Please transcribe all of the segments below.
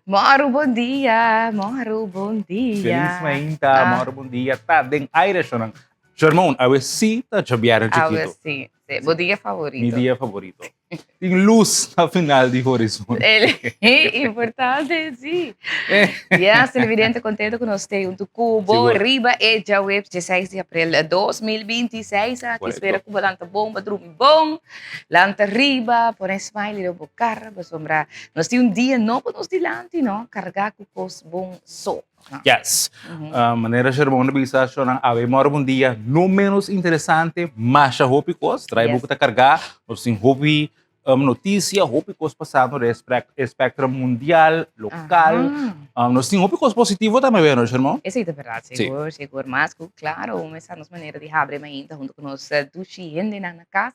Mòru bon dia, mòru bon dia. Feliz mainta, mòru bon dia. Ta den aire shonnan. Shermon, awe sí ta djabièrnè Awe chikitu. sí, sí. Bo dia favorito. Mi dia favorito. Tin luz na final di horizonte. Importante, sí. Yes, televidente, contento cu nos te hunto cu bo Sigur. riba e djaweps 16 di april 2026. Aki Correcto. spera cu bo lanta bon, bo drumi bon, lanta riba, pone smiley riba bo cara, pasobra nos tin un dia nobo nos dilanti, no? Carga cu cos bon so. Yes. Manera Shermon a bisa, shownan awe mòrgu un dia no menos interesante, masha hopi kos. Trae Yes. bo ku ta kargá, nos tin hopi notisia, hopi kos pasando den e spectrum mundial, lokal. Aha. Nos tin hopi kos positivo tambe, wè no, Shermon? Esei ta bèrdat, Sí. sigur, sigur. Mas ku klaro, un mesa nos manera di habri mainta huntu ku nos dushi hendenan na kas.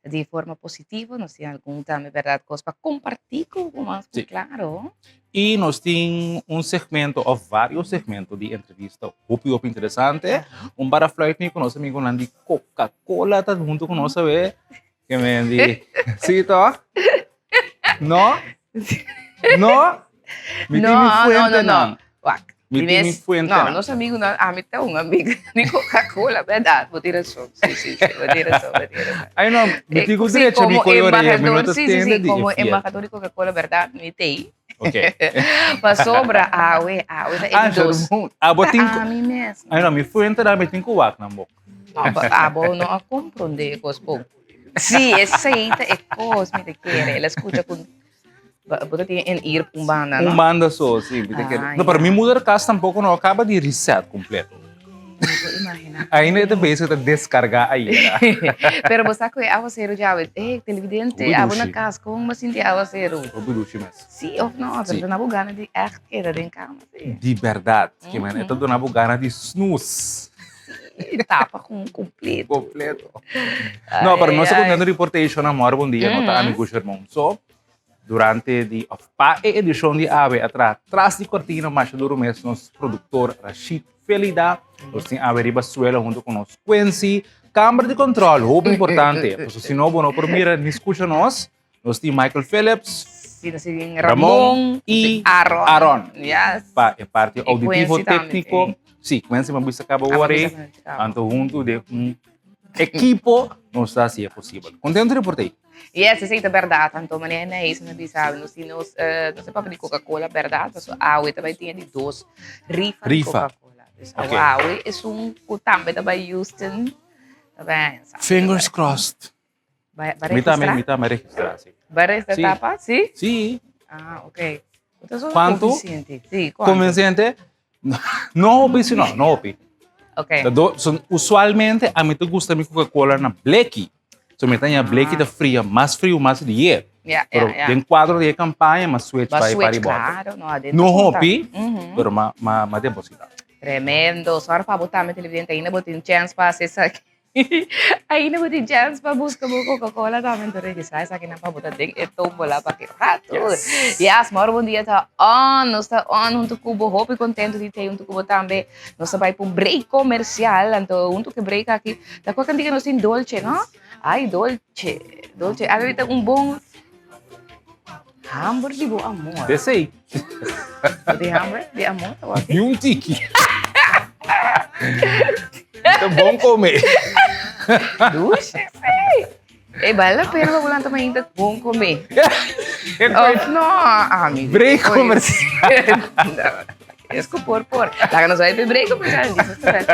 Di forma positivo, nos tin algun tambe berdad cos pa comparti cu bo mas Sí. claro. Y nos tin un segmento of varios segmento di entrevista hopi hopi interesante. Un bara fluit mi cu nos amigonan di Coca-Cola ta hunto cu nos awe. Que men di, sí toch? No? No? Mi tin No, mi no, no, no. fuentenan. Wak. Mi tin mi fuentenan. No, nos amigo no, ami ta un amigo di Coca-Cola, berdad, bo tin rason. Sí, sí, sí, bo tin rason, bo tin rason. Ay no, mi tin cu Sí, drecha mi como coyorea, mi no embajador, ta sí, sí, tende sí, di como e fiel. embajador di Coca-Cola, berdad, mi t'ei. Ok. Pasobra awe, awe ta e Ah, di dos. Jerome, abo Ta tin cu- ami mes. Ay no, mi fuentenan mi tin cu wak nan bo. No, pa abo no a comprende e cos bon. Sí, esei ta e cos mi ta kere. El a scucha cu Bo ta tin een ir un banda, no? Un banda so, sí. Mi ta kere. Ah, No, pero ya. mi moederkast tampoco no a caba di reset completo. Mi por imagina. Ainda e ta bezig ta descarga ayera. Pero bo sa cu e awaceru djawe, eh, televidente, Hopi abo na dushi. cas, con bo sinti awaceru? Hopi dushi mes. Sí of no? Pero Sí. ta na bo gana di echt keda den cama, sí. Di berdad. Ke men, e ta duna bo gana di snus. Tapa con completo. Completo. No, pero nos ta contento di por ta e shownan Mòrgu un dia, no ta ami cu Shermon so. Durante di of pa e edicion di awe atra tras di cortina masha duro mes nos productor Rashid Felida. Nos tin awe riba suelo hunto cu nos Quincy. Camber di control, hopi importante. Pasobra si no bo no por mira ni scucha nos. Nos tin Michael Phillips. Sí, nos tin Ramon Ramon y y Aaron. Aaron. Yes. Pa e parte Y auditivo Quincy tambe, técnico. sí. Sí, Quincy me bisa cabo Ah, ora. bisa cabo. Anto hunto de un equipo nos ta hasi e posibel. Contento di por ta ahí. Yes, esei ta berdad. Anto manera na eso na bisa, nos tin nos, eh, nos papia di Coca-Cola, berdad? Paso awe ta bai tin di dos rifa di Rifa. Coca-Cola. Dus Ok. awe es un ku tambe ta bai Houston. Ta bai, sa, Fingers crossed. Ba, ba Mi tambe, registra? mi tambe registra, sí. Ba registra Sí. tapa, sí? Sí. Ah, ok. Bo ta Cuanto? convincente. Sí, cuanto? Convincente? No hopi, si no, no hopi. Ok. Ta do, son, usualmente a mi ta gusta mi Coca-Cola na bleki. So mi ta ña bleki ta fria, mas frio, mas lier. Ja, Pero ja, ja. den cuadro di e campaña, ma switch Ba pa e switch, party bottle. claro. No, adentro No como ta. hopi, Mhm. pero ma, ma, ma deposita. Tremendo. Sorry pa bo tambe televidente, ainda bo tin chance pa haci esaki. Ainda bo tin chance pa busca bo Coca-Cola tambe, enton registra esakinan pa bo ta den e tombola pa ki rato. Yes. Yes, moro bon dia ta on, nos ta on hunto cu bo, hopi contento di te hunto cu bo tambe. Nos ta bai pa un break comercial, anto hunto cu e break aki, ta cua cantica nos tin dolce, no? Ay, dolce, dolce, ahorita un bon hamber di bo amor. Desey. Bo tin hamber di amor? Ni un tiki. Ta bon come. Dushi, sí. E vale la pena pa bo lanta mainta bon come. Of no, ami. Break comercial. Es ku por por. Laga nos bai pe break comercial. Dices te ves.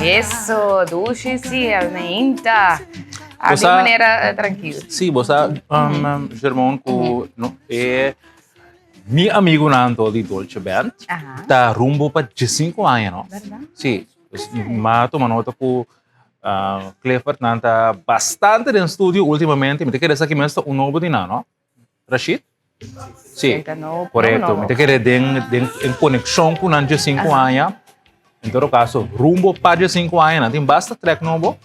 Eso, dushi si, almeinta. A di manera trankil. Sí, bo sa, Germon, ku no, e mi amigunan to di Dolce Band ta rumbo pa diesinko aña, no? Berdad? Sí, m'a tuma nota ku. Clifford nan ta bastante den studio últimamente. Mi ta kere esaki mes ta un nobo di nan, no? Rashid? Sí, korekto. Mi ta kere den den en konekshon ku nan 15 aña. En todo kaso, rumbo pa 15 aña nan tin basta trek nobo.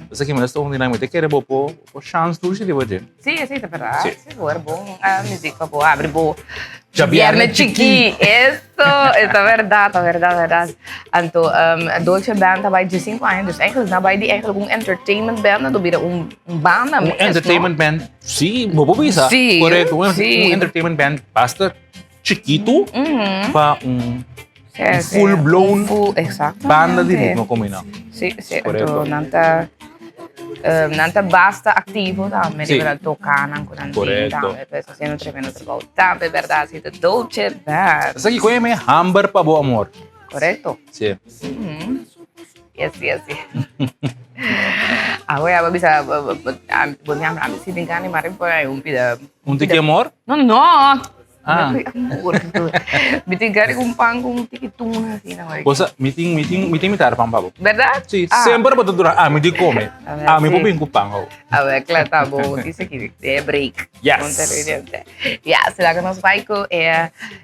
Esaki mes ta un di nan. Mi ta kere bo por bo chans dushi riba dje. Sí, sí, ta verdad. Sí. Sigur, bon muziek pa bo abri bo djabierne chikí. Eso, ta verdad, ta verdad, verdad. Anto, Dolce Band ta bai 15 aña, dus eigenlijk nan bai di eigenlijk un entertainment band, nan bira un banda mes, Un entertainment band, sí, bo por bisa. Sí, Correcto, un, sí. un entertainment band basta chikitu pa un Sí, un sí. full blown Un full, exactamente. banda di ritmo kombiná. Sí, sí, Correcto. anto nan ta nan ta basta activo tambe, Sí. riba nan toca nan cu nan tin Correcto. tambe, pues haciendo tremendo trabou tambe, berdad, sí, The Dolce Band. Esaki koe me hamber pa bo amor. Correcto. Sí. Yes, yes, yes. Awe, abo bisa, bo ni amor, ami si tin gana di mari por ahí un pida. Un tiki amor? No, no. Ah. Mi tin gana di un pan con un tiki tuna asina, hoy. Bo sa, mi tin, mi tin, mi tin mitar pan pa bo. Berdad? Sí, Ah. semper bo ta dura ami di come. A ver, Ami por sí. bin cu pan ho. A ver, claro, ta bo. Dice ki de break. Yes. Ponte rediente. Ya, será que nos bai cu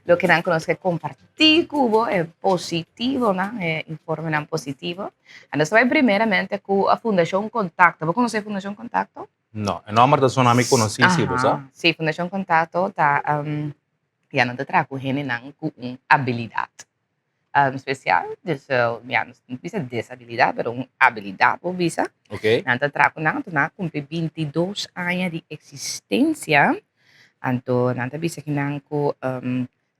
loke nan conoce que comparti cu bo, e positivo nan, e informenan positivo. A nos bai primeramente cu a Fundacion Contacto. Bo conoce Fundacion Contacto? No, e nomber ta sona mi conoci si, bo sa? Si, Fundacion Contacto ta, ya nan ta traha cu hendenan cu un abilidad special, dus ya nos no bisa desabilidad, pero un abilidad bo bisa. Nan ta traha cu nan, anto nan a cumpli 22 aña di existencia, anto nan ta bisa kinan cu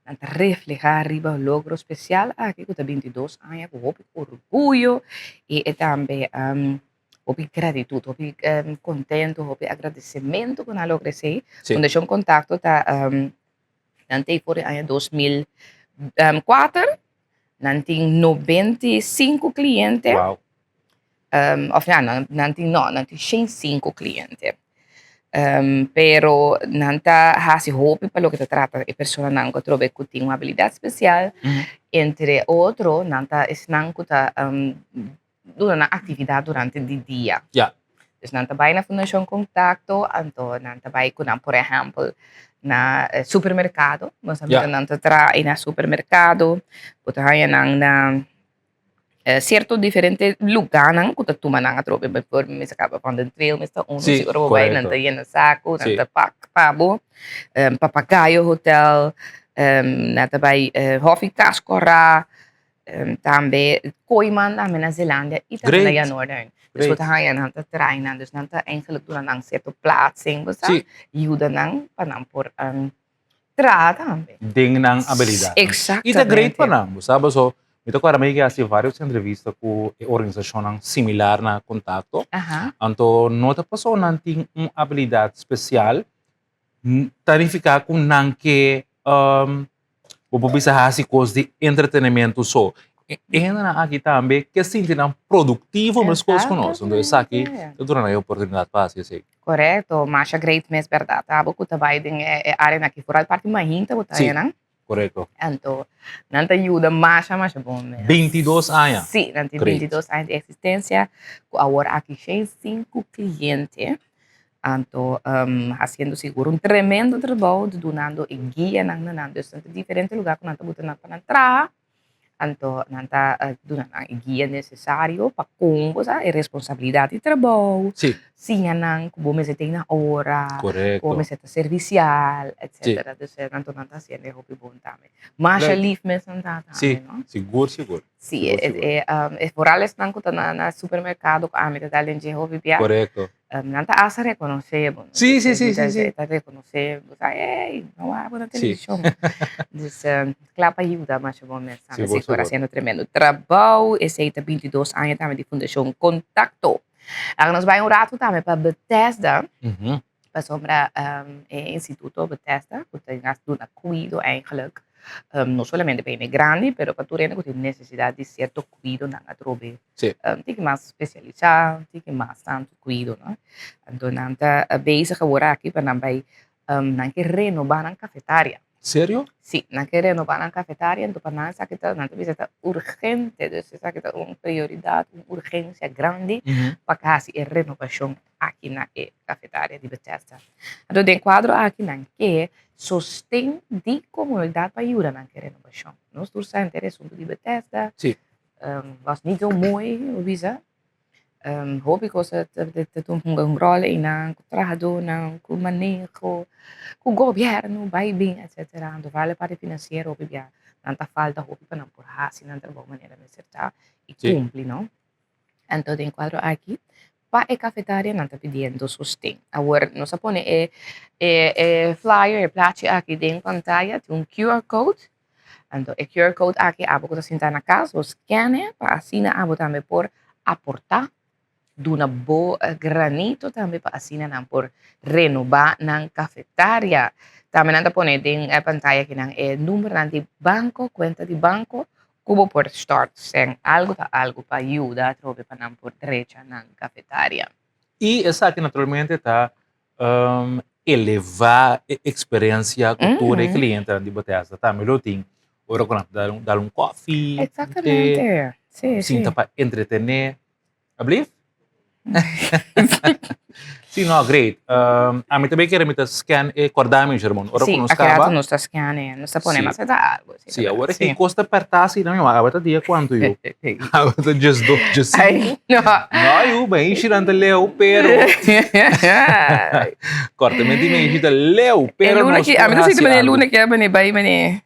Nan ta reflehá riba logro spesial aki ku ta 22 aña ku hopi orguyo i e tambe hopi gratitut, hopi kontentu, hopi agradesimentu ku nan a logra esei. Fundashon Kontakto ta nan ta ei for di aña 2004, nan tin 95 kliente. Of ja, nan tin no, nan tin 105 kliente. Pero nan ta hasi hopi pa loke ta trata e personanan ku atrobe ku tin un abilidat spesial. Entre otro, nan ta esnan ku ta duna nan aktividat durante di dia. Dus nan ta bai na Fundashon Kontakto, anto nan ta bai ku nan, por ehèmpel, na supermerkado. Nos a mira nan ta traha na supermerkado, bo ta haña nan na Cierto diferente lugarnan cu ta tuma nan atrobe bijvoorbeeld mi mester caba van den trail mester uno Sí, si ora bo bay nan correcto. ta yena saco nan Sí. ta pak pa bo Papagayo hotel nan ta bay Hofi Cas Cora tambe Kooiman tambe na Zeelandia y tambe na Great. Jan Noorduyn dus bo Great. ta haya nan ta trae nan dus nan ta eigenlijk duna nan cierto plaatsing bo sa Sí. yuda nan pa nan por traha tambe. Den nan abilidad. Exactamente. Y ta great pa nan, bo sa paso mi ta acorda mi a haci varios entrevista cu e organisacionnan similar na Contacto. Anto no ta paso nan tin un abilidad special ta nifica cu nan ke bo por bisa haci cos di entretenimento so. E hendenan aki tambe ke sinti nan productivo mescos cu nos. Entonces esaki ta duna nan e oportunidad pa haci esey. Korekto, masha great mes bèrdat. Abo ku ta bai den e áreanan aki, foral parti mainta ku ta Sí, nan. korekto. Anto, nan ta yuda masha, masha bon mes. 22 aña. Sí, nan tin Great. 22 aña di eksistensia, ku awor aki 105 kliente. Anto, hasiendo sigur un tremendo trabou, dunando e guianan na nan. Dus nan ta diferente lugá ku nan ta buta nan pa nan traha. Anto nan ta duna nan e guia necesario pa con bo sa e responsabilidad di trabou, siña nan cu bo mester tin na ora, cu bo mester ta servicial, etcetera. Dus anto nan ta haciendo e hopi bon tambe. Masha lief mes nan ta tambe, no? Sigur, sigur. Si, e vooral esnan cu ta na supermercado cu ami ta dal den dje hopi bia. Nan ta hasta rekonosé bo. Sí, sí, sí, sí, sí. Ta rekonosé bo, sa, ey, no wak bo na televishon. Dus, kla pa yuda masha bon mes tambe. Sigur, sigur. Hasiendo tremendo trabou. Esei ta 22 aña tambe di Fundashon Kontakto. Laga nos bai un ratu tambe pa Bethesda. Pasobra e instituto Bethesda ku ta duna kuido eigenlijk, no solamente pa hende grandi, pero pa tur hende ku tin nesesidat di sierto kuidonan atrobe. Sí. Tin ki mas spesialisá, tin ki mas tantu kuido, no? Anto nan ta bezig awor aki pa nan bai, nan ke renobá nan kafetaria. Serio? Sí, nan ke renobá nan kafetaria, anto pa nan esaki ta, nan ta bisa ta urgente, dus esaki ta un prioridat, un urgensia grandi pa hasi e renobashon aki na e kafetaria di Bethesda. Anto den kuadro aki nan ke sosten di komunidat pa yuda nan ke renobashon. Nos tur sa henter e asuntu di Bethesda, was niet zo mooi, bo bisa. Hopi kos ta hunga un ròl einan, ku trahadónan, ku maneho, ku gobièrnu, bai bin etsetera. Anto vale parti finansiero hopi bia nan ta falta hopi pa nan por hasi nan trabou manera mester ta i kumpli no. Anto den kuadro aki pa e kafetaria nan ta pidiendo sosten. Awor nos a pone e e flyer, e plachi aki den pantaya tin un QR code. Anto e QR code aki abo ku ta sinta na kas bo scan e pa asina abo tambe por aportá, duna bo granito tambe pa asina nan por renobá nan kafetaria. Tambe nan ta pone den e pantaya akinan e numbernan di banko, kuenta di banko ku bo por stòrt sèn algu ta algu pa yuda atrobe pa nan por drecha nan kafetaria. I esaki naturalmente ta elevá e eksperensia ku tur e klientenan di Bethesda tambe lo tin ora ku nan ta dal un kòfi, un te, sinta pa entretené. Ablief? Sí, no, great. Ami tambe kere mi ta scan e kòrda mi, Shermon. Ora ku nos kaba. Sí, akiratu nos ta scan e, nos ta pone mas e ta algu. Sí, awor e kos ta pèrtá asina mi awe ta dia kuantu yu? Awe ta diesdos, diesinku. No. No yu, meishi nan ta leu, pero. Kòrtamenti meishi ta leu, pero nos por hasi algu. Ami ta sinti manera e luna ke a bini bai manera.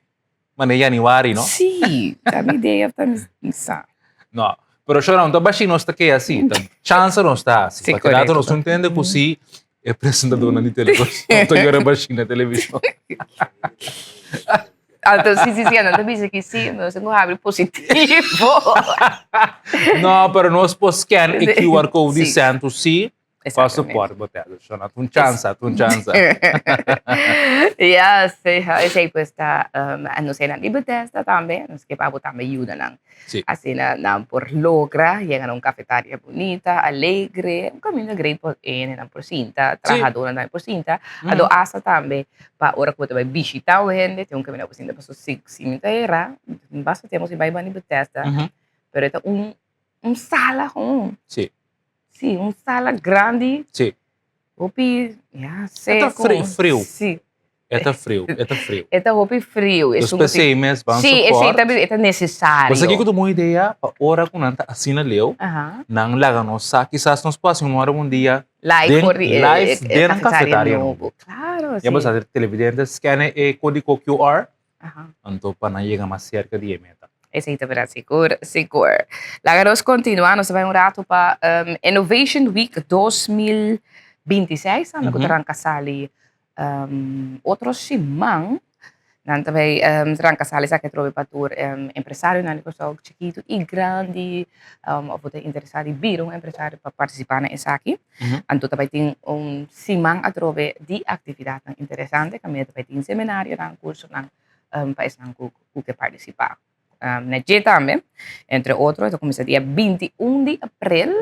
Manera januari, no? Sí, ta mi idea ta mi sa. No, pero shora no ta bashi nos ta keda así, ta chansa nos ta hasi. Sí, Pasobra korekto. nos no ntende ku si e presentadornan di televishon ta yora bashi na televishon. Anto, sí, sí, sí, nan ta bisa ki sí, nos tin ku habri positivo. No, pero nos por scan e QR code di Sí. Santo sí. Pa Exactamente. support bo te shona un chansa, un chansa. Ja, sí, esei pues ta um, nos nan di Bethesda tambe, nos ke pa bo tambe yuda nan. Sí. Asina nan por logra yega na un cafetaria bunita, alegre, un caminda great por ene nan por sinta, trahadornan tambe por sinta. Ado hasta tambe pa ora ku bo ta bai bishita un hende, tin un caminda por sinta, pasobra si si mi ta era, basta tempo si bai banda di Bethesda, pero e ta un un sala gewoon. Sí. Sí, un sala grandi. Sí. Hopi, ja, E ta seco. fri, friu. Sí. E ta friu, e ta friu. E ta hopi friu. Dus p'esei mes ban Sí, esei support. ta, e ta necesario. Bo sa kiko ta un bon idea? Pa ora ku nan ta asina leu, nan laga nos sa, kisas nos por hasi un ora un dia Live den, for di e, live e, e den nan cafetaria cafetaria nobo. nobo. Claro, Ya bo sí. sa, televidente scan e codigo QR, Anto pa nan yega mas serka di e meta. Esei ta berdad, sigur, sigur. Laga nos kontinuá, nos ta bai un ratu pa Innovation Week 2026, tambe ku ta ranka sali otro siman. Nan ta bai ranka sali esaki atrobe pa tur empresarionan di Kòrsou, chikitu i grandi, òf bo ta interesá di bira un empresario pa partisipá na esaki. Anto ta bai tin un siman atrobe di aktividatnan interesante kaminda ta bai tin seminarionan, kursonan pa esnan ku ke partisipá. Na dje tambe, entre otro, ta kuminsá dia 21 di aprel,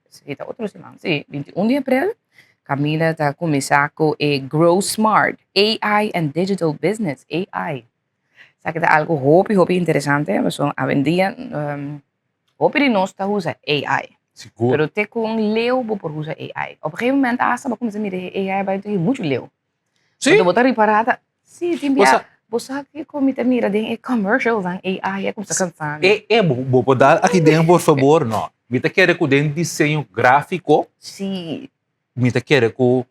si ta otro siman, si, 21 di aprel, kaminda ta kuminsá ku e Grow Smart, AI and Digital Business, AI. Esaki ta algu hopi, hopi interesante, pasobra awendia Hopi di nos ta usa AI. Sigur. Pero te con leu bo por usa AI. Op een gegeven moment hasta bo cuminsa mira e AI bai te mucho leu. Sí. Anto bo ta ripara ta, sí, tin bia, Bo sa- bo sa kico mi ta mira den e commercials nan AI a cuminsa cansa mi. E, e, bo, bo por dal aki den por favor? No. Mi ta kere ku den diseño gráfiko, Sí. mi ta kere ku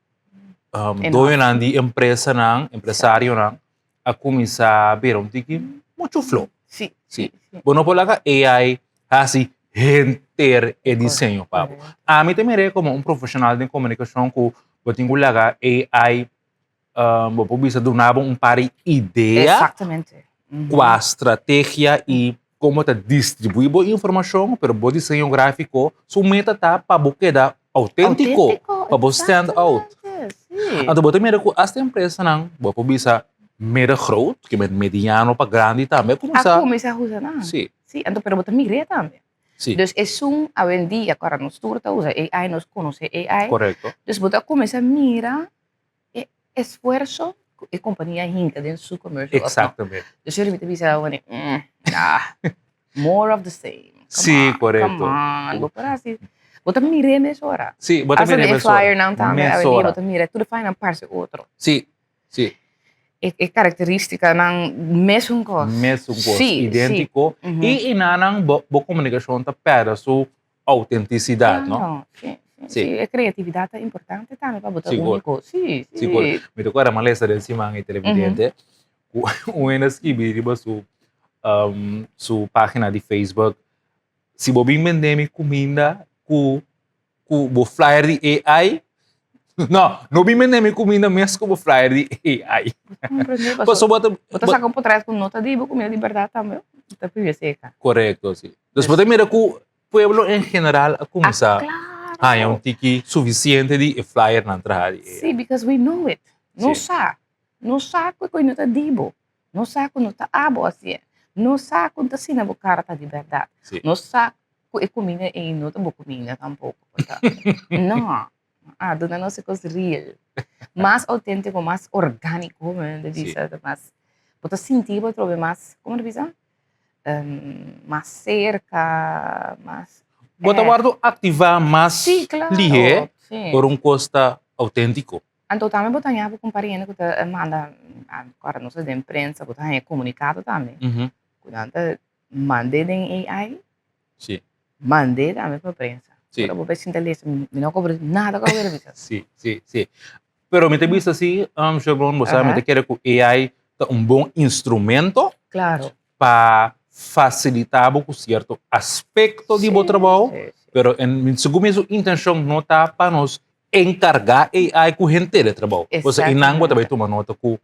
um, Enough. doñonan di empresanan, empresarionan, a kuminsá bira un tiki muchu flo. Sí. Sí. Bo no por laga AI hasi henter e diseño pa bo. Ami ta mir'é komo un profeshonal den komunikashon ku bo tin ku laga AI bo por bisa duna bo un par di idea. Exactamente. Kua strategia i komo ta distribuí bo informashon, pero bo diseño gráfiko su meta ta pa bo keda outéntiko, pa bo stand out. Anto bo ta mira ku asta empresanan, bo por bisa middengroot, ke men mediano pa grandi tambe a kuminsá. A kuminsá usa nan. Sí. Sí, anto pero bo ta mir'é tambe. Sí. Dus esun awendia ku nos tur ta usa AI, nos konosé AI. Korekto. Dus bo ta kuminsá mira e esfuerso. e kompania hinka den su commercial of no. Exactamente. Dus jullie mi ta bisa wanneer, nah, more of the same. Come Sí, on, correcto. Come on, bo por hasi, bo ta mir'é mesora. Sí, bo ta Hasta mir'é den mesora. flyernan tambe, awendia Mesora. bo ta mira, tur e flyernan parse otro. Sí, sí. E karakterístikanan mesun kos. Mesun kos, Sí, sí. idéntiko. I inanan bo bo komunikashon ta pèrdè su autentisidat, no? Claro, sí, sí, Sí. sí. E kreatividat ta importante tambe pa bo ta Sigur. úniko. Sí, sí. Sigur. Mi ta kòrda malesa den siman e televidente ku un hende a skibi riba su su página di Facebook, si bo bin bende mi kuminda ku ku bo flyer di AI, no, no bin bende mi kuminda mes ku bo flyer di AI. Comprende, paso Pasobra bo ta bo ta saka un potret ku no ta di bo kuminda di bèrdat tambe, bo ta pidi seka. Korekto, si. Dus bo ta mira ku pueblo en general a kuminsá Ah, haña claro. un tiki sufisiente di e flyernan traha di AI. Sí, because we know it. Nos Sí. sa. Nos sa ku e kos no ta di bo. Nos sa ku no ta abo hasié. Nos sa ku no ta asina bo kara ta di bèrdat. Sí. Nos sa ku e kuminda ei no ta bo kuminda tampoko. No. Ah, duna nos e kos real. Mas outéntiko, mas orgániko, men ta Sí. bisa. Mas, bo ta sinti bo atrobe mas, komo ta bisa? Mas serka, mas. Bo ta wòrdu aktivá mas Sí, klaro. lihé Sí. por un kos ta outéntiko. Anto tambe bo ta haña bo kumpariendo ku ta manda, ora nos ta den prensa, bo ta haña komunikado tambe. Ku nan ta mand'é den AI. Sí. Mand'é tambe pa prensa. Sí. Ora bo bai sinta lesa, mi no kobra nada ku bo bisa. Sí, sí, sí. Pero mi ta bisa si, Sherlon, bo sa, mi ta kere ku AI ta un bon instrumento. Claro. Pa facilita bo ku cierto aspecto di bo trabou, pero en, segun mi su intencion no ta pa nos encarga AI ku henter e trabou. Osea, i nan bo ta bai tuma nota ku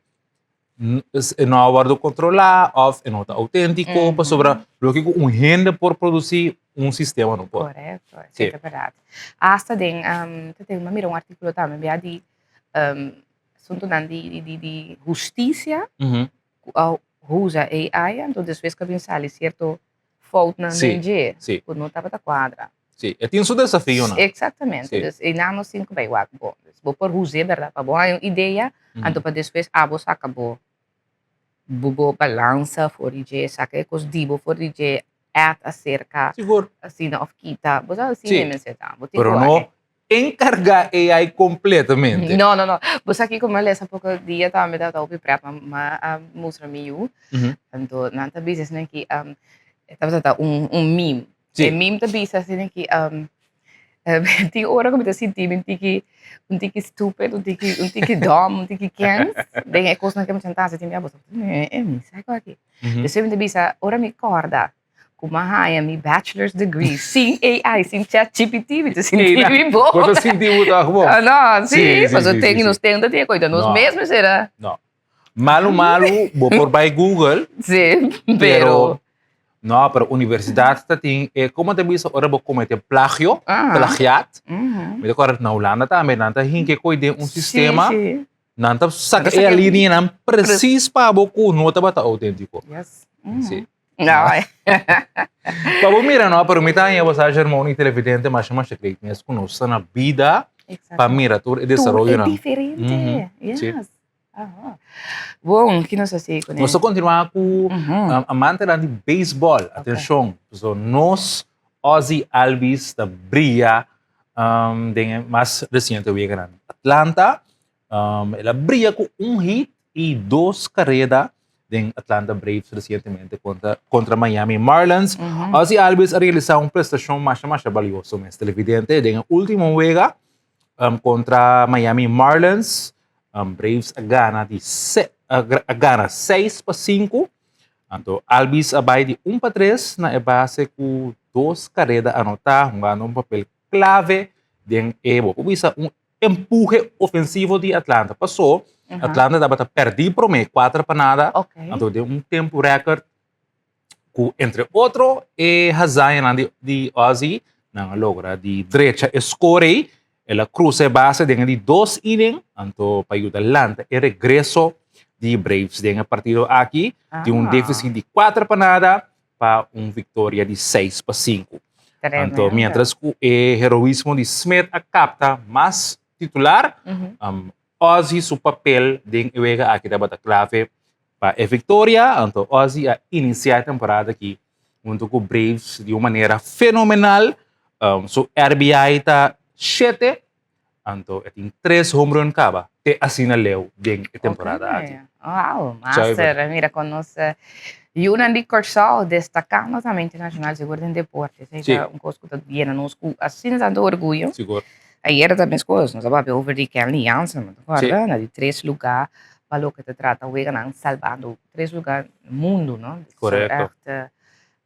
e no a wordo controla of e no ta autentico, pasobra loke ku un hende por produci, un sistema no por. Correcto, esei ta berdad. Hasta den, ta tin, mi a mira un articulo tambe bia di asuntonan di husticia, ku a usa AI, anto despues ku a bin sali sierto foutnan den dje ku no tabata kuadra. Sí, e tin su desafionan. Exactamente. Sí. Dus einan nos tin ku bai wak bon. Dus bo por us'é bèrdat pa bo haña un idea, anto pa despues abo saka bo bo bo balansa for di dje, saka e kos di bo for di dje, add aserka Sigur. asina òf kita. Bo sa asina Sí. e mester ta. Bo tin ku Pero wak no e. enkargá AI kompletamente. No, no, no. Bo sa kiko mi a lesa poko dia tambe tabata hopi prèt, mi a mustra mi yu. Anto nan ta bisa asina ki e tabata ta un un meme. E meme ta bisa asina ki tin ora ku mi ta sinti mi un tiki un tiki stupid, un tiki un tiki dòm, un tiki kens den e kosnan ku mi ta hasi tin bia bo sa mi sa kua aki. Despues mi ta bisa ora mi kòrda Ku m'a haña mi bachelor's degree sin AI, sin ChatGPT, mi ta sinti mi bon. Bo ta sinti bo toch bon? Ah, no, sí, pasobra tin nos tin ta tin e koita nos mes mester a. No. Malu malu bo por bai Google. Sí, pero. No, pero universidat ta tin e, komo ta bisa ora bo komete plagio, plagiat. Mi ta kòrda na Hulanda tambe nan ta hinka e koi den un sistema. Nan ta saka e alineanan presis pa bo ku no tabata outentiko. Yes. Sí. No. Pa bo mira no, pero mi ta haña bo sa Germón y televidente masha masha great mes ku nos ta na bida pa mira tur e desaroyonan. Tur e diferente. Sí. Yes. Aha. Bon, ki nos a sigui kuné? Nos ta kontinuá ku amantenan di beisbòl. Atenshon, pasobra nos Ozzie Albies ta bria den e mas resiente weganan. Atlanta El a bria ku un hit i dos kareda den Atlanta Braves resientemente kontra, kontra Miami Marlins. Ozzie Albies a realisá un prestashon masha masha balioso mes televidente den e último wega kontra Miami Marlins. Braves a gana di se, a gana 6-5. Anto Albies a bai di 1-3 na e base ku dos kareda anotá, hungando un papel klave den e, bo por bisa, un empuhe ofensivo di Atlanta. Pasó, Atlanta tabata pèrdí promé kuater pa nada. Anto den un tempu rèkòrt ku entre otro e hazañanan di di Ozzie, nan a logra di drecha e skor ei. El a krusa e base den e di dos inning, anto pa yuda lanta e regreso di Braves den e partido aki di un défisit di kuater pa nada pa un viktoria di 6-5. Anto, mientras ku e heroismo di Smith a kapta mas titular, Ozzie su papel den e wega aki tabata clave pa e victoria, anto Ozzie a inicia e temporada aki hunto cu Braves di un manera fenomenal. Su RBI ta shete, anto e tin tres home run caba te asina leu den e temporada aki. Wow, master, mira con nos yunan di Corsou destacando tambe internacional sigur den deporte. Esey ta un cos cu ta yena nos cu asina tanto orguyo. Sigur. Ayera ta meskos, nos a papia over di Kenley Jansen, bo ta kòrda? Na di tres lugá pa loke ta trata weganan salbando tres lugá mundu, no? Korekto. So ègt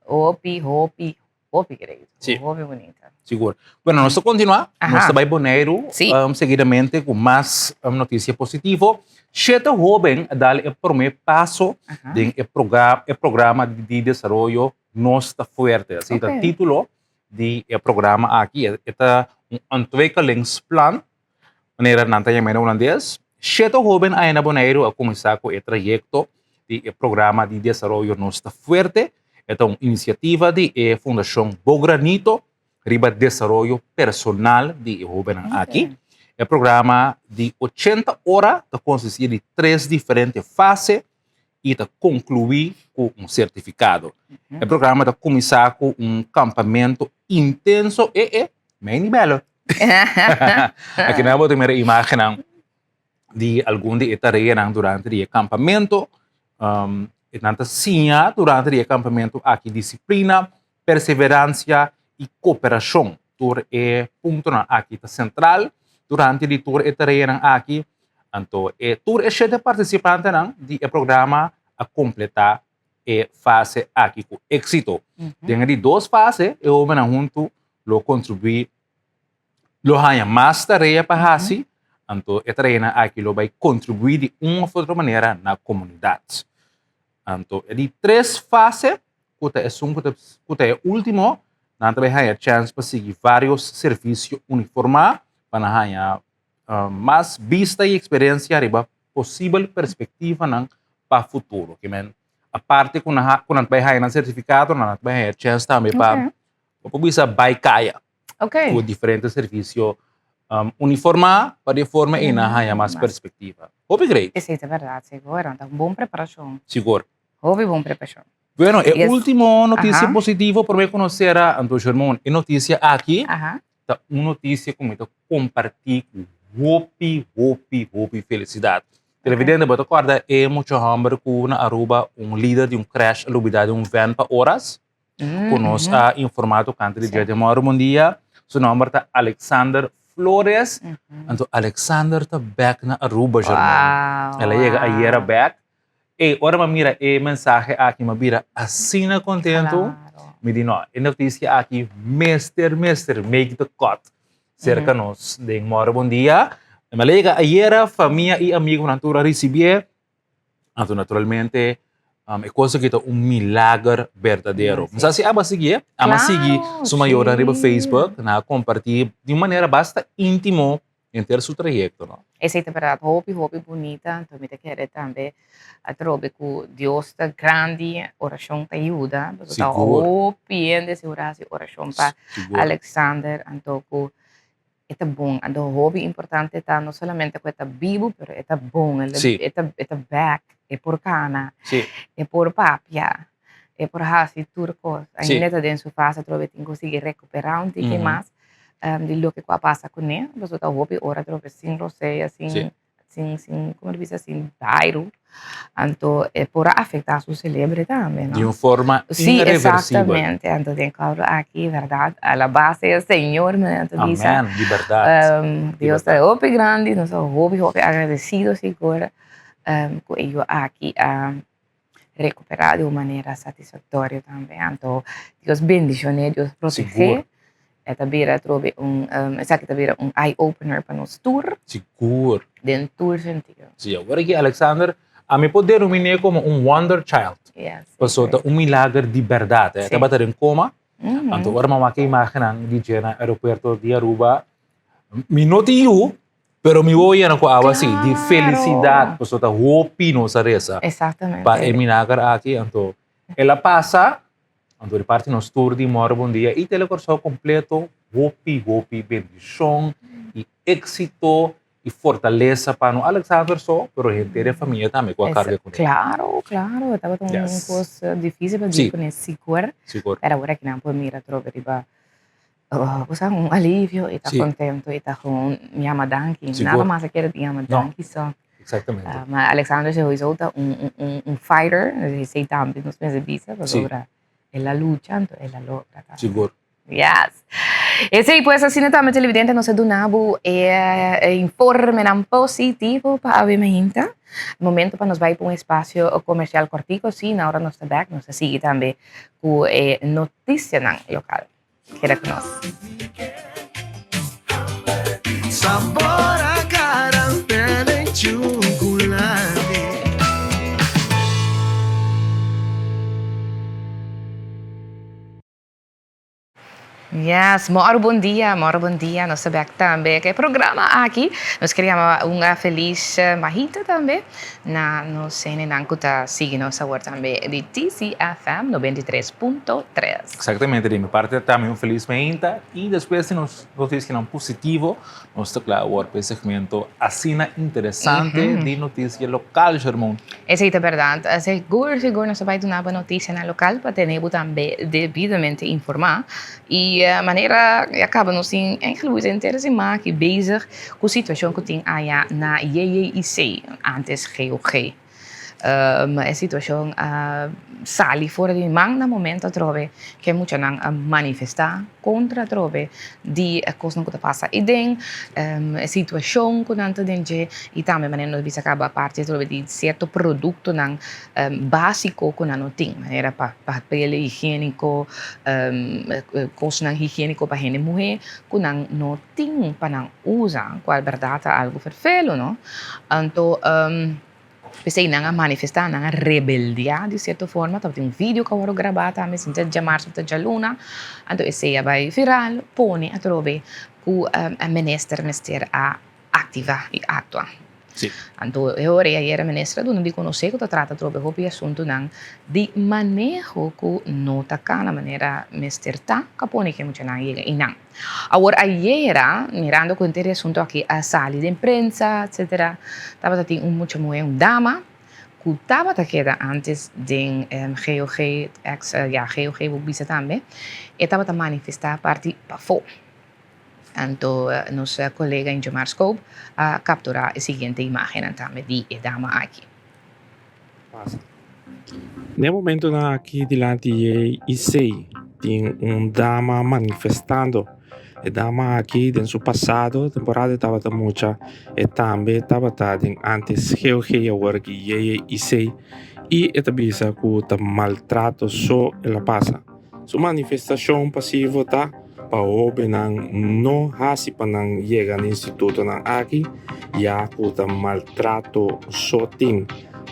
hopi, hopi, hopi great. Sí. Hopi bunita. Sigur. Bueno, nos ta kontinuá. Nos ta bai Boneiru seguidamente ku mas notisia positivo. Shete hóben a dal e promé paso den e e programa di desaroyo Nos ta Fuerte. Así ta título di e programa aki. E ta un ontwikkelingsplan, manera nan ta yama na hulandes. Shete hoben aya na Boneiru a kuminsá ku e trayekto di e programa di desaroyo Nos ta Fuerte. E ta un inisiativa di e Fundashon Bo Granito riba desaroyo personal di e hobennan aki. E programa di ochenta ora ta konsistí di tres diferente fase i ta konkluí ku un sertifikado. E programa ta kuminsá ku un kampamentu intenso e e mei ni bèlè. Aki nan bo ta mira imágennan di algun di e tareanan durante di e kampamentu. E nan ta siña durante di e kampamentu aki disiplina, perseveransia i koperashon. Tur e puntonan aki ta sentral durante di tur e tareanan aki. Anto e tur e shete partisipantenan di e programa a kompletá e fase aki ku éksito. Den e di dos fase e hóbennan huntu lo kontribuí, lo haña mas tarea pa hasi, anto e tareanan aki lo bai kontribuí di un òf otro manera na komunidat. Anto e di tres fase ku ta esun ku ta ku ta e último, nan ta bai haña chèns pa sigui vários servisio uniformá pa nan haña mas bista i eksperensia riba posibel perspektivanan pa futuro. Ke men aparte ku nan ku nan ta bai haña nan sertifikado, nan ta bai haña chèns tambe pa bo por bisa bai kaya ku diferente servisio uniformá pa di forma ei nan haña mas perspektiva. Hopi great. Esei ta bèrdat, sigur. Ta un bon preparashon. Sigur. Hopi bon preparashon. Bueno, e yes. último noticia Aha. positivo por mi conocer a Anto Germón. E noticia aki Aha. ta un noticia ku mi ta compartí ku hopi, hopi, hopi felicidad. Televidente, bo ta corda e mucha homber ku na Aruba un lider di un crash a lubida den un van pa horas? Ku nos a informa tocante di dje den Moro Bon Dia. Su nomber ta Alexander Flores. Anto Alexander ta back na Aruba, Germán. Wow, El a yega ayera back. Ey, ora m'a mira e mensahe aki, m'a bira asina contento. Claro. Mi di, no, e noticia aki mester, mester make the cut cerca nos den Moro Bon Dia. M'a lega ayera, famia y amigonan tur a ricibié. Anto, naturalmente, e cos aki ta un milager berdadero. Mi sa si abo a sigui e. Amo a sigui su mayornan riba Facebook. Nan a comparti di un manera basta intimo Henter su trayecto, no? Esey ta berdad hopi hopi bunita, anto mi ta kere tambe atrobe ku Dios ta grandi, orashon ta yuda, pasobra ta hopi hende sigur a hasi orashon pa Alexander, anto ku e ta bon, anto hopi importante ta no solamente ku e ta bibu, pero e ta bon, e ta e ta bek, e por kana, e por papia, e por hasi tur kos, ainda ta den su fase atrobe tin ku sigui rekupera un tiki mas. di loke ku a pasa kuné, pasobra ta hopi ora atrobe sin rosea, sin, Sí. sin, sin, komo ta bisa, sin bairu, anto e por a afektá su selebre tambe, no? Di un forma Sí, irreversibel. exactamente. Anto den koudo aki, bèrdat, alabá sea Señor, mi ta bisa. Amèn, di bèrdat. Di Dios ta bèrdat. hopi grandi, nos ta hopi, hopi agradesido sigur ku e yu aki a recuperá di un manera satisfactorio tambe. Anto Dios bendicion'é, Dios proteg'é. Sigur. E ta bira atrobe un, esaki ta bira un eye opener pa nos tur. Sigur. Den tur sentido. Si, awor aki Alexander, ami por denomin'é komo un wonder child. Yes. Pasobra ta un milager di bèrdat. E Si. tabata den koma, anto ora mi a wak e imagennan di dje na aeropuerto di Aruba, mi no tin yu, Pero mi wowo yena ku awa si, di felisidat, pasobra ta hopi nos a resa pa e milager aki. Anto el a pasa, anto di parti nos tur di Mòrgo Bon Dia i Tele Kòrsou kompleto, hopi hopi bendishon i éksito. I fortalesa pa no Alexander so, pero henter e famia tambe ku a karga kuné. Klaro, klaro. E tabata un kos difísil pa deal kuné, sigur. Sigur. Pero awor aki nan por mira atrobe riba, bo sa, un alivio i ta kontento i ta gewoon yama danki. Nada mas a kere di yama danki so. Exactamente. Ma Alexander sowieso ta un fighter, esei tambe nos mester bisa, pasobra el a lucha anto el a logra tambe. Sigur. Yes. Esei pues asina tambe televidente nos a duna bo e informenan positivo pa awe mainta. Momento pa nos bai pa un espacio comercial cortico, si, na ora nos ta back nos ta sigui tambe cu e noticianan local. Keda cu nos. Sabor a caramel en chocolate. Yes, moro bon dia, moro bon dia. Nos ta bek tambe ku e programa aki. Nos ker yama un felis mahita tambe na nos hendenan ku ta sigui nos awor tambe di TCFM 93.3. Exactamente, di mi parte tambe un felis mainta y despues di nos noticianan positivo, nos ta kla awor pa e segmento asina interesante di noticia local, Shermon. Esei ta berdad. Sigur, sigur nos ta bai duna bo noticianan local pa tene bo tambe debidamente informa. Y manera ya caba nos tin eigenlijk henter siman aki bezig cu situacion cu tin aya na JJIC, antes GOG. E situacion a sali for di man na momento atrobe ke muchanan a manifesta kontra atrobe di e kosnan ku ta pasa aden, e situacion ku nan ta den dje i tambe manera nos bisa kaba aparte atrobe di sierto produktonan básiko ku nan no tin manera papel higiéniko, kosnan higiéniko pa hende muhé ku nan no tin pa nan usa, kual bèrdat ta algu ferfelu no. Anto p'esei nan a manifestá, nan a rebeldiá di sierto forma, tabatin un video ku a wòrdu grabá tambe, si no ta djamarsu ta djaluna, anto esei a bai viral, pone atrobe ku e minister mester a aktivá i aktua. Sí. Anto e ora ei ayer e minister a duna di konosé ku ta trata atrobe hopi asuntunan di maneho ku no ta kana manera mester ta, ku a pone ku e muchanan yega einan. Awor ayera, mirando ku henter e asuntu aki a sali den prensa, etcetera, tabata tin un mucha muhé, un dama, ku tabata keda antes den GOG, ex, ya, GOG bo bisa tambe, e tabata manifestá parti pafó. Anto nos kolega Ingemar Scope a kapturá e siguiente imágennan tambe di e dama aki. Na e momentonan aki dilanti JIC tin un dama manifestando. E dama aki den su pasado temporada e tabata mucha e tambe tabata den antes GOG awor aki JIC y e ta bisa cu ta maltrato so el a pasa. Su manifestacion pasivo ta pa hobennan no haci pa nan yega na institutonan aki ya cu ta maltrato so tin.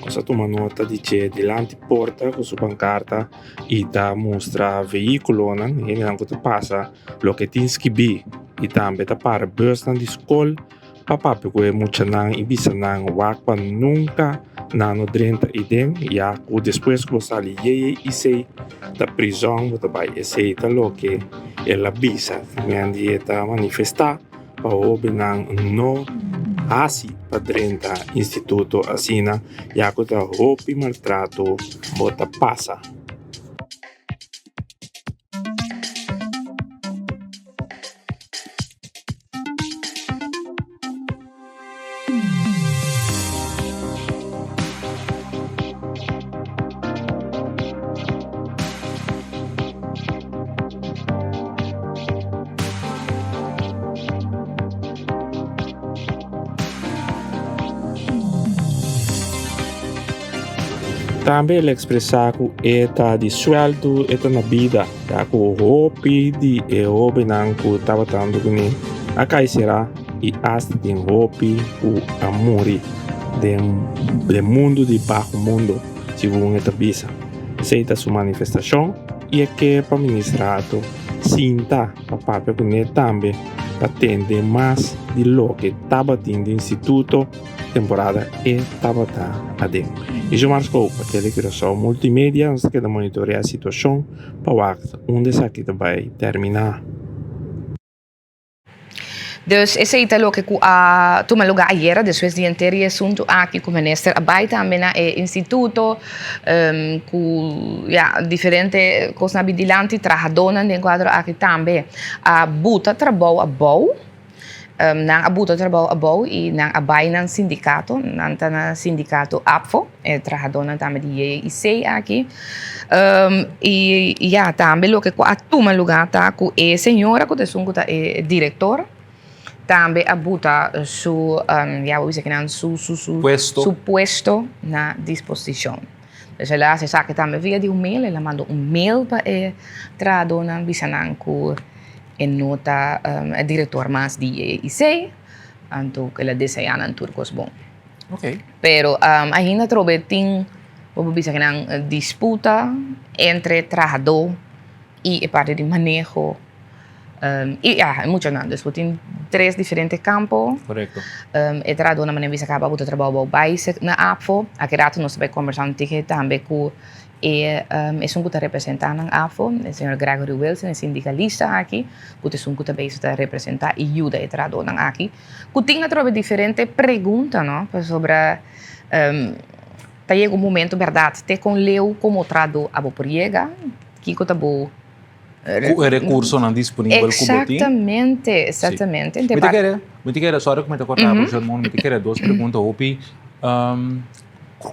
Nos a tuma nota di dje dilanti porta cu su pancarta y ta mustra vehiculonan, hendenan cu ta pasa loke tin skibi y tambe ta para busnan di scol pa papia ku e muchanan i bisa nan wak pa nunka nan no drenta iden ya ku despues ku bo sali yeye isei ta prizòn bo ta bai. Esei ta loke el a bisa. Mendi e ta manifestá pa hóbennan no hasi pa drenta instituto asina ya ku ta hopi maltrato bo ta pasa. Tambe el a ekspresá ku e ta di suèldu, e ta na bida. Ya ku hopi di e hóbennan ku tabata huntu kuné a kai será i asta tin hopi ku a muri den den mundu di baho mundo, segun e ta bisa. Esei ta su manifestashon i e ke pa ministrato sinta pa papia kuné tambe pa tende mas di loke tabatin di instituto temporada e tabata aden. Isomar Scope pa Tele Curaçao Multimedia nos ta keda monitorea e situacion pa wak unda esaki ta bay termina. Dus esei ta loke ku a tuma lugá ayera despues di henter e asuntu aki ku minister a bai tambe na e instituto ku ya diferente kosnan a bin dilanti, trahadónan den kuadro aki tambe a buta trabou abou, nan a buta trabou abou i nan a bai nan sindikato, nan ta na sindikato APFO, e trahadónan tambe di JIC aki. I ya, tambe loke ku a tuma lugá ta ku e señora ku ta esun ku ta e direktor tambe a buta su, ya bo bisa kinan, su su su Puesto. su puesto na disposishon. Dus el a hasi esaki tambe via di un mail, el a manda un mail pa e trahadónan bisa nan ku e no ta e direktor mas di e IC, anto ku el a deseá nan tur kos bon. Ok. Pero ainda atrobe tin, bo por bisa kinan, disputa entre trahadó i e parti di maneho i ya, e muchanan. Dus bo tin tres diferente kampo. Korekto. E trahadónan manera bisa kaba bo ta trabou bou bai na APFO. Aki rato nos ta bai kombersá un tiki tambe ku e esun ku ta representá nan APFO, e señor Gregory Wilson, e sindikalista aki, ku ta esun ku ta bezig ta representá i yuda e trahadónan aki. Ku tin atrobe diferente pregunta no pasobra ta yega un momento bèrdat te kon leu komo trahadó abo por yega kiko ta bo Ku e rekursonan disponibel ku bo tin. Eksaktamente eksaktamente Mi ta kere mi ta kere sorry ku mi ta korta bo Shermon mi ta kere dos pregunta hopi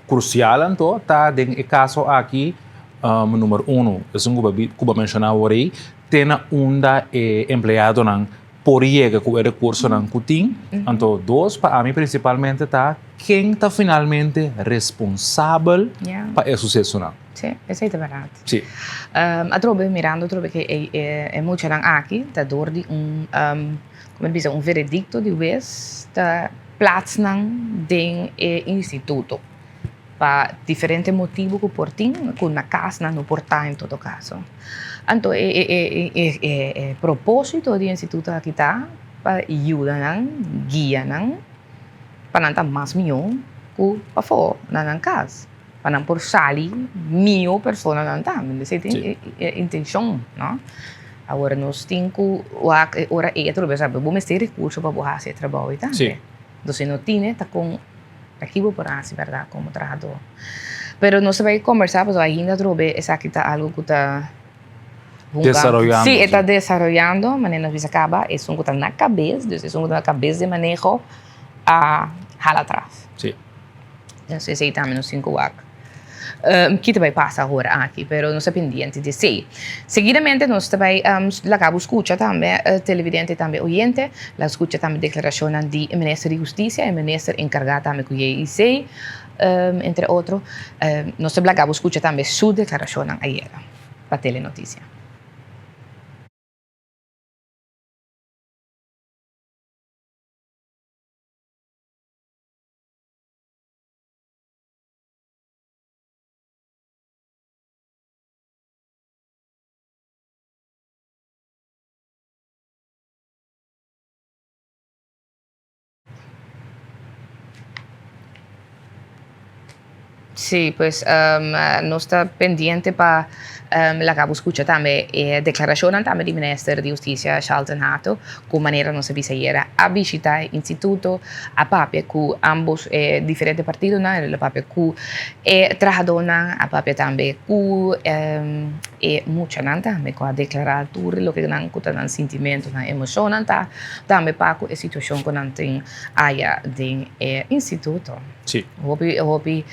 krusial anto ta den e kaso aki number uno esun ku bo a menshoná awor ei te na unda e empleadonan por yega ku e rekursonan ku tin. Anto dos, pa ami prinsipalmente ta ken ta finalmente responsabel pa e susesonan. Sí, esei ta bèrdat. Sí. Atrobe, mirando atrobe ke e muchanan aki ta dor di un, komo ta bisa, un veredikto di wes ta plats nan den e instituto pa diferente motibu ku por tin ku na kas nan no por ta en todo kaso. Anto e propósito di e instituto aki ta pa yuda nan, guia nan pa nan ta mas mihó ku pafó na nan kas, pa nan por sali mihó persona nan ta. Esei ta e intenshon, no? Awor nos tin ku wak e ora ei atrobe sa bo mester rekurso pa bo hasi e trabou ei tambe. Entonces si no tine ta kon Aki bo por hasi berdad como trahador. Pero nos ta bay combersa pasobra ainda atrobe esaki ta algo cu ta hunga. Desaroyando. Si, e ta desaroyando, manera nos bisa caba, esun cu ta na cabes, dus esun cu ta na cabes di maneho a hala atras. Si. Entonces esey tambe nos tin cu wak ki ta bay pasa awor aki, pero nos ta pendiente di esey. Seguidamente nos ta bay laga bo scucha tambe, televidente tambe oyente, laga scucha tambe declaracionnan di e Minister di Husticia, e Minister encarga tambe cu JIC, entre otro. Nos ta laga bo scucha tambe su declaracionnan ayera pa Telenoticia. Sí, pues nos ta pendiente pa laga bo skucha tambe e deklarashonnan tambe di Minister di Hustisia Shalton Hato ku manera nos a bisa ayera a bishita e instituto, a papia ku ambos e diferente partidonan, el a papia ku e trahadónan, a papia tambe ku e muchanan tambe ku a deklará tur loke nan ku ta nan sintimentunan, emoshonnan ta tambe pa ku e situashon ku nan tin aya den e instituto. Sí. Hopi, hopi,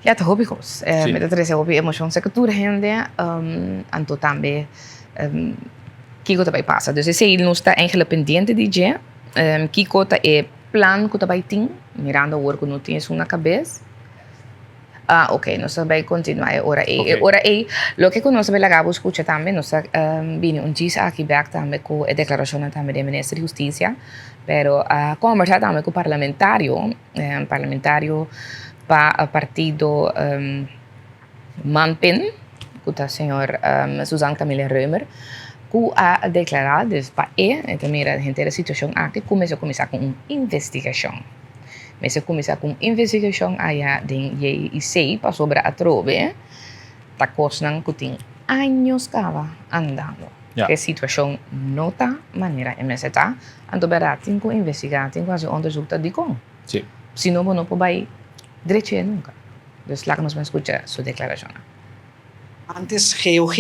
ya ta hopi kos. Sí. Mi ta trese hopi emoshon serka tur hende, anto tambe kiko ta bai pasa. Dus esei nos ta eigenlijk pendiente di dje, kiko ta e plan ku ta bai tin, mirando awor ku no tin esun na kabes. Ah, ok, nos ta bai kontinuá e ora ei. E ora ei, loke ku nos ta bai laga bo skucha tambe, nos ta bini un djis aki bèk tambe ku e deklarashonnan tambe di e Minister di Hustisia, pero a kombersá tambe ku parlamentario, parlamentario pa partido Manpin, ku ta señor Suzanne Camille Römer, ku a deklará, dus pa e, e ta mira henter e situashon aki, ku mester kuminsá ku un investigashon. Mester kuminsá ku un investigashon aya den JIC pasobra atrobe ta kosnan ku tin años kaba andando. E situashon no ta manera e mester ta, anto bèrdat tin ku investigá, tin ku hasi onderzoek ta dikon. Si no bo no por bai drech'é nunka. Dus laga nos ban skucha su deklarashonnan. Antes GOG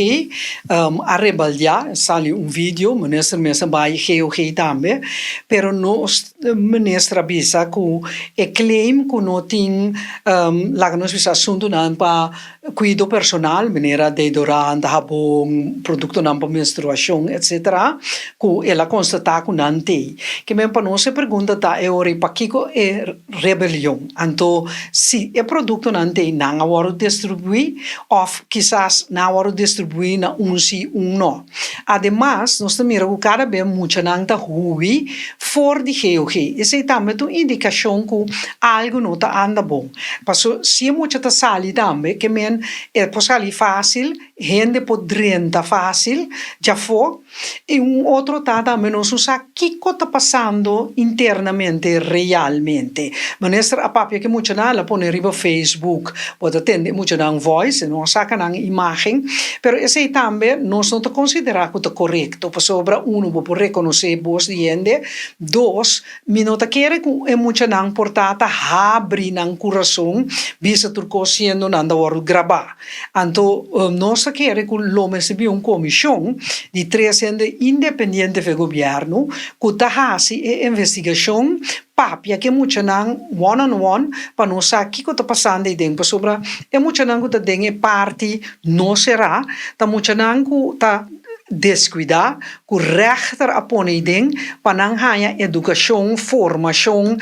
a rebeldiá, sali un video, minister mes a bai GOG tambe, pero nos minister a bisa ku e claim ku no tin laga nos bisa asuntunan pa Kuido personal, manera deodorant, habon, produktonan pa menstruashon, etc. Ku el a konstatá ku nan t'ei. Ke men pa nos e pregunta ta e ora ei pakiko e rebelion? Anto si e produktonan t'ei nan a wòrdu distribuí òf kisas nan a wòrdu distribuí na un si un no? Ademas nos ta mira ku kada be muchanan ta hui for di GOG. Esei tambe ta un indikashon ku algu no ta anda bon. Paso si e mucha ta sali tambe, ke men e por sali fásil, hende por drenta fásil djafó. I un otro ta tambe nos no sa kiko ta pasando internamente realmente. Minister a papia ku e muchanan, el a pone riba Facebook, bo ta tende e muchanan voice, e no a saka nan imágen, pero esei tambe nos no ta konsiderá ku ta korekto, pasobra uno bo por rekonosé bos di hende, dos, Mi no ta kere ku e muchanan por ta ta habri nan kurason bisa tur kos siendo nan ta wòrdu grabá. Anto nos ta kere ku lo mester bin un komishon di tres hende independiente fe gobièrnu ku ta hasi e investigashon papia ku e muchanan one on one pa nos sa kiko ta pasando ei den pasobra e muchanan ku ta den e parti no será ta muchanan ku ta deskuidá ku rèchter a pone ei den pa nan haña edukashon, formashon,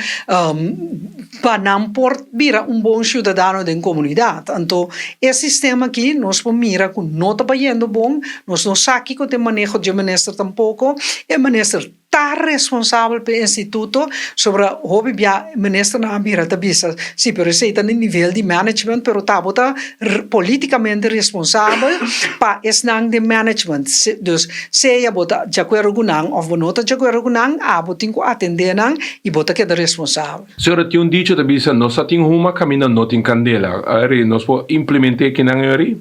pa nan por bira un bon siudadano den komunidat. Anto e sistema aki nos por mira ku no ta bayendo bon, nos no sa kiko ta e maneho dje minister tampoko, e minister ta responsabel pa e instituto, sobra hopi bia ministernan a bira ta bisa si pero esei ta na nivel di management pero ta bo ta politikamente responsabel pa esnan den management. Dus sea bo ta djakuerdo ku nan òf bo no ta djakuerdo ku nan, abo tin ku atendé nan i bo ta keda responsabel. Señora, tin un dicho ta bisa, no sa tin huma kaminda no tin kandela. Ari, nos por implement'é kinan e ori?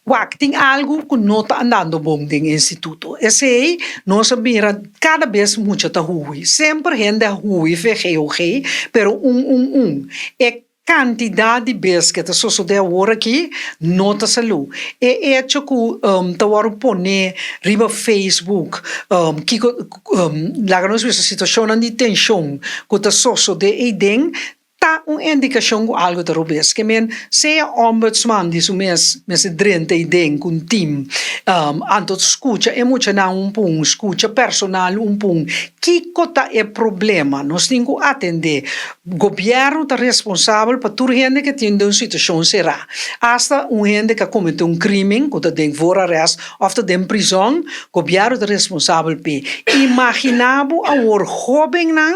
Wak, tin algu ku no ta andando bon den e instituto. Esei nos a mira kada bes mucha ta hui. Semper hende a hui VGOG, pero un un un. E Kantidat di bes ke ta sosodé awor aki no ta salú. E echo ku ta wòrdu poné riba Facebook kiko laga nos bisa situashonnan di tenshon ku ta sosodé eiden ta un indikashon ku algu ta robes. Ke men sea ombudsman di su mes mester drenta eiden ku un tim anto skucha e muchanan un pun, skucha personal un pun kiko ta e problema. Nos tin ku atendé. Gobièrnu ta responsabel pa tur hende ke tin den un situashon será. Asta un hende ke a kometé un krímen ku ta den voorarrest òf ta den prizòn, gobièrnu ta responsabel p'e. Imaginá bo awor hóbennan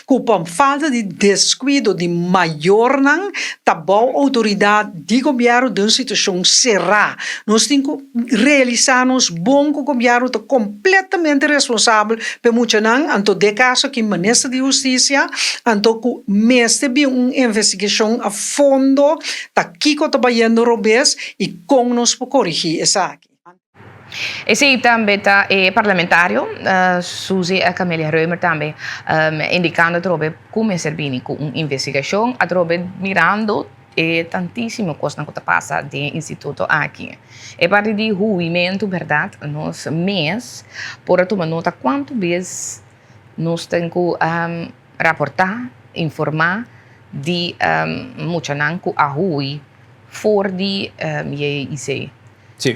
ku pa falta di deskuido di mayornan ta bou outoridat di gobièrnu den un situashon será. Nos tin ku realisá nos bon ku gobièrnu ta kompletamente responsabel p'e muchanan, anto den kaso aki minister di hustisia, anto ku mester bin un investigashon a fondo ta kiko ta bayendo robes i kon nos por korigí esaki. Esei tambe ta e parlamentario Suzy Camelia Römer tambe indikando atrobe ku mester bini ku un investigashon atrobe mirando E tantísimo kosnan ku ta pasa den e instituto aki. E parti di huimentu bèrdat nos mes por a tuma nota kuantu bes nos ten ku raportá, informá di muchanan ku a hui for di JIC.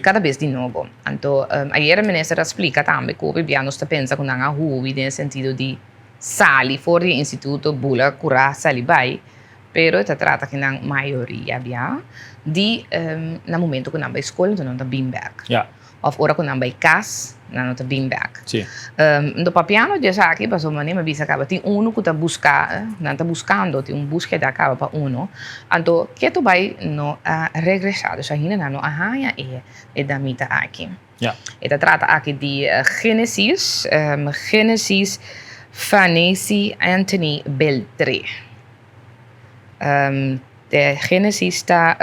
Kada bes di nobo. Anto ayer e minister a splika tambe ku hopi bia nos ta pensa ku nan a hui den e sentido di sali for di e instituto, bula kurá sali bai. Pero e ta trata ki nan mayoria bia di na momento ku nan bai skol enton nan ta bin bek. Of ora ku nan bai kas nan no ta bin bek. Ento papiando di esaki pasobra manera mi a bisa kaba tin unu ku ta buska nan ta buskando tin un buskeda kaba pa uno anto ketu bai no a regresa dus ainda nan no a haña e damita aki. E ta trata aki di Genesis Genesis Fanesi Anthony Beltré. De Genesis ta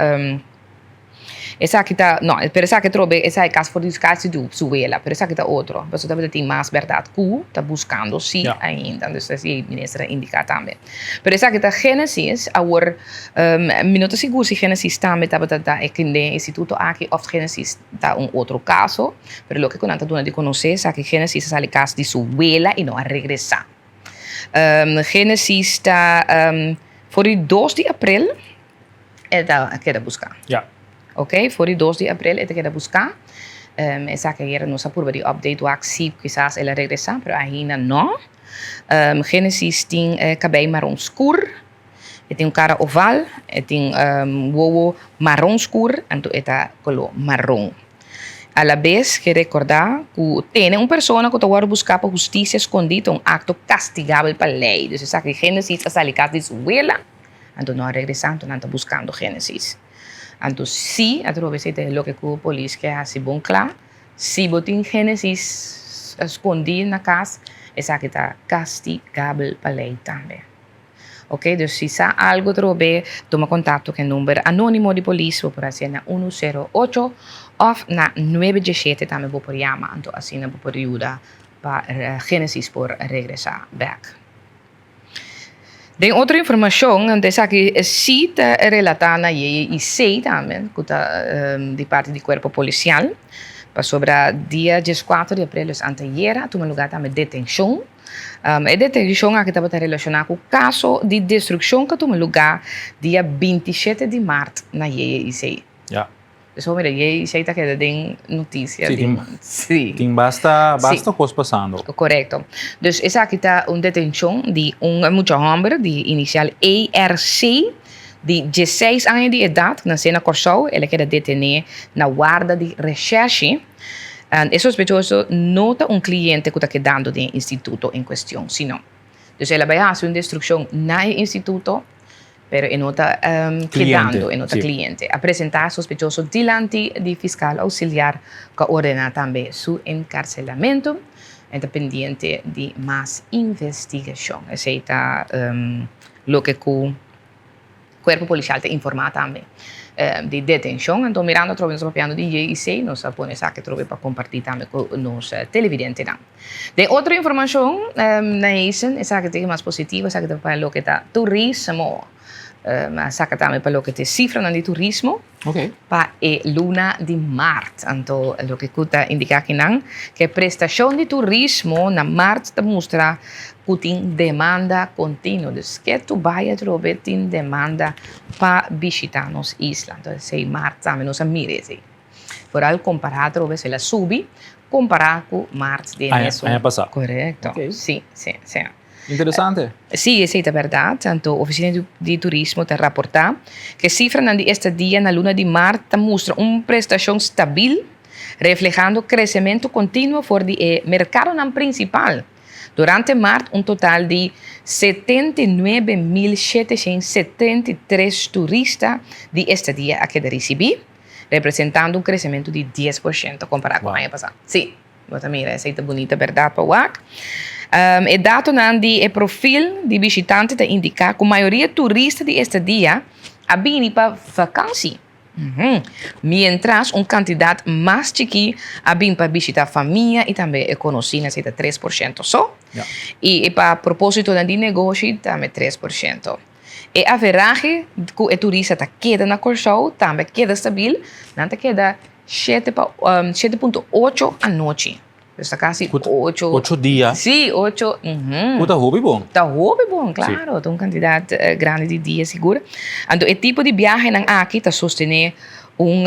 Esaki ta, no, pero esaki atrobe, esaki kas for di kasi di su wela, pero esaki ta otro. Pasobra tabata tin mas bèrdat ku ta buskando si ainda. Entonces así e minister a indiká tambe. Pero esaki ta Genesis. Awor, mi no ta sigur si Genesis tambe tabata ta e den e instituto aki òf Genesis ta un otro kaso. Pero loke ku nan ta duna di konosé esaki Genesis a sali kas di su wela i no a regresá. Genesis ta for di dos di aprel. E ta keda buská. Ja. Ok, for di dos di aprel e ta keda buská. Esaki ayera nos a purba di update wak si kisas el a regresá, pero ainda no. Genesis tin kabei maron skur, e tin un kara oval, e tin wowo maron skur, anto e ta koló maron. Alabes ke rekordá ku tene un persona ku ta wòrdu buská pa hustisia skondí ta un akto kastigabel pa lei. Dus esaki Genesis a sali kas di su wela. Anto no a regresá, anto nan ta buskando Génesis. Anto si, atrobe esei ta e loke ku polis ke hasi bon kla, si bo tin Génesis skondí na kas, esaki ta kastigabel pa lei tambe. Oke, dus si sa algu atrobe, tuma kontakto ku e number anónimo di polis, bo por hasié na unu sero ocho òf na nuebe dieshete tambe bo por yama, anto asina bo por yuda pa Génesis por regresá bèk. Den otro informashon, anto esaki si ta relatá na JIC tambe, ku ta di parti di kuerpo polisial, pasobra dia dieskuater di aprel, dus anteayera, a tuma lugá tambe detenshon. E detenshon aki tabata relashoná ku kaso di destrukshon ku a tuma lugá dia bintishete di mart na JIC. So mira, y esey ta keda den noticia. Sí, tin, sí. Tin basta, basta sí. Cos pasando. Correcto. Dus esaki ta un detencion di un mucha homber di inicial ARC di 16 aña di edad, nace na Corsou. El a keda detene na warda di recherche. En e sospechoso no ta un cliente cu ta kedando den e instituto en cuestion, sino. Dus el a bay haci un destruccion na e instituto. Pero e no ta kedando, e no ta cliente. A presenta sospechoso dilanti di fiscal auxiliar cu a ordena tambe su encarcelamento. E ta pendiente di mas investigacion. Esey ta loke cu Cuerpo Policial ta informa tambe di detencion. Anto mirando atrobe nos ta papiando di JIC, nos a pone esaki atrobe pa comparti tambe cu nos televidentenan. Den otro informacion, Naesen, esaki ta mas positivo, esaki ta pa loke ta turismo. A saca tambe pa loke ta e cifranan di turismo pa e luna di maart. Anto loke cu ta indica akinan, cu e prestacion di turismo na maart ta mustra cu tin demanda continuo. Dus ke tu bay atrobe tin demanda pa bishita nos isla. Anto esey maart tambe nos a mira esey. Vooral kompará atrobe si el a subi kompará ku maart di e mesun. Aña pasá. Korekto. Sí, sí, sí. Interesante. Sí, esei ta bèrdat. Anto Ofisina di Turismo ta raportá ku e sifranan di estadia na luna di maart ta mustra un prestashon stabil, reflehando kresementu kontinuo for di e merkadonan prinsipal. Durante maart un total di 79.773 turista di estadia a keda risibí. representando un kresementu di 10% kompará ku aña pasá. Sí, bo ta mira esei ta bunita bèrdat pa wak. E datonan di e profil di bishitante ta indiká ku mayoria turista di estadia a bini pa vakansi, miéntras un kantidat mas chikí a bin pa bishitá famia i tambe e konosínan, esei ta 3% so, i pa propósitonan di negoshi tambe 3%. E averahe ku e turista ta keda na Kòrsou tambe a keda stabil, nan ta keda shete pa shete punto ocho anochi. Dus ta kasi ocho. Ocho dia. Sí, ocho. Ku ta hopi bon. Ta hopi bon, klaro. Ta un kantidat grandi di dia sigur. Anto e tipo di biahenan aki ta sostené un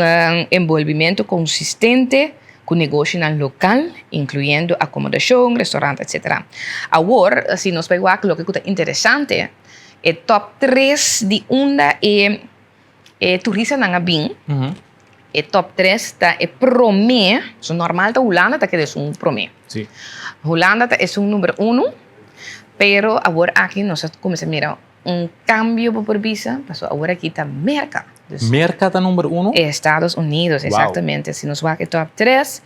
enbolbimentu konsistente ku negoshinan lokal, inkluyendo akomodashon, restorant, etsetera. Awor, si nos bai wak loke ku ta interesante, E top tres di unda e e turistanan a bin, e top tres ta e promé, so normal ta Hulanda ta keda esun promé. Sí. Hulanda ta esun number uno, pero awor aki nos a kuminsá mira un kambio bo por bisa, pasobra awor aki ta Merka. Dus Merka ta number uno? Estados Unidos, exactamente. Si nos wak e top tres,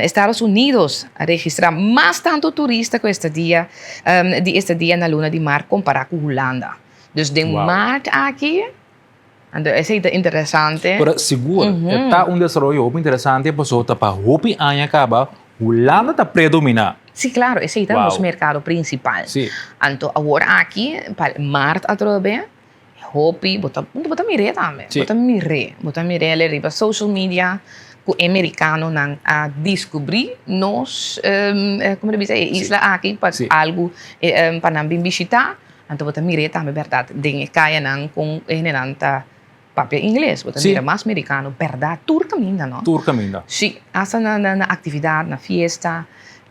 Estados Unidos a registra mas tanto turista ku estadia di estadia na luna di maart kompará ku Hulanda. Dus den maart aki. Anto esei ta interesante. Pero sigur, e ta un desaroyo hopi interesante pasobra ta pa hopi aña kaba Hulanda ta predominá. Sí, klaro, esei ta nos merkado prinsipal. Sí. Anto awor aki, pa mart atrobe, hopi, bo ta, bo ta mir'é tambe. Sí. Bo ta mir'é, bo ta mir'é el riba social media ku e merikanonan a diskubrí nos, komo ta bisa, e isla aki pa algu pa nan bin bishitá. Anto bo ta mir'é tambe bèrdat den e kayanan kon e hendenan ta papia ingles. Bo ta mira mas merikano bèrdat tur kaminda no. Tur kaminda. Sí, asta na na aktividat, na fiesta,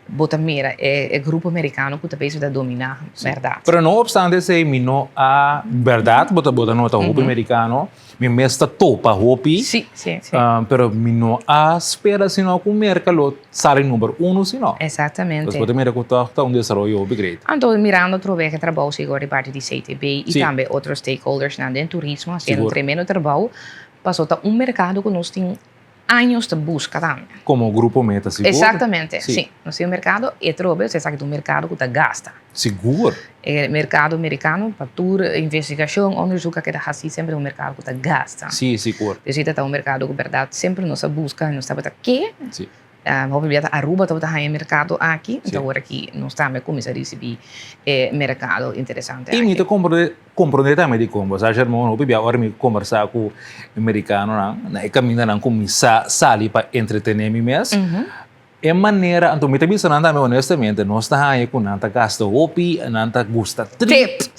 bo ta mira e e grupo merikano ku ta bezig ta dominá bèrdat. Pero no opstante esei mi no a bèrdat bo ta bo ta nota hopi merikano. Mi mes ta topa hopi. Sí, sí, sí. Pero mi no a spera sino ku Merka lo sali number uno sino. Exactamente. Pues bo ta mira ku tòg ta un desaroyo hopi great. Anto mirando atrobe e trabou sigur di parti di CTB i tambe otro stakeholdersnan den turismo hasiendo un tremendo trabou pasobra ta un merkado ku nos tin años ta buska tambe. Komo grupo meta sigur. Exactamente, sí. Nos tin un merkado i atrobe esaki ta un merkado ku ta gasta. Sigur. E merkado merikano pa tur investigashon, onderzoek a keda hasi semper un merkado ku ta gasta. Sí, sigur. Dus e ta ta un merkado ku bèrdat semper nos a buska i nos tabata ke. Sí. Hopi bia ta Aruba tabata haña e merkado aki, anto awor aki nos tambe a kuminsá risibí e merkado interesante aki. I mi ta komprondé komprondé tambe dikon bo sa Shermon, hopi bia ora mi kombersá ku e merikanonan na e kamindanan ku mi sa sali pa entretené mi mes, E manera, anto mi ta bisa nan tambe honestamente, nos ta haña ku nan ta gasta hopi, nan ta gusta treat,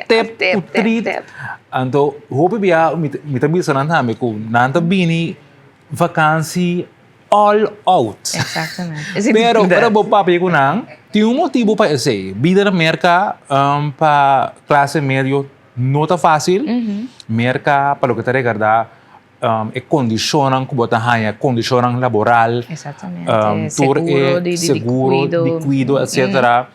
Tip, tip ku treat. Anto hopi bia mi ta bisa nan tambe ku nan ta bini vakansi all out. Exactamente. Pero ora bo papia ku nan, tin un motibu pa esei. Bida na Merka pa klase medio no ta fásil. Merka pa loke ta regarda e kondishonnan ku bo ta haña, kondishonnan laboral, tur e seguro di kuido etsetera,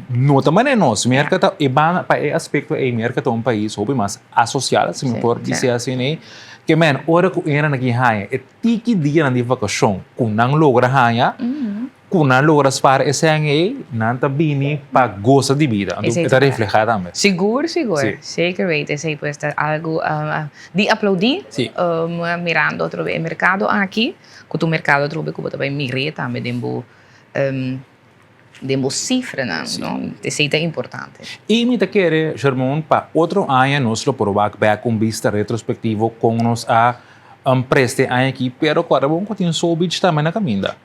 no ta manera nos. Merka ta e banda pa e aspekto ei Merka ta un pais hopi mas asosial si mi por bisa asina ei. Ke men ora ku e nan aki haña e tiki dianan di vakashon ku nan logra haña, Ku nan logra spar e sèn ei, nan ta bini pa gosa di bida. Anto e ta reflehá tambe. Sigur, sigur. Zeker weten. Esei pues ta algu di aplaudí. Mirando atrobe e merkado aki, ku ta un merkado atrobe ku bo ta bai mir'é tambe den bo den bo sifranan, no? Esei ta importante. I mi ta kere, Shermon, pa otro aña nos lo por wak bèk un bista retrospektivo kon nos a presta e aña aki, pero kòrda bon ku tin Soul Beach tambe na kaminda.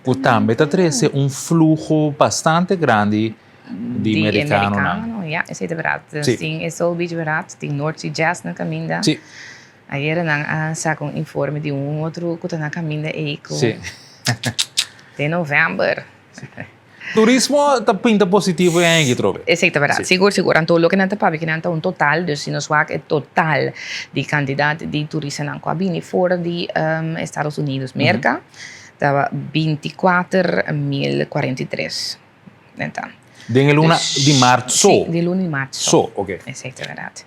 Ku tambe ta trese un fluho bastante grandi di merikanonan. Ya, esei ta berat. Tin e Soul Beach berat, tin North Sea Jazz na kaminda. Ayera nan a saka un informe di un otro ku ta na kaminda ei ku den novèmber. Turismo ta pinta positivo e aña aki trobe. Esei ta berdad. Sigur, sigur. Anto loke nan ta papia kinan ta un total, dus si nos wak e total di kantidat di turistanan ku a bini for di Estados Unidos, Merka, ta 24.043. Neta. Den e luna di mart so? Si, den e luna di mart so. So, oke. Esei ta berdad.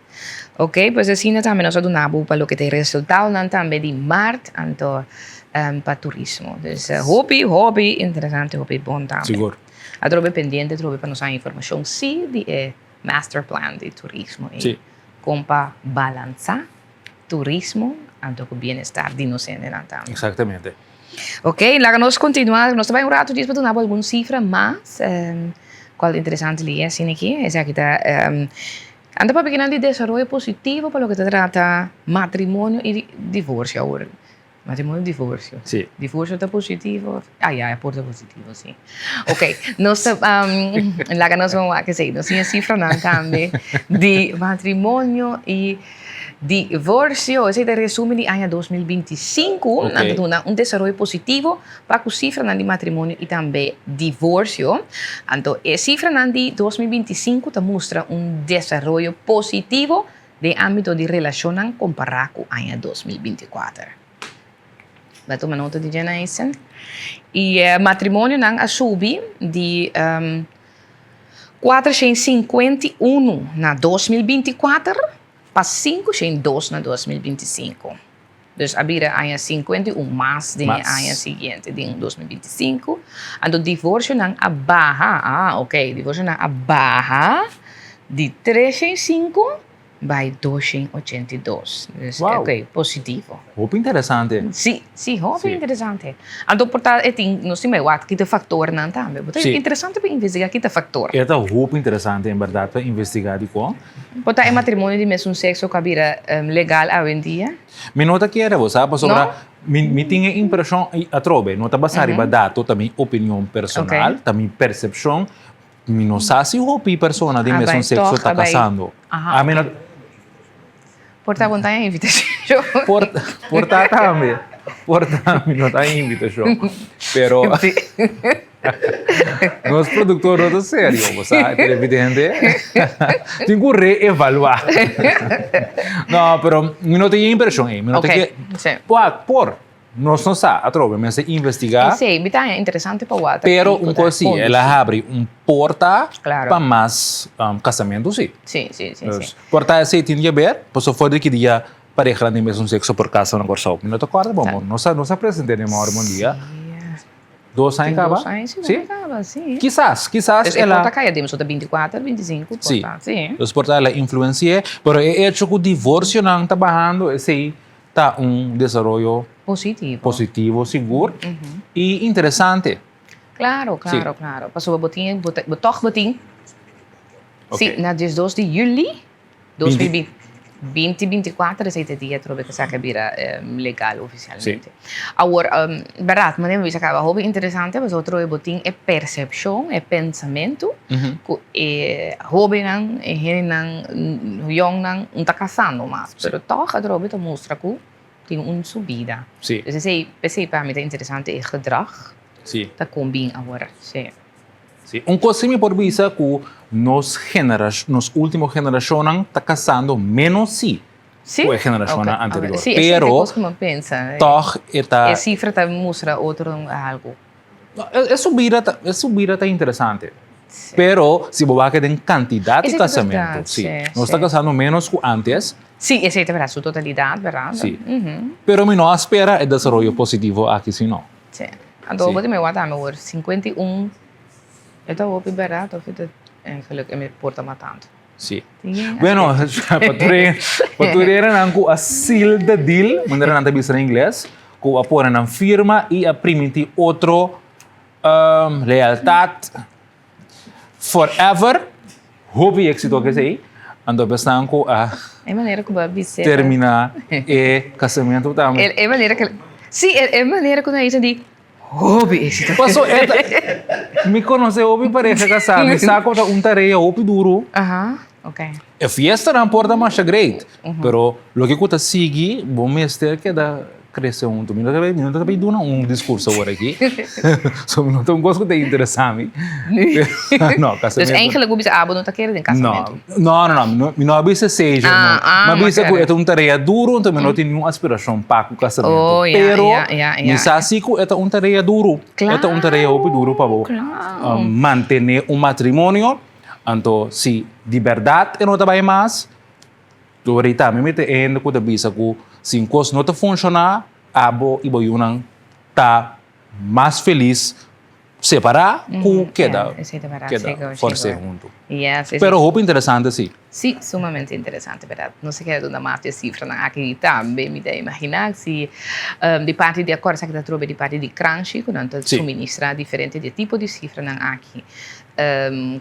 Oke, pues asina tambe nos a duna bo pa loke ta e resultadonan tambe di mart, anto pa turismo. Dus hopi, hopi interesante, hopi bon tambe. Sigur. Atrobe pendiente atrobe pa nos haña informashon si di e master plan di turismo ei. Si. Kon pa balansa turismo anto ku bienestar di nos hendenan tambe. Exactamente. Ok, laga nos kontinuá. Nos ta bai un ratu djis pa duna bo algun sifra mas kual ta interesante li asina aki. Esaki ta Anda papia kinan di desaroyo positivo pa loke ta trata matrimonio i divorsio awor. Matrimonio divorsio. Sí. Divorsio ta positivo? Ah ya, e por ta positivo, sí. Ok, nos ta laga nos ban wak esei. Nos tin e sifranan tambe di matrimonio i divorsio. Esei ta e resumen di aña 2025. Ok. Nan ta duna un desaroyo positivo pa ku sifranan di matrimonio i tambe divorsio. Anto e sifranan di 2025 ta mustra un desaroyo positivo Den ámbito di relashonnan kompará ku aña 2024. Bo a tuma nota di dje Naisen? I e matrimonionan a subi di 451 na 2024 pa 502 na 2025. Dus a bira aña 51 mas den e aña siguiente, den 2025. Anto divorsionan a baha, ah, ok, divorsionan a baha di 305. Bai 282. Dus, Wow. ok, positivo. Hopi interesante. Sí, sí, hopi Sí. interesante. Anto por ta e tin, nos tin bai wak kita factornan tambe. Bo ta Sí. interesante pa investiga kita factor. E ta hopi interesante en berdad pa investiga dikon. Por ta e matrimonio di mesun sexo ku a bira legal awendia? Mi no ta kere bo sa, pasobra No? mi mi tin e impreshon, i atrobe, no ta basá riba dato, ta mi opinion personal, ta mi persepshon, Mi no sa si hopi persona di A mesun bai sexo toch, ta a bai. casando. Aha, A mi no ok. Por ta bon ta e invitacion. Por, por ta tambe. Por ta mi no ta invitacion. Pero Sí. nos productor no ta serio, bo sa, televidente. Tin cu reevalua. No, pero mi no tin e impresion ey. Mi no ta Ok, ke sí. Por, por. Nos no sa, atrobe, mester investigá. Esei, mi ta haña interesante pa wak. Pero un kos sí, el a habri un porta Claro. pa mas kasamentu sí. Sí, sí, sí, sí. Por ta esei tin di haber, pasobra for di ki dia parehanan di mesun sekso por kasa na Kòrsou. Mi no ta kòrda bon, bon. Nos a nos a present'é den Mòri Bon Dia. Dos aña kaba? Dos aña sí, kaba, sí. Kisas, kisas el a. el a. Por ta kaya den so ta bintikuater, bintisinko, por ta, sí. Dus por ta el a influensi'é, pero e echo ku divorsionan ta bahando esei Ta un desaroyo Positivo. positivo sigur y interesante. Claro, claro, claro. Pasobra bo tin, bo ta, bo tog bo tin. Sí, na diesdos di juli dos mil binti, binti binti kuater esei ta e dia atrobe ku esaki a bira legal ofisialmente. Awor, bèrdat, manera mi bisa kaba hopi interesante pasobra atrobe bo tin e persepshon, e pensamentu ku e hóbennan, e hendenan yòngnan no ta kasando mas, pero tòg atrobe ta mustra ku tin un subida. Dus esei, p'esei pa mi ta interesante e gedrag ta kon bin awor. Sí. Sí. Un kos si mi por bisa ku nos generash, nos último generashonnan ta kasando ménos sí Sí? ku e generashonnan Oké, anterior. oké. Sí, esei ta e Pero kos ku mi a pensa. tòg e ta. E sifra ta mustra otro algu. E subida ta, e subida ta interesante. Sí. Pero si bo wak den kantidat di Esei ta kasamentu, bèrdat, sí. sí, Nos ta sí. kasando ménos ku antes. Sí, esei ta bèrdat, su totalidat, bèrdat? Sí. Pero mi no a spera e desaroyo positivo aki si no. Sí. Anto Sí. bo tin mi wak tambe awor, 51, e ta hopi bèrdat òf e ta eigenlijk e mi por ta matando? Sí. Bueno, pa tur e, pa tur erennan ku a seal the deal, manera nan ta bisa na ingles, ku a pone nan firma i a primintí otro lealtat forever, hopi éxito ku esei. Anto esnan ku a E manera ku bo a bis'é. terminá e kasamentu tambe. E manera ku, sí, e manera ku nan a bisa di Hopi éxito. Paso e ta, mi conoce hopi pareha casá, mi sa cu ta un tarea hopi duro. Aha, ok. E fiestanan por ta masha great, pero loke cu ta sigui, bo mester keda crece hunto. Mi no ta bay, mi no ta bay duna un discurso awor aki, so no ta un cos cu ta interesa mi. No, Dus casamento. eigenlijk bo bisa abo no ta kere den casamento. No, no, no, mi no a bisa esei, Ah, ah, Mi a bisa ku ma e ta un tarea duru, enton mi no tin niun aspirashon pa ku kasamentu. Oh, ya, Pero ya, ya, mi ya. sa si ku e ta un tarea duru. E ta un tarea hopi duru pa bo Claro. mantené un matrimonio. Anto si di bèrdat e no ta bai mas, ahorita mi mete e hende ku ta bisa ku si un kos no ta funshoná, abo i bo yunan ta mas felis Separá ku keda keda forsé huntu. Pero hopi interesante si. Sí, sumamente interesante, berdad. No se keda duna mas di e sifranan aki tambe. Mi ta imaginá si di parti di Akòrd esaki ta trobe di parti di Kranshi ku nan ta suministrá diferente di e tipo di sifranan aki,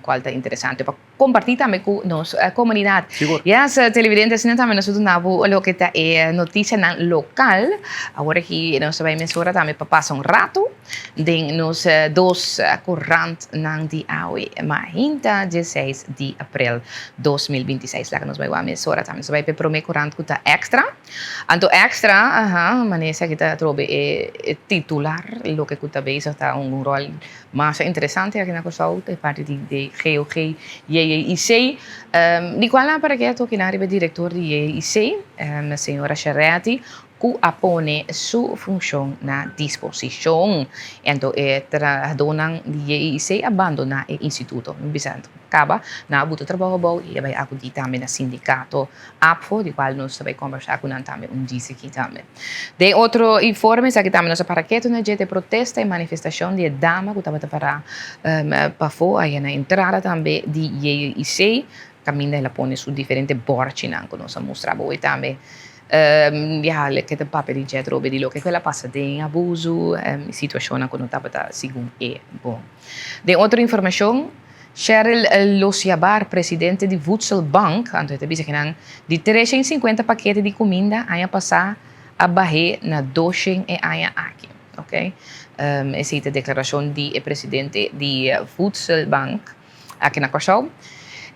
kual ta interesante pa Comparti tambe cu nos comunidad. Sigur. Yes, televidente, asina tambe nos ta duna bo loke ta e noticianan local. Awor aki nos ta bay mesora tambe pa pasa un rato den nos dos corantnan di awe mahinta dieseis di april 2026. Laga nos bay wak mesora tambe. Nos ta bay pa e prome corant cu ta Extra. Anto Extra, aha, manera esaki ta atrobe e titular, loke cu ta bezig ta un rol Masha interesante aki na Kòrsou ta e parti di de GOG JJIC, di kual nan a para ke a toki nan riba e direktor di JJIC, señora Shareti, ku a pone su funshon na disposishon. Anto e trahadónan di JJIC a bandoná e instituto. Mi bisa anto kaba nan a buta trabou abou i a bai akudí tambe na sindikato APFO, di kual nos ta bai kombersá ku nan tambe un disi aki tambe. Den otro informe, esaki tambe nos a para ketu na dje ta e protesta i manifestashon di e dama ku tabata pará pafó aya na entrada tambe di JIC. Kaminda el a pone su diferente bòrchinan ku nos a mustra bo tambe. Ya ke ta papia di dje atrobe di loke ku el a pasa den abusu i situashonnan ku no tabata segun e bon. Den otro informashon, Cheryl Losiabar, presidente di Voedselbank, anto e ta bisa ku nan di 350 pakete di kuminda aña pasá a bah'é na 200 e aña aki. Oke, esei ta deklarashon di e presidente di Voedselbank. Aki na Kòrsou.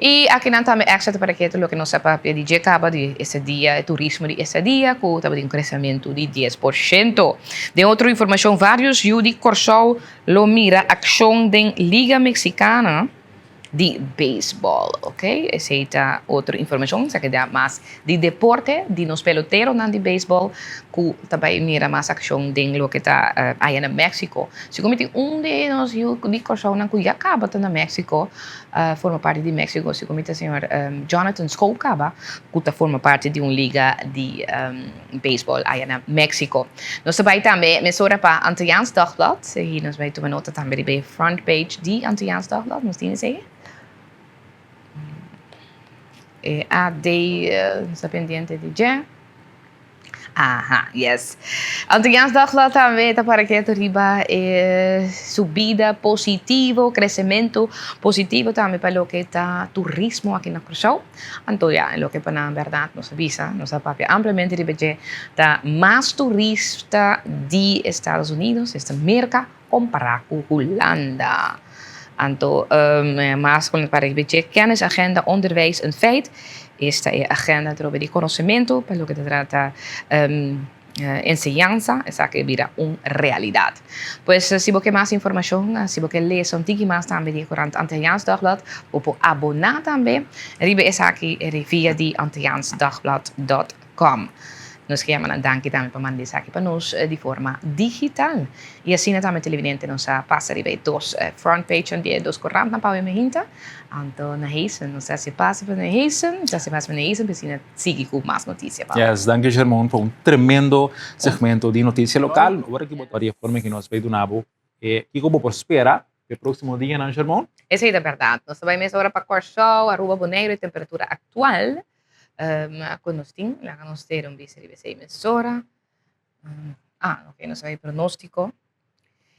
I akinan tambe extra ta para ketu loke nos a papia di dje kaba di esta dia, e turismo di esta dia ku tabatin un kresementu di 10%. Den otro informashon varios yu di Kòrsou lo mira akshon den Liga Mexicana di Beisbòl. Ok, esei ta otro informashon, esaki ta mas di deporte di nos peloteronan di beisbòl ku ta bai mira mas akshon den loke ta aya na Mexico. Segun mi tin un di nos yu di Kòrsounan ku ya kaba ta na Mexico, forma parti di Mexico, segun mi ta señor Jonathan Schoop kaba ku ta forma parti di un liga di beisbòl aya na Mexico. Nos ta bai tambe mesora pa Antilliaans Dagblad i nos bai tuma nota tambe riba e front page di Antilliaans Dagblad. Nos tin esei? E AD nos ta pendiente di dje. Aha, yes. Antilliaans Dagblad tambe ta para ketu riba e subida positivo, kresementu positivo tambe pa loke ta turismo aki na Kòrsou. Anto ya, loke pa nan bèrdat nos a bisa, nos a papia ampliamente riba dje, ta mas turista di Estados Unidos, esta Merka, kompará ku Hulanda. Anto mas ku para riba dje kennisagenda onderwijs een feit, esta e agenda atrobe di konosementu pa loke ta trata enseñansa, esaki a bira un realidat. Pues si bo ke mas informashon, si bo ke lesa un tiki mas tambe di e korant Antilliaans Dagblad, bo por aboná tambe riba esaki via di antilliaansdagblad dot Com. Nos ke yama nan danki tambe pa manda esaki pa nos di forma digital. I asina tambe televidente nos a pasa riba e dos front page di e dos korantnan pa awe mehinta. Anto na Heesen, nos ta hasi pasa pa na Heesen, nos ta hasi pasa pa na Heesen pa asina sigui ku mas notisia pa awe. Yes, danki Shermon pa un tremendo segmento di notisia lokal. Ora ki bo ta di e forma ki nos bay duna bo e kiko bo por spera e próksimo dianan Shermon. Esei ta bèrdat. Nos ta bai mes ora pa Kòrsou, Aruba, Boneiru e temperatura aktual. Cu nos tin, laga nos tera un bista riba esei mesora. Ah, ok, nos a bay pronostico.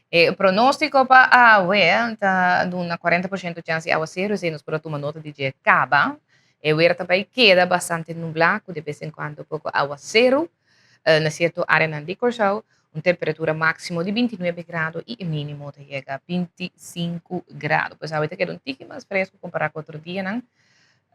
E pronostico pa awe ta duna 40% chance di aguacero, esei nos por a tuma nota di dje caba. E weer ta bay keda bastante nubla cu de bes en cuando poco aguacero na cierto areanan di Corsou. Un temperatura maximo di 29 grado y e minimo ta yega 25 grado. Pues awe ta keda un tiki mas fresco compara cu otro dianan.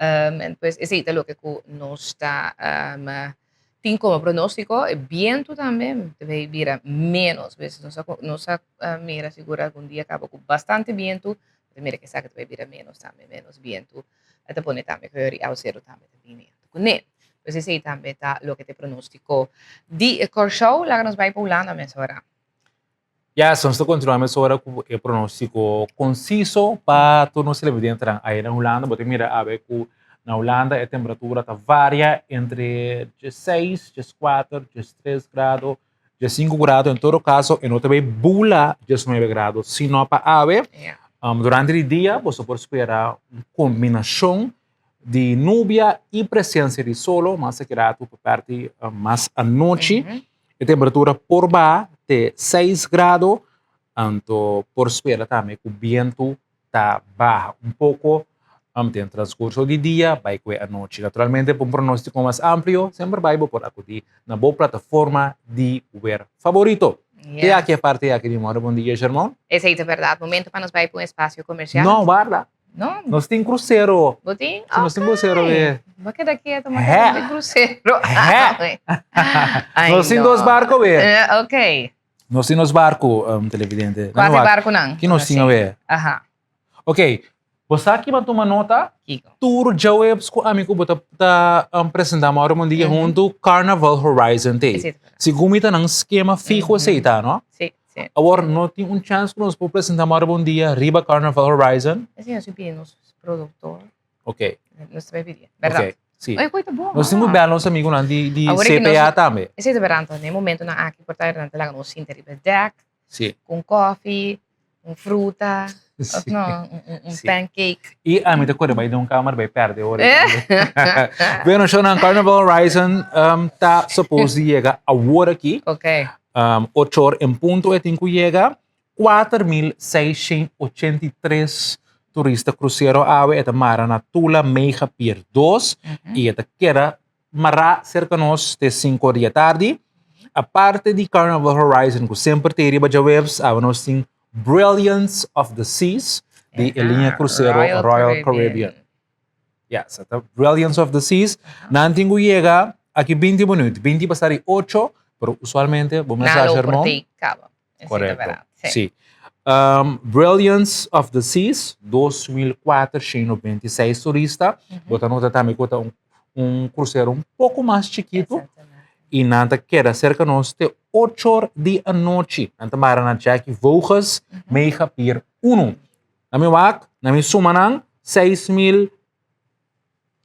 Um, pues esei ta loke ku nos ta um, tin komo pronóstiko. E bientu tambe ta bay bira menos. Pues nos a, nos a uh, mira sigur algun dia kaba ku bastante bientu. Ta mira ke esaki ta bay bira menos tambe, menos bientu. E ta pone tambe ku e awaseru tambe ta bini kuné. Pues esei tambe ta loke ta e pronóstiko di Kòrsou. Laga nos bai pa Hulanda mesora. Yes, nos ta continua mesora cu e pronostico conciso pa tur nos televidentenan ahi na Hulanda. Bo ta mira awe cu na Hulanda e temperatura ta varia entre diesseis, dieskuater, diestres grado, diesinku grado. En todo caso e no ta bay bula diesnuebe grado sino pa awe. Durante di dia boso por spera un combinacion di nubia y presencia di solo, mas aki rato pa parti mas anochi. E temperatura por baha te 6 grado, anto por spera tambe ku bientu ta baha un poko den transkurso di dia bai ku e anochi. Naturalmente pa un pronóstiko mas amplio semper bai bo por akudí na bo plataforma di wer favorito. Te aki e parti aki di Mòrda Bon Dia, Shermon. Esei ta bèrdat. Momento pa nos bai pa un espasio komersial. No, warda. No? Nos tin crucero. Bo tin? Si nos tin crucero be. Bo keda keto, ma keda tin crucero. Ay, Nos tin dos barco be. Ok. Nos tin dos barco, um, televidente. Cuál e barco nan? Ki nos tin be? Aha. Ok. Bo sa ki ban tuma nota? Kiko? Tur djaweps ku ami ku bo ta, ta um, presenta Mauro Mondia mm -hmm. huntu Carnival Horizon te. Segun mi ta nan skema fijo mm -hmm. esei ta, no? Sí. Sí. Awor no tin un chance ku nos por presenta Mora Bon Dia riba Carnival Horizon? Esei nos pidi nos productor. Ok. Nos ta pidi. Berdad? Ok, sí. Oye, koe ta bon. Nos tin ku bel nos amigunan di, di Awor ki CPA nos- tambe. Esei ta berdad, anto. Na e momentonan aki por ta nan ta laga nos sinta riba e dek, Sí. ku un koffie, un fruta. Of no, un pancake. I ami ta kore bai den un kamer bai perde ora. Bueno, shownan Carnival Horizon um, ta supposed di yega awor aki. Ok. Um, ocho or en punto e tin ku yega. 4.683 turista krusero awe e ta mara na Tula Mega Pier 2 i e ta keda mará serka nos te sinku or di e tardi. Aparte di Carnival Horizon ku semper tin riba djaweps, awe nos tin Brilliance of the Seas di e liña krusero Royal Caribbean. Ya, sa ta Brilliance of the Seas. Nan tin ku yega aki 20 minuut, 20 pasá di ocho, pero usualmente bo mester Nan lo Shermon. por tei kaba. Correcto. Sí. Um, Brilliance of the Seas, 2.496 turista. Mm -hmm. Bota nota tambe ku ta un, un crucero un poco mas chiquito. Y nan ta queda cerca nos te 8 or di anochi. Nan ta mara na Jackie Voges, mm -hmm. Mega Pier 1. Na mi wak, na mi suma nan, 6.000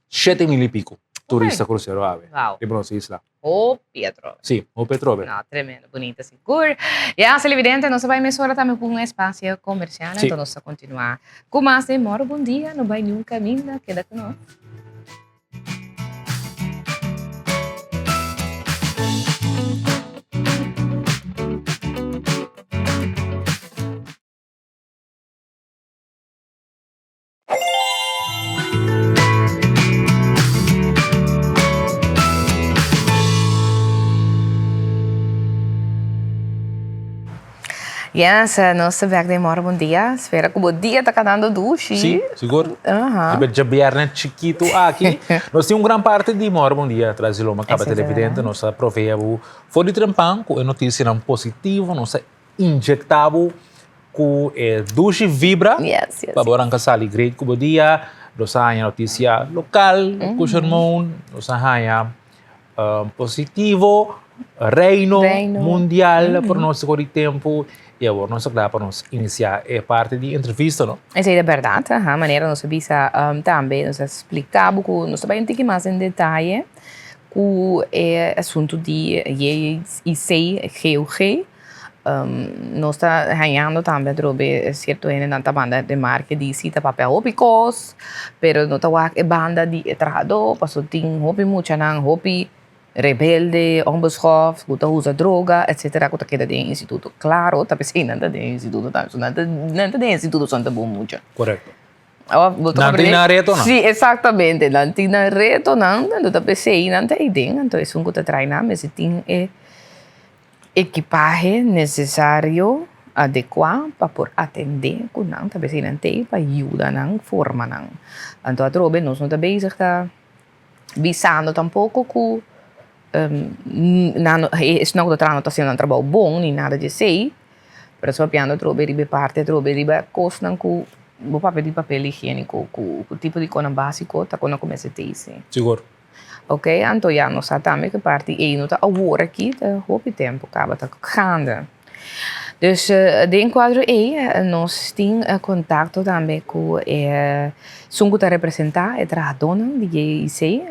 7000 y pico turista crucero awe. Wow. Riba nos isla. Hopi atrobe. Sí, hopi atrobe. No, tremendo, bonita sigur. Ya, televidente, nos a bai mesora tambe ku un espacio comercial, Sí. entonces nos ta continua ku mas den Moro Bon Dia, no bai niun caminda, keda ku nos. Yes, nos ta bek den mora bon dia. Spera ku bo dia ta kanando dushi. Sí, sigur. Aha. Riba djabièrnè chikitu aki. Nos tin un gran parti di mora bon dia tras di loma kaba televidente. Nos ta provea bo for di trempan ku e notisianan positivo. Nos ta Inyecta bo cu e dushi vibra Yes, yes, pa bo ranca sali great cu bo dia. Nos a haña noticia local cu Shermon, nos a haña positivo, reino, Reino. mundial pronostico di tempo y awor nos ta cla pa nos inicia e parti di entrevista, no? Esey ta berdad, aha, manera nos a bisa tambe, nos a splica bo cu nos ta bay un tiki mas den detaye cu e asunto di JIC, GOG. Nos ta hañando tambe atrobe cierto hendenan ta banda den marke di si ta papia hopi cos, pero no ta wak e banda di e trahadó, pasobra tin hopi muchanan hopi rebelde, onbeschoft, cu ta usa droga, etcetera, cu ta keda den e instituto. Claro, ta p'esei nan ta den e instituto tambe, so nan ta nan ta den e instituto son ta bon mucha. Correcto. Bo ta Nan tin comprende? nan retonan. Si, exactamente, nan tin nan retonan, anto ta p'esei nan ta eiden, anto esun cu ta trae nan mester tin e Ekipahe nesesario adekuá pa por atendé ku nan ta bes nan t'ei pa yuda nan forma nan. Anto atrobe nos no ta bezig ta bisando tampoko ku nan no esnan ku ta traha no ta hasiendo nan trabou bon ni nada di esei, pero nos ta papiando atrobe riba e parti atrobe riba kosnan ku bo papia di papel higiéniko ku tipo di kosnan básiko ta kon nan kuminsá t'ei si. Sigur. Ok, anto ya nos sa tambe ku parti ei no ta awor aki, ta hopi tempu kaba ta gaande. Dus den kuadro ei nos tin kontakto tambe ku e esun ku ta representá e trahadónan di JIC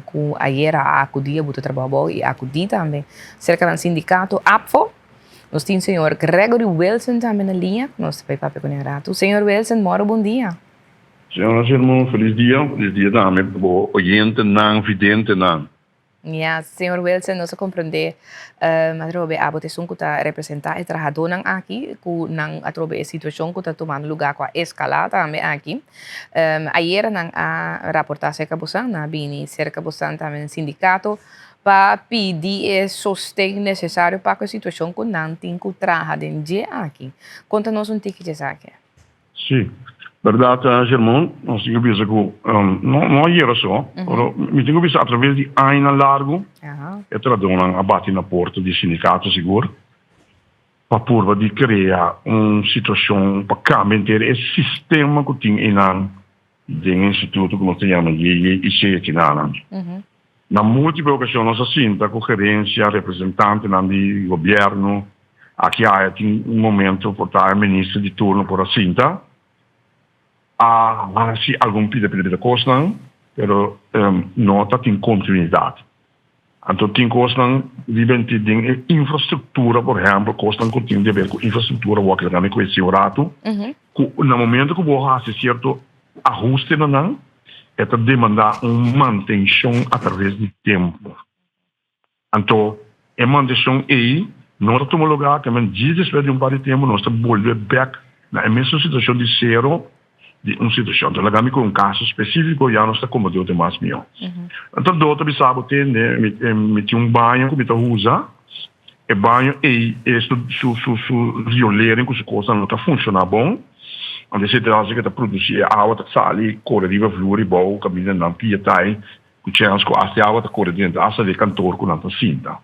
ku ayera a akudí a buta trabou abou i akudí tambe serka nan sindikato APFO. Nos tin señor Gregory Wilson tambe na liña ku nos ta bai papia kuné un ratu. Señor Wilson, mòrgo bon dia. Señora Sermon, feliz dia. Feliz dia tambe pa bo oyentenan, videntenan. Ya, señor Wilson, nos a comprende atrobe abo ta esun cu ta representa e trahadornan aki, cu nan atrobe e situacion cu ta tumando lugar cu a escala tambe aki. Ayera nan a raporta cerca bosan, nan a bini cerca bosan tambe den sindicato pa pidi e sosten necesario pa cu e situacion cu nan tin cu traha den dje aki. Conta nos un tiki dje esaki. Sí, berdad Germon, nos tin ku bisa ku no no ayera so, pero mi tin ku bisa atraves di añanan largu e trahadónan a bati na porta di sindikato sigur pa purba di krea un situashon pa kambia henter e sistema ku tin einan den e instituto ku nos ta yama JJIC akinanan. Na múltiple okashon nos a sinta ku gerensia, representantenan di gobièrnu. Aki aya tin un momento por ta e minister di turno por a sinta, a hasi algun pida pida pida kosnan, pero no ta tin kontinuidat. Anto tin kosnan riba en den e infrastruktura, por ehèmpel, kosnan ku tin di aber ku infrastruktura wòrdu laga mi kuesí un ratu, ku na momento ku bo hasi sierto ahuste na nan, e ta demandá un mantenshon atraves di tempu. Anto e mantenshon ei no ta tuma lugá, te men djis despues di un par di tempu nos ta bolbe bèk na e mesun situashon di sero di un situashon. Anto laga mi ku un kaso spesífiko ya nos ta kombatí otro mas mihó. Anto dor ta bisa bo tende mi mi tin un baño ku mi ta usa, e baño ei e su su su su riolering ku su kosnan no ta funshoná bon, anto esei ta hasi ku e ta produsí e awa ta sali kore riba vloer ribou kaminda nan pia tai Ku chèns ku asta e awa ta kore drenta asta di e kantor ku nan ta sinta.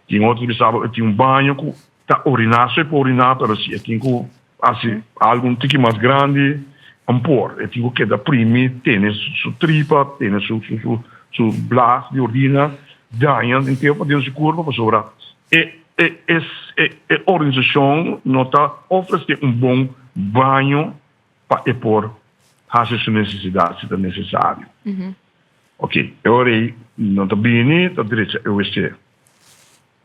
Tin otro ta bisa bo e tin un baño ku ta oriná so e por oriná pero si e tin ku hasi algu un tiki mas grandi un por. E tin ku keda primi tene su tripa, tene su su su blas di orina daña henter pa den su kurpa pasobra e e e organisashon no ta ofresé un bon baño pa e por hasi su nesesidat si ta nesesario. Ok, e ora ei no ta bini ta drecha e wc.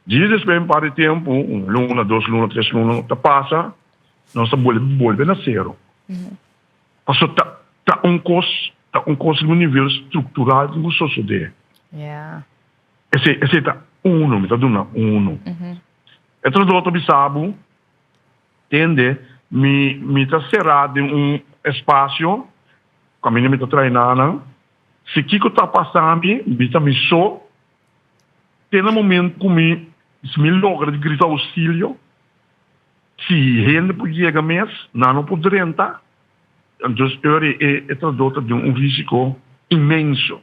Djis despues un par di tempu, un luna, dos luna, tres luna ta pasa, nos ta bolbe bolbe na sero. Pasobra ta ta un kos ta un kos riba un nivel struktural tin ku sosodé. Esei esei ta uno, mi ta duna uno. E trahador ta bisa bo. Tende, mi mi ta será den un espasio kaminda mi ta trainá nan. Si kiko ta pasa mi, mi ta mi so. Te na momento ku mi si mi logra di grita ousilio, si hende por yega mes, nan no por drenta. Entonces e ora ei e trahadó ta den un risiko inmenso.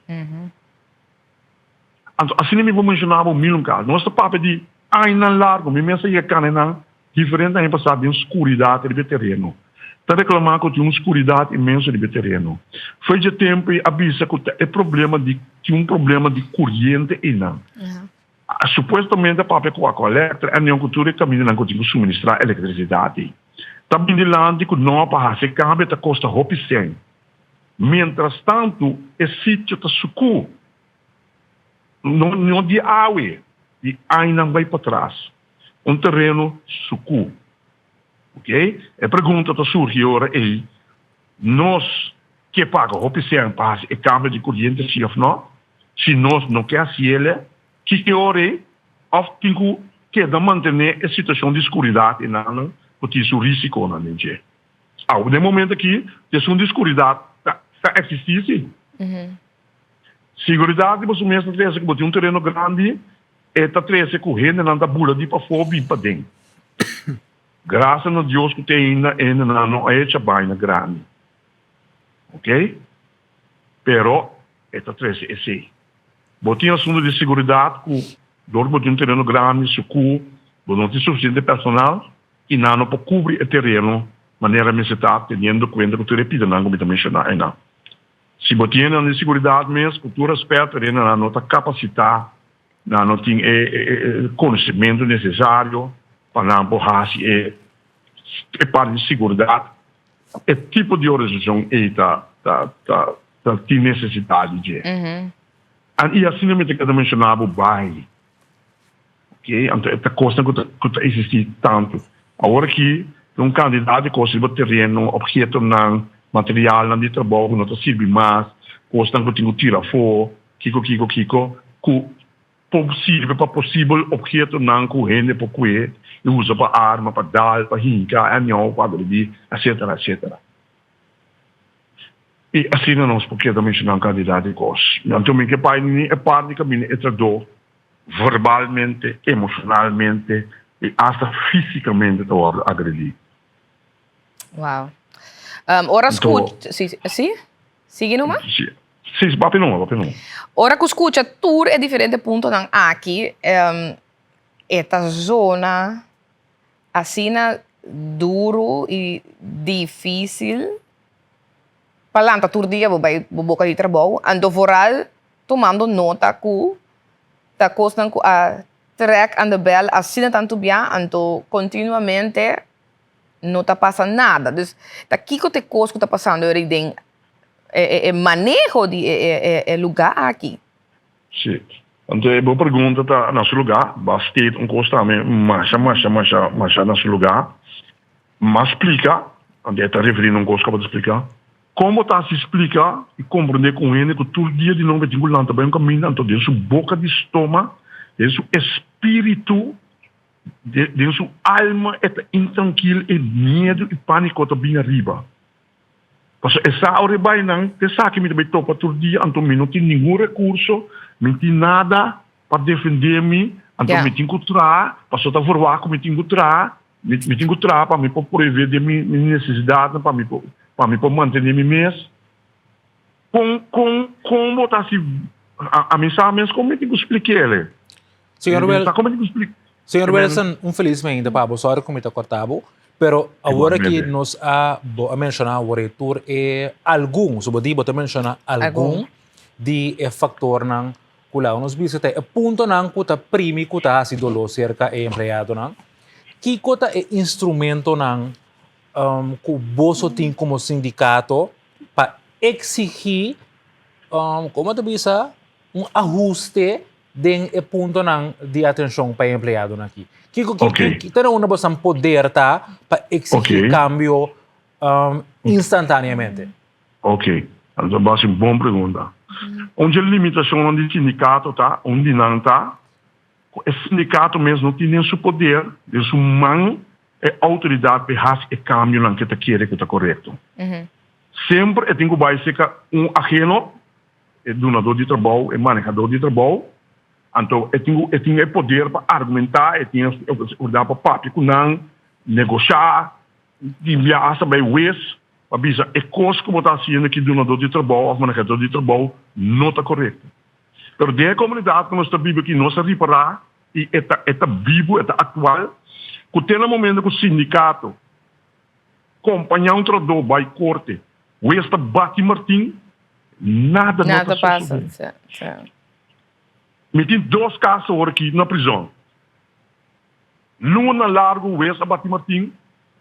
Anto asina mi por menshoná bo mil un kas. Nos ta papia di añanan largu. Mi mes a yega kana nan diferente aña pasá den skuridat riba e tereno. Ta reklamá ku tin un skuridat inmenso riba e tereno. Fo'i dje tempu ei a bisa ku ta e problema di tin un problema di kuriente einan. Supuestamente a papia ku Aqualectra en ku tur e kamindanan ku tin ku suministrá elektrisidat ei. Ta bin dilanti ku no pa hasi e kambio ta kosta hopi sèn. Mientrastantu e sitio ta sukú. No no di awe, di añanan bai patras. Un tereno sukú. Ok? E pregunta ta surgi ora ei, nos ke paga hopi sèn pa hasi e kambio di koriente si òf no? Si nos no ke hasiel, kiko e ora ei? Òf tin ku keda mantené e situashon di skuridat einan ku tin su risikonan den dje? Awe den momento aki esun di skuridat ta ta eksistí si. Siguridat di boso mes ta trese ku bo tin un tereno grandi, e ta trese ku hendenan ta bula di pafó bin paden. Grasia na Dios ku te ainda hendenan no a echa baina grandi. Ok? Pero e ta trese esei. Bo tin asuntu di siguridat ku dor ku bo tin un tereno grandi sukú bo no tin sufisiente personal, i nan no por kubri e tereno manera mester ta teniendo kuenta ku tur e pidanan ku mi ta menshoná einan. Si bo tin hendenan di siguridat mes, ku tur rèspèt, pero hendenan no ta kapasitá, nan no tin e konosementu nesesario pa nan por hasi e e parti di siguridat, e tipo di organisashon ei ta ta ta tin nesesidat di dje. I asina mi ta keda menshoná bo bai. Ok, anto e ta kosnan ku ta ku ta eksistí tantu. Awor aki tin un kantidat di kos riba tereno, ophetonan, materialnan di trabou ku no ta sirbi mas, kosnan ku tin ku tira afó, kiko kiko kiko, ku por sirbi pa posibel ophetonan ku hende por kue i usa pa arma, pa dal, pa hinka, anyhow, pa agredí, etcetera, etcetera. I asina nos por keda menshoná un kantidat di kos. Anto mi ke pai ni e parti kaminda e trabou verbalmente, emocionalmente y hasta físicamente ta wordo agredi. Wow. Um, ora scucha, si, si? Sigui numa? Si, si, papi numa, papi numa. Ora ku scucha tur e diferente puntonan aki, um, e ta zona asina duro y difícil pa lanta tur dia bo bai bo boca di trabou, anto vooral tumando nota ku ta kosnan ku a trek aan de bel asina tantu bia, anto kontinuamente no ta pasa nada. Dus ta kiko ta e kos ku ta pasando eri den e maneho di e lugá aki? Sí. Anto e bo pregunta ta na su lugá, bo a state un kos tambe masha masha masha masha na su lugá. M'a splika, anto e ta referí na un kos ku abo ta splika, kon bo ta hasi splika i komprondé ku un hende ku tur dia di nobo e tin ku lanta bai un kaminda, anto den su boka di stoma, den su espíritu, den su alma e ta intrankil, e miedu i pániko ta bini ariba. Pasobra e sa ora e bai nan, t'esaki mi ta bai topa tur dia, anto mi no tin ningun rekurso, mi no tin nada pa defendé mi, anto mi tin ku traha, pasobra ta verwagt ku mi tin ku traha, mi mi tin ku traha pa mi por proveé den mi mi nesesidatnan, pa mi por pa mi por mantené mi mes. Kon kon kon bo ta hasi ami sa mes kon mi tin ku splik'é. Señor Mi sa kon mi tin ku splik'é. Señor Wilson, un felis mainta pa bo. Sorry ku mi ta korta bo, pero awor aki nos a, bo a menshoná awor e tur e algun, so bo di bo ta menshoná algun di e faktornan ku laga nos bisa ta e puntonan ku ta primi ku ta hasi doló serka e empleadonan. Kiko ta e instrumentonan ku boso tin komo sindikato pa eksigí, komo ta bisa, un ahuste den e puntonan di atenshon pa e empleadonan aki? Kiko ki Ok. ki ta na unda boso poder ta pa eksigí Ok. kambio instantaneamente? Ok, anto bo hasi un bon pregunta. Un dje limitashonnan di sindikato ta, un di nan ta ku e sindikato mes no tin den su poder, den su man, e outoridat pa e hasi e kambionan ku e ta kere ku ta korekto. Semper e tin ku bai serka un ageno E dunadó di trabou, e manehadó di trabou, anto e tin ku e tin e poder pa argumentá, e tin e oportunidat pa papia ku nan, negoshá, tin bia asta bai wes pa bisa e kos ku bo ta hasiendo aki dunadó di trabou òf manehadó di trabou no ta korekto. Pero den e komunidat ku nos ta biba aki nos a ripará i e ta e ta bibu, e ta aktual ku te na momento ku sindikato kompañá un trabadó bai korte, wes ta bati martin, Nada no ta sosodé. Mi tin dos kaso awor aki na prizòn. Luna largu wes a bati Martin,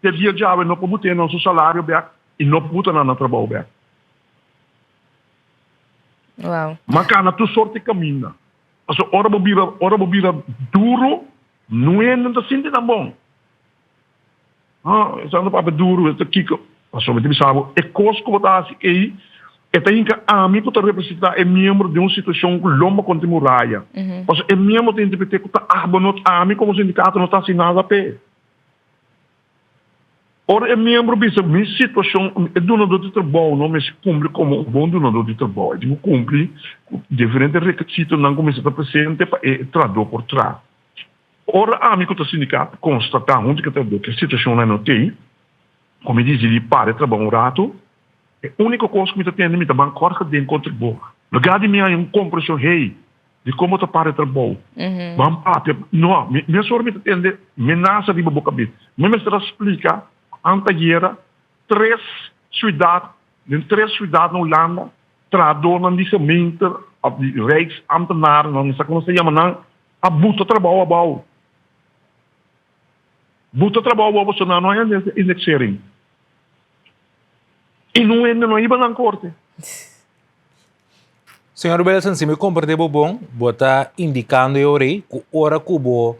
te dia djawe no por but'é nan su salario bèk i no por buta nan na trabou bèk. M'a kana tur sorti kaminda. Pasobra ora bo bira, ora bo bira duru, nuende no ta sinti nan bon. Ha, esnan ta papia duru, e ta kiko. Pasobra mi ta bisa bo, e kos ku bo ta hasi ei, e ta hinka ami ku ta representá e miembro den un situashon ku lomba kontra e muraya. Pasobra e miembro ta interpreté ku ta abo no, ami komo sindikato no ta hasi nada p'e. Ora e miembro bisa mi situashon, e dunadó di trabou no mester kumpli komo un bon dunadó di trabou. E tin ku kumpli ku diferente rekisitonan ku mester ta presente pa e trahadó por traha. Ora ami ku ta sindikato konstatá huntu ku e trabadó ku e situashonnan no t'ei, ku mi disidí para e trabou un ratu, e úniko kos ku mi ta tende mi ta ban kòrta den kontra bo. Lugá di mi haña un komprenshon, hey, dikon bo ta para e trabou? Ban papia. No, mi mesora mi ta tende menasa riba bo kabes. Mi mester a splika antayera tres siudat, den tres siudat na Hulanda, trahadónan di gemeente òf di rijksambtenaren, mi sa kon nos ta yama nan, A buta trabou abou. Buta trabou abou pasobra nan no a hende indexering. I nun hende no a hiba nan korte. Señor Wilson, si mi comprende bo bon, bo ta indicando e ora ei cu ora cu bo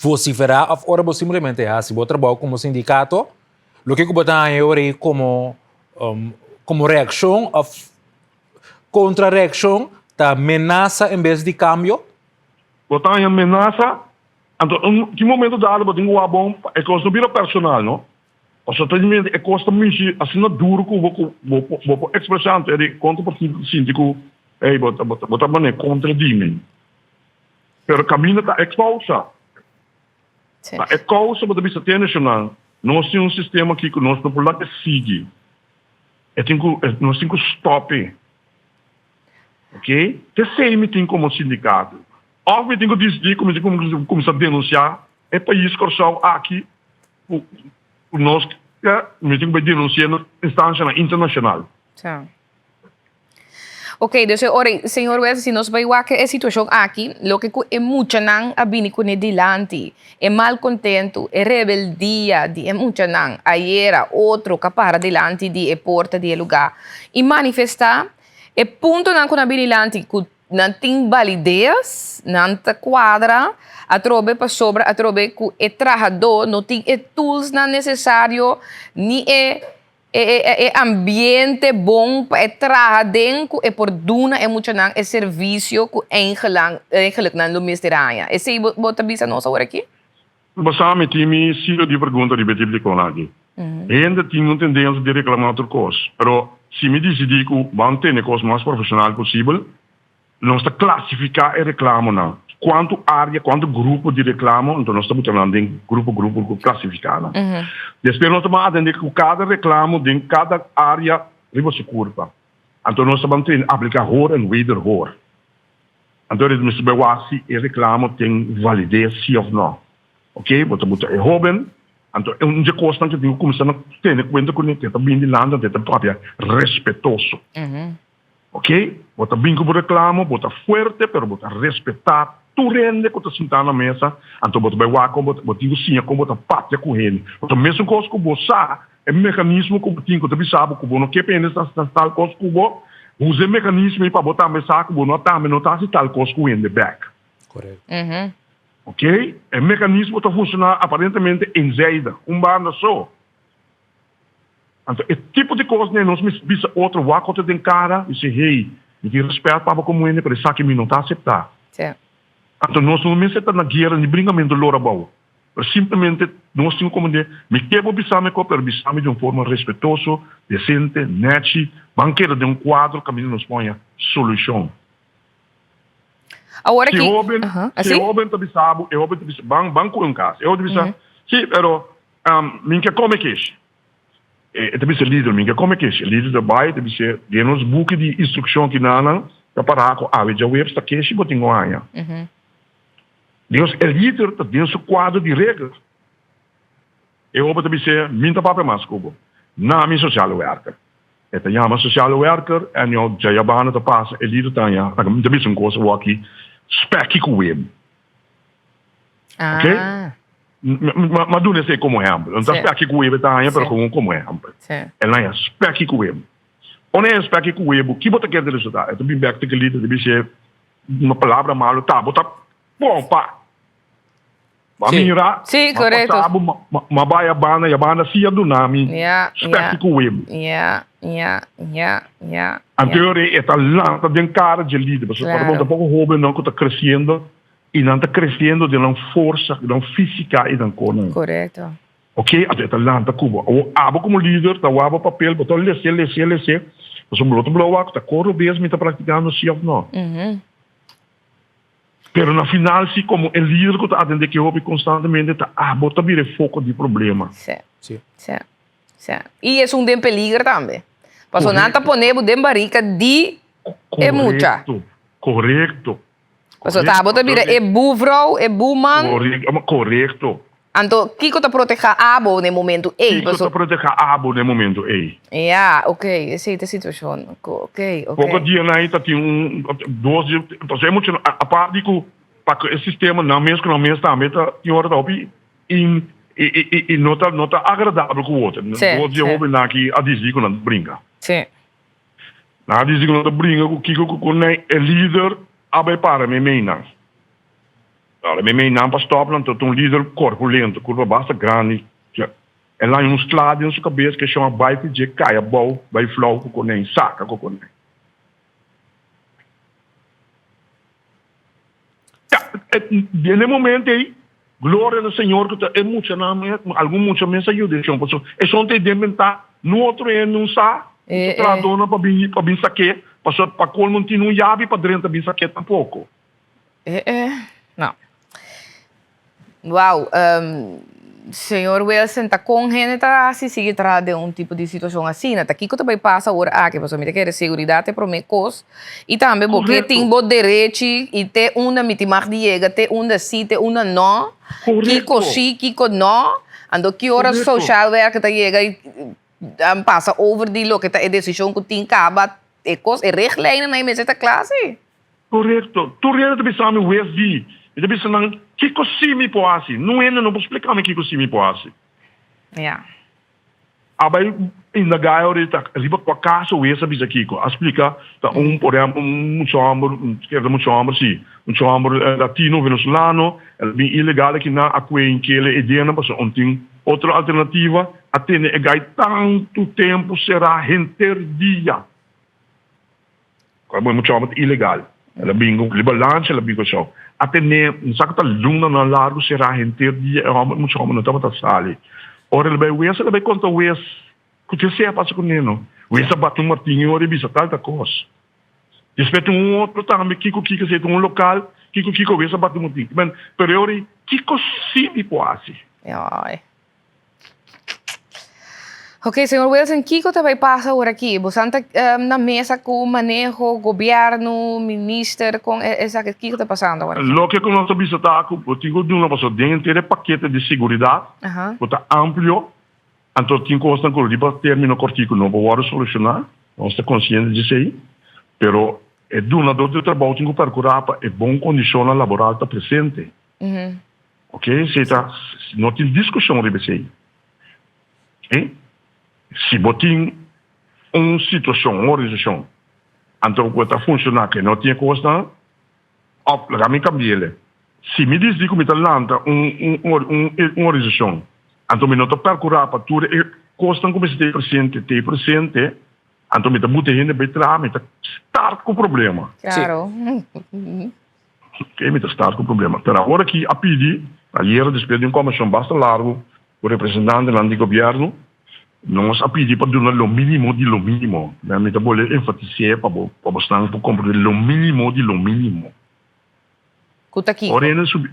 vocifera of ora bo simplemente haci bo trabou como sindicato, loke cu bo ta haña e ora ei como, como reaccion of Kontrareakshon ta menasa en bes di kambio? Bo ta haña menasa, anto un tin momento dado bo tin ku wak bon pa e kos no bira personal no. Pasobra ta di e kos ta mishi asina duru ku bo ku bo bo por ekspresá anto e di kontra partido ta sinti ku ey bo ta bo ta manera kontra di mi. Pero kaminda ta e kousa. Ta e kousa bo ta bisa te nashonal nos tin un sistema aki ku nos no por laga sigui. E tin ku, nos tin ku stòp e. Ok? T'esei mi tin komo sindikato. Òf mi tin ku disidí ku mi tin ku kuminsá denunsiá e pais Kòrsou aki ku nos ke, mi tin ku bai denunsi'é na instansianan internashonal. Sa. Ok, dus e ora, señor Wes, si nos bai wak e situashon aki, loke ku e muchanan a bini kuné dilanti, e malkontentu, e rebeldia di e muchanan ayera, otro ku a para dilanti di e porta di e lugá i manifestá, e puntonan ku nan a bini dilanti ku. Nan tin balides, nan ta kuadra atrobe pasobra atrobe ku e trahadó no tin e toolsnan nesesario ni e e ambiente bon pa e traha den ku e por duna e muchanan e servisio ku eigenlik nan lo mester haña. Esei bo ta bisa nos awor aki? Bo sa mi tin mi silo di pregunta riba e tipo di kon aki. Hende tin un tendensia di reclama tur kos, pero si mi disidí ku ban tene kos mas profesional posibel, nos ta klasifiká e reklamonan. Kuantu área, kuantu grupo di reklamo, anto nos ta buta nan den grupo, grupo, grupo, klasifiká nan. Despues nos ta ban atendé ku kada reklamo den kada área riba su kurpa. Anto nos ta ban tene apliká hoor en wederhoor. Anto e mester bai wak si e reklamo tin valides si òf nò. Oke, bo ta buta e hóben, anto e un dje kosnan ku tin ku kuminsá na tene kuenta kuné, ku e ta bini dilanti anto e ta papia respetoso. Oke, bo ta bin ku bo reklamo, bo ta fuerte pero bo ta respetá tur hende ku ta sintá na mesa, anto bo ta bai wak kon bo bo tin ku siña kon bo ta papia ku hende. Pasobra mesun kos ku bo sa E mekanismo ku bo tin ku ta bisa bo ku bo no ke pa hende ta hasi tal kos ku bo, usa e mekanismo ei pa bo tambe sa ku bo no tambe no ta hasi tal kos ku hende bèk. Korekto. Ok? E mekanismo ta funshoná aparentemente eenzijdig, un banda so. Anto e tipo di kos nei nos mester bisa otro wak otro den kara i si hey, mi tin rèspèt pa bo komo hende pero esaki mi no ta aseptá. Anto nos no mester ta na guera ni bringamentu lora abou. Pero simplemente nos tin cu comprende, mi ke bo bisa mi cu, pero bisa mi di un forma respetoso, decente, nechi, ban keda den un cuadro caminda nos por haña solucion. Awor Si aki, hoben, aha, si asi? hoben ta bisa bo, e hoben ta bisa, ban, ban cu un cas. E hoben ta bisa, si, pero mi ke come kesh. E ta bisa e lider, mi ke come kesh. E lider ta bay, e ta bisa, den nos buki di instruccion kinanan ta para cu awe djaweps ta keshi bo tin cu haña. Dios e lider ta den su kuadro di regla. E hopi ta bis'é, Mi ta papia mas ku bo. Na mi sociale werker. E ta yama sociale werker en yo djayabana ta pasa, e lider ta haña, mi ta bisa un kos awor aki, spèki ku webu. Oké? Mi a duna esei komo ehèmpel. No ta spèki ku webu e ta haña, pero komo komo ehèmpel. El a haña spèki ku webu. Ora e haña spèki ku webu, ki bo ta kere ta resultá? E ta bin bèk ta e lider, ta bis'é, Una palabra malo ta bo ta bon pa Bo a mira Sí, ma correcto. pasa bo ma ma bai a banda y a banda sí a duna mi Ja, spèki ja. ku webu. Ja, ja, ja, ja, Anto ja. e e ta lanta den kara dje lider pasobra Claro. bo ta poko hobennan ku ta kresiendo y nan ta kresiendo den nan forsa, den nan físika y nan konan. Correcto. Ok, anto e ta lanta ku bo. Awor abo komo lider ta wak bo papel, bo ta les'é, les'é, les'é, pasobra bo ta blo wak ku ta kor robes mi ta praktikando si òf no. Pero na final si komo e lider ku ta atendé ke hopi konstantemente ta abo ta bira e foko di problema. Sí, sí, sí. I esun den peliger tambe. Pasobra nan ta pone bo den barika di e mucha. Korekto, korekto. Pasobra ta abo ta bira e buvrou, e buman. Korekto. Anto, kiko ta protehá abo na e momentu ei? Kiko ta protehá abo na e momentu ei? Ya, ok, esei ta e situashon. Ok, ok. Poko dianan ei ta tin un, dos dia, pasobra e muchanan, apart di ku pa ku e sistema nan mes ku nan mes tambe ta tin ora ta hopi in i no ta no ta agradabel ku otro. Dos dia hobennan aki a disidí ku nan ta brinka. Sí. Nan a disidí ku nan ta brinka ku kiko ku e lider a bai para meimei nan. Ora mi mei nan pa stop nan ta un lider korpulento, kurpa basta grandi. El haña un sla den su kabes ke shon a bai ku dje kai abou, bai flou ku konei, saka ku konei. Ya, den e momento ei, gloria na Señor ku ta e muchanan mes, algun mucha mes a yuda e shon, pasobra e shon ta e den bentá, no otro hende no sa, ku ta trahadónan pa bin pa bin sak'é, pasobra pa kolmo no tin un yabi pa drenta bin sak'é tampoko. Eh eh, no. Wow, señor Wilson, ta con hende ta haci sigui traha den un tipo di situacion asina? Ta kico ta bay pasa awor aki? Pasobra mi ta kere seguridad ta e prome cos y tambe bo ke tin bo derechi y te unda mi tin mag di yega, te unda si, te unda no, kico si, kico no. Anto ki ora social werker ta yega y pasa over di loke ta e decision cu tin caba, e cos, e richtlijnen nan mester ta cla si. Korekto. Tur hende ta bisa mi wes di. Mi ta bisa nan, Kiko si mi por hasi? Nun hende no por splika mi kiko si mi por hasi. Ja. A bai indagá e ora ta riba kua kaso wes a bisa kiko. A splika ta un, por ehèmpel, un mucha hòmber, kere ta mucha hòmber si, mucha hòmber latino, venezolano, el a bin ilegal akinan, a kue inkele e denan pasobra un tin otro alternativa, a tene e gai tantu tempu será henter dia. Kòrda bo mucha hòmber ta ilegal. El a bin ku riba lancha, el a bin ku esou. A tene un sa ku ta lunanan largu será henter dia e hòmber mucha hòmber no tabata sali. Ora el a bai wes, el a bai konta wes ku tin esei a pasa kuné no. Wes a bati un martin i ora e bisa tal ta kos. Despues tin un otro tambe kiko kiko esei ta un lokal kiko kiko wes a bati un martin. Pero e ora ei kiko si mi por hasi? Ok, señor Wilson, kiko ta bay pasa awor aki? Bosan ta na mesa ku maneho, gobierno, minister, kon esaki, kiko ta pasando awor aki? Loke ku nos ta bisa ta ku bo tin ku duna pasobra den henter e pakete di seguridat ku ta amplio, anto tin kosnan ku riba termino kortiku no por wòrdu solushoná, nos ta konsiente di esei, pero e dunador di trabou tin ku perkurá pa e bon kondishonnan laboral ta presente. Ok, esei ta, no tin diskushon riba esei. Ok, si bo tin un situashon, un organisashon, anto ku e ta funshoná ku e no tin e kosnan, òf laga mi kambi'el. Si mi disidi ku mi ta lanta un un un organisashon, anto mi no ta perkurá pa tur e kosnan ku mester ta presente, ta presente, anto mi ta buta e hende bai traha, mi ta start ku problema. Klaro. Ok, mi ta start ku problema. Pero awor aki a pidi, ayera despues di un kombershon basta largu ku representantenan di gobièrnu, nos a pidi pa duna lo mínimo di lo mínimo. Mi ta bolbe enfatis'é pa bo, pa bosnan por komprendé lo mínimo di lo mínimo. Ku ta kiko? Ora hende subi,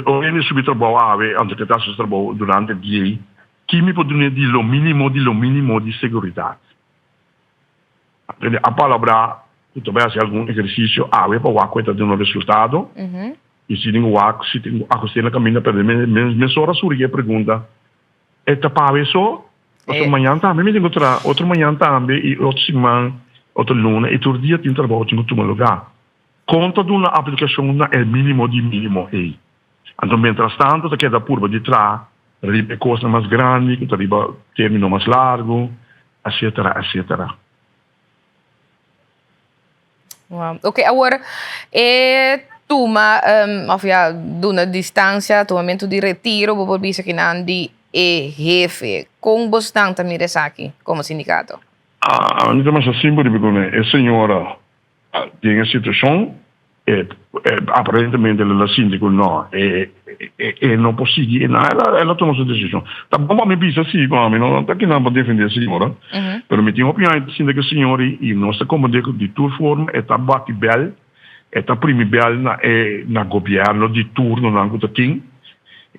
ora hende subi trabou awe, anto ke ta hasi su trabou durante dia ei, ki mi por dun'é di lo mínimo di lo mínimo di seguridat? Aprende a palabrá ku ta bai hasi algun ehersisio awe pa wak ku e ta duna resultado i si tin ku wak si tin ku ahust'é na kaminda pero mesora surgi e pregunta e ta pa awe so? Pasobra mañan tambe mi tin ku traha otro mañan tambe i otro siman otro luna i tur dia tin trabou tin ku tuma lugá. Kon ta duna aplikashon na e mínimo di mínimo ei? Anto mientrastanto ta keda purba di traha riba e kosnan mas grandi ku ta riba término mas largu. Etcetera, etcetera. Wow. Ok, awor e tuma um, of ja, duna distancia, tumamento di retiro, bo por bisa kinan di e hefe. Kon bosnan ta mira esaki como sindicato? Ah, mi ta masha simpel riba kuné. E señora Den e situashon e aparentemente el a sinti ku no, e e no por sigui e nan, el a tuma su desishon. Ta bon pa mi bisa si, ku ami no ta kinan pa defendé e señora, pero mi tin hopi aña ta sinta ku e señor i nos ta komprendé ku di tur forma e ta bati bèl, e ta primi bèl na e na gobièrnu di turnonan ku ta tin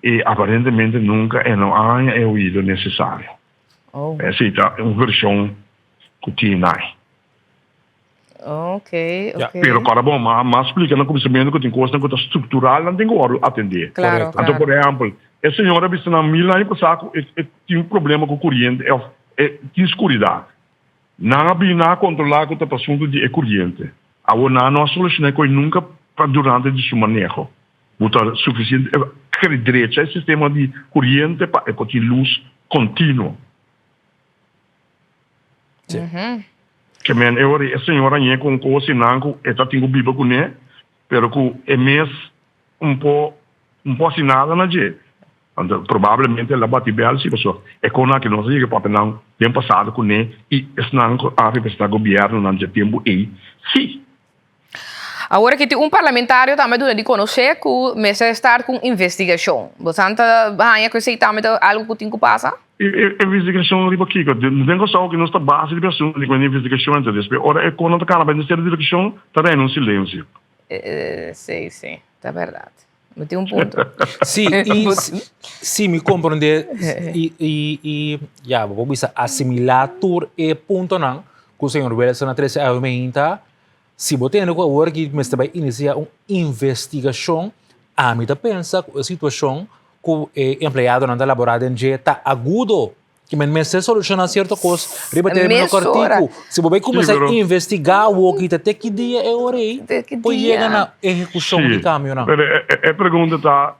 i aparentemente nunka e no a haña e oido nesesario. Esei ta un vershon ku tin ai. Ok, ok. Pero kòrda bon, m'a m'a splika na kuminsamentu ku tin kosnan ku ta struktural nan tin ku wòrdu atendé. Klaro, Anto klaro. por ehèmpel, e señora a bisa nan mil aña pasá ku e e tin problema ku kuriente òf e tin skuridat. Nan a bini nan a kontrolá ku ta pa asuntu di e kuriente. Awor nan no a solushoná e kos nunka pa durante di su maneho. Bo ta sufisiente kere drecha e sistema di kuriente pa e por tin lus kontinuo. Ke men e ora e señora ñe ku un kos i nan ku e ta tin ku biba kuné, pero ku e mes un por un por hasi nada na dje. Anto probablemente el a bati bèl si pasobra e konan aki nos a yega papia nan den pasado kuné i esnan ku a representá gobièrnunan dje tempu ei si. Awor aki tin un parlamentario tambe duna di konosé ku mester start ku un investigashon. Bosan ta haña ku esei tambe ta algu ku tin ku pasa? E investigashon riba kiko? Den Kòrsou ku nos ta base riba e asuntu di ku e investigashon enton despues ora e konan ta kana bai ministerio di edukashon ta reina un silensio. Si, si, ta bèrdat. Bo tin un punto. Si, i si mi komprondé i i i ya bo por bisa asimilá tur e puntonan ku señor Wilson a trese awe meinta. Si bo tende ku awor aki mester bai inisiá un investigashon, ami ta pensa ku e situashon ku e empleadonan ta laborá den dje ta agudo. Ke men mester solushoná sierto kos riba término kòrtiku. Si bo bai kuminsá investigá awor ki ta te ki dia e ora ei por yega na ehekushon di kambionan. Pero e pregunta ta,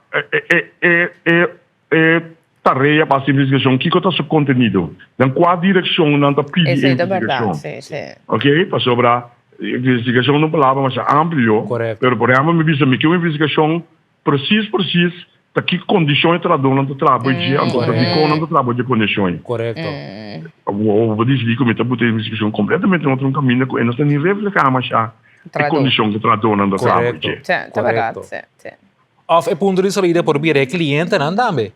e. tarea pa hasi investigashon, kiko ta su kontenido, den kua direkshon nan ta pidi e Esei ta bèrdat, investigashon. sí, sí. Ok, pasobra investigashon ta un palabra masha amplio, Korekto. pero por ehèmpel mi bisa mi ke un investigashon presis presis ta ki kondishon e trahadónan ta traha bo dje, anto ta dikon nan ta traha bo dje kondishon ei. Korekto. Awor bo disidí ku mi ta buta e investigashon kompletamente den otro un kaminda ku e no ta ni reflehá masha e kondishon ku e trahadónan ta traha bo dje. Korekto. Sí, ta bèrdat, Korekto. sí, sí. Of e punto di salida por bira e clientenan tambe.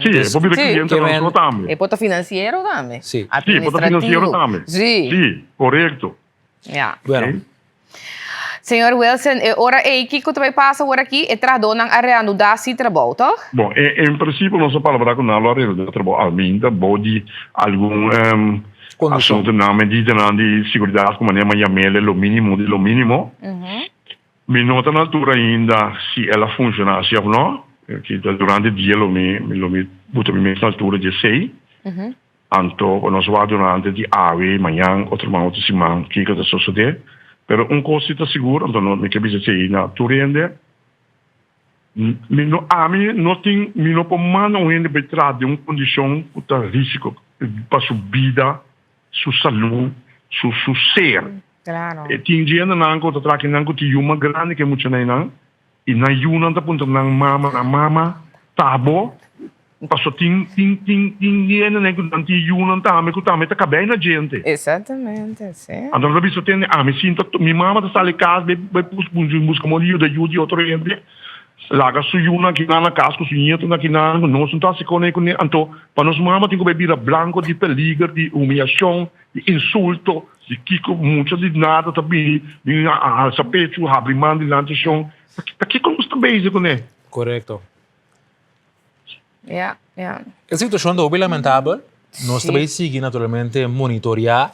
Sí, e por bira e clientenan so tambe. E por ta financiero tambe. Sí. Sí, e por ta financiero tambe. Sí. Sí, corecto. Ja. Bueno. Señor Wilson, e ora ei kiko ta bai pasa ora aki? E trahadónan a reanudá si trabou, tòg? Bon, en prinsipio nos a palabrá ku nan lo a reanudá trabou alminta bou di algun asuntunan, medidanan di siguridat ku manera yam'el lo mínimo di lo mínimo. Mi no ta na altura ainda si el a funciona asi of no. Ki ta durante dia lo mi lo mi buta mi mes na altura di esey. Anto pa nos wak durante di awe, mañan, otro man, otro siman kiko ta sosode. Pero un cos si ta sigur, anto no mi ke bisa esey na tur hende, mi no ami no tin mi no por manda un hende bay traha den un condicion cu ta risico pa su bida, su salud, su su ser. Claro. E tin djendenan ku ta traha kinan ku tin yu mas grandi ku e muchanainan i nan yunan ta puntra nan mama, nan mama ta bo? Paso tin tin tin tin djendenan ku nan tin yunan tambe ku tambe ta kabei na djente. Exactamente, si. Anto nan ta bisa tende ami sinta mi mama ta sali kas bai bai buska modo di yuda yu di otro hende laga su yunan akinan na kas ku su ñetonan akinan ku nos no ta hasi kone kuné anto pa nos mama tin ku bai bira blanko di peliger di humiyashon di insulto Di kiko mucha di nada ta bini bin a halsa pechu, habri man dilanti shon. Ta kiko nos ta bezig kuné? Korekto. Ja, ja. E situashon ta hopi lamentabel. Nos ta Sí. bai sigui naturalmente monitoreá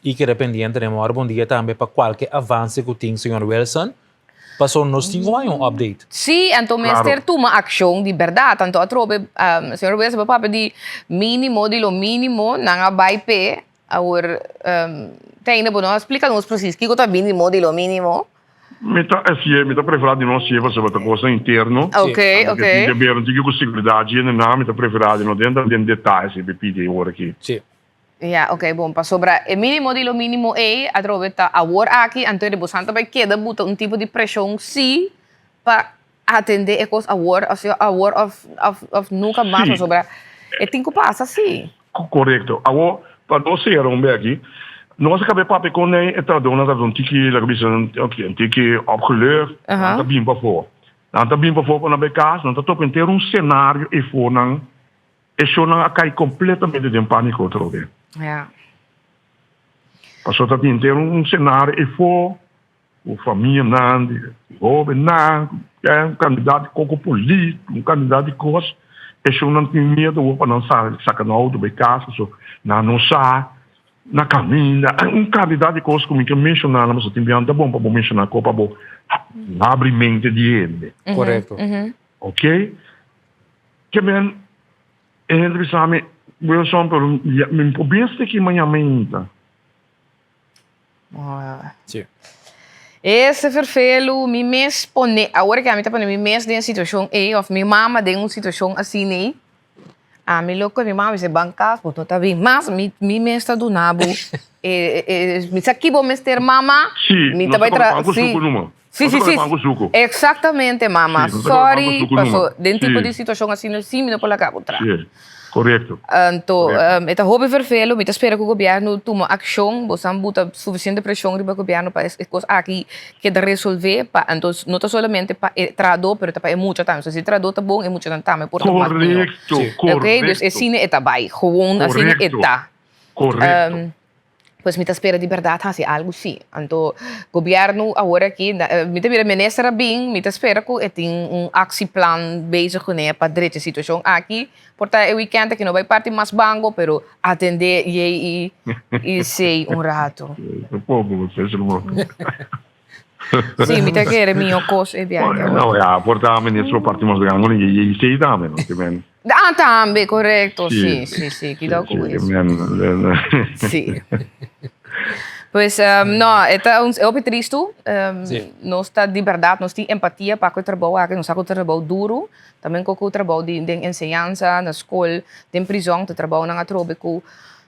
i keda pendiente den Mòrgo Bon Dia tambe pa kualke avanse ku tin señor Wilson. Pasobra nos tin ku haña un update. Sí, anto mester tuma akshon di bèrdat. Anto atrobe señor Wilson por papia di mínimo di lo mínimo nan a bai p'e. Awor, te ainda bo no a splika nos precies kiko ta minimo di lo minimo. Mi ta hasié, mi ta preferá di no hasié pasobra ta kosnan interno. Oké, oké. Tin ke ber un tiki ku seguridat dje nan, mi ta preferá di no drenta den detaye si mi pidi e ora aki. Sí. Ya, oké, bon, pasobra e minimo di lo minimo ei atrobe ta awor aki, anto di bosan ta bai keda buta un tipo di preshon sí pa atendé e kos awor, osea awor òf òf òf nunka mas Sí. pasobra e tin ku pasa sí. Korekto. Awor, pa nos sera un beki, nos a kab'é papia kon e trahadónan tabata un tiki, laga bisa, un tiki opgelucht, nan ta bin pafó. Nan ta bin pafó pa nan bai kas, nan ta topa henter un senario eifor nan, e shownan a kai kompletamente den pániko atrobe. Pasobra ta tin henter un senario eifor. Ku famianan di hóbennan, ku un kandidat di koko polítiko, un kandidat di kos, esun tin miedu awor pa nan sali saka nan outo bai kas pasobra nan no sa na kaminda. Un kandidat di kos ku mi ke menshoná nan pasobra tin biaha no ta bon pa bo menshoná kos pa bo habri mente di hende. Korekto. Ok. Ke men e hende bisa mi, Wilson, pero mi por bin stiki mañana mainta. Sí. Ese ferfelu, mi mes pone, awor ke ami ta pone mi mes den e situashon ei, òf mi mama den un situashon asina ei, ami lo kohe mi mama bisa ban kas, bo no ta bin mas, mi mi mes ta duna bo e e mi sa ki bo mester mama, Sí, mi nos ta bai ta come tra pan ku sí, suku numa. sí Nos sí ta come sí, pan ku suku. exactamente mama, Sí, nos ta come pan ku sorry, suku paso numa. den tipo Sí. di situashon asina sí mi no por laga bo tra. Sí. Korekto. Anto, e ta hopi vervelo, mi ta spera ku gobièrnu tuma akshon, bo san buta sufisiente preshon riba gobièrnu pa e kos aki keda resolvé, pa anto no ta solamente pa e trahadó, pero ta pa e mucha tambe. So si e trahadó ta bon, e muchanan tambe por ta mas mihó. Korekto, korekto. Oké, dus asina e ta bai, gewoon asina e ta. Korekto. Pues mi ta spera di berdad haci algo si. Anto gobierno awor aki, mi ta mira minister a bin, mi ta spera cu e tin un actieplan bezig cune pa drecha e situacion aki. Por ta e weekend aki no bay parti mas bango, pero atende yey y sey un rato. Si, mi ta kere miho kos e biahe awor. No, ya, por ta minister lo parti mas gango ni yey sey tambe, no? Ke men. Ah, tambe, korekto, si, si, si, kidao ku eso. Si. Pues no, e ta un hopi tristu. Nos ta di bèrdat, nos tin empatia pa ku e trabou aki, nos sa ku ta trabou duru, tambe ku ku trabou di den enseñansa, na skol, den prizòn, ta trabounan atrobe ku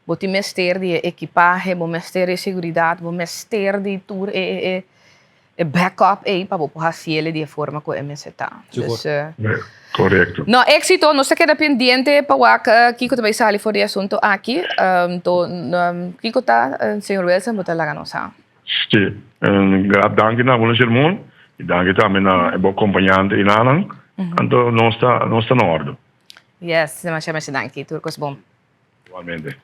bo tin mester di e ekipahe, bo mester di e seguridat, bo mester di tur e e e backup ei pa bo por hasi el di e forma ku e mester ta. Sigur. Dus, Korekto. No, éksito. Nos ta keda pendiente pa wak kiko ta bai sali for di e asunto aki. To, kiko ta, señor Wilson, bo ta laga nos sa. Sí. Danki na bo, Shermon, i danki tambe na e bo kompañante enanan. Anto nos ta, nos ta na òrdu. Yes, masha masha danki. Tur kos bon. Igualmente.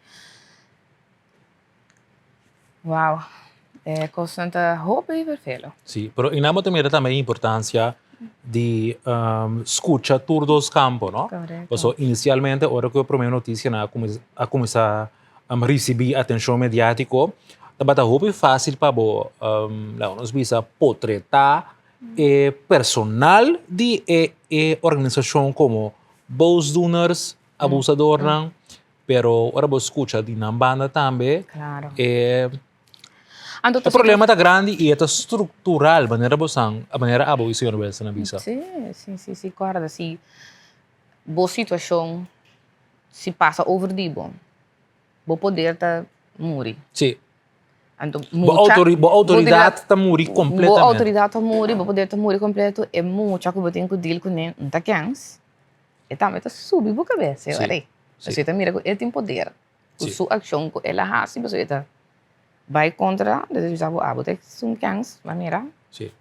Wow, e kosnan ta hopi vervelo. Sí, pero i nan bo ta mira tambe e importancia di scucha tur dos campo, no? Correcto. Paso inicialmente ora cu e prome noticianan a cuminsa a cuminsa ricibi atencion mediatico, tabata hopi facil pa bo laga nos bisa potreta e personal di e e organisacion como boosdoeners, abusadornan, Pero ora bo scucha di nan banda tambe, Claro. e Anto e problema ta grandi y e ta structural, manera bo san, manera abo y señor Wilson a bisa. Sí, sí, sí, sí, corda si bo situacion si pasa over di bo, bo poder ta muri. Sí. Anto Bo mucha autori bo bo autoridad ta muri bo completamente. autoridad ta muri, bo poder ta muri completo, e mucha cu bo tin cu deal cune no ta kens. E tambe ta subi bo kabes, e ora ei. Pasobra e ta mira ku e tin poder, ku su akshon ku el a hasi, pasobra e ta bai kontra, entonces e bisa bo, abo ta esun kèns, bo a mira,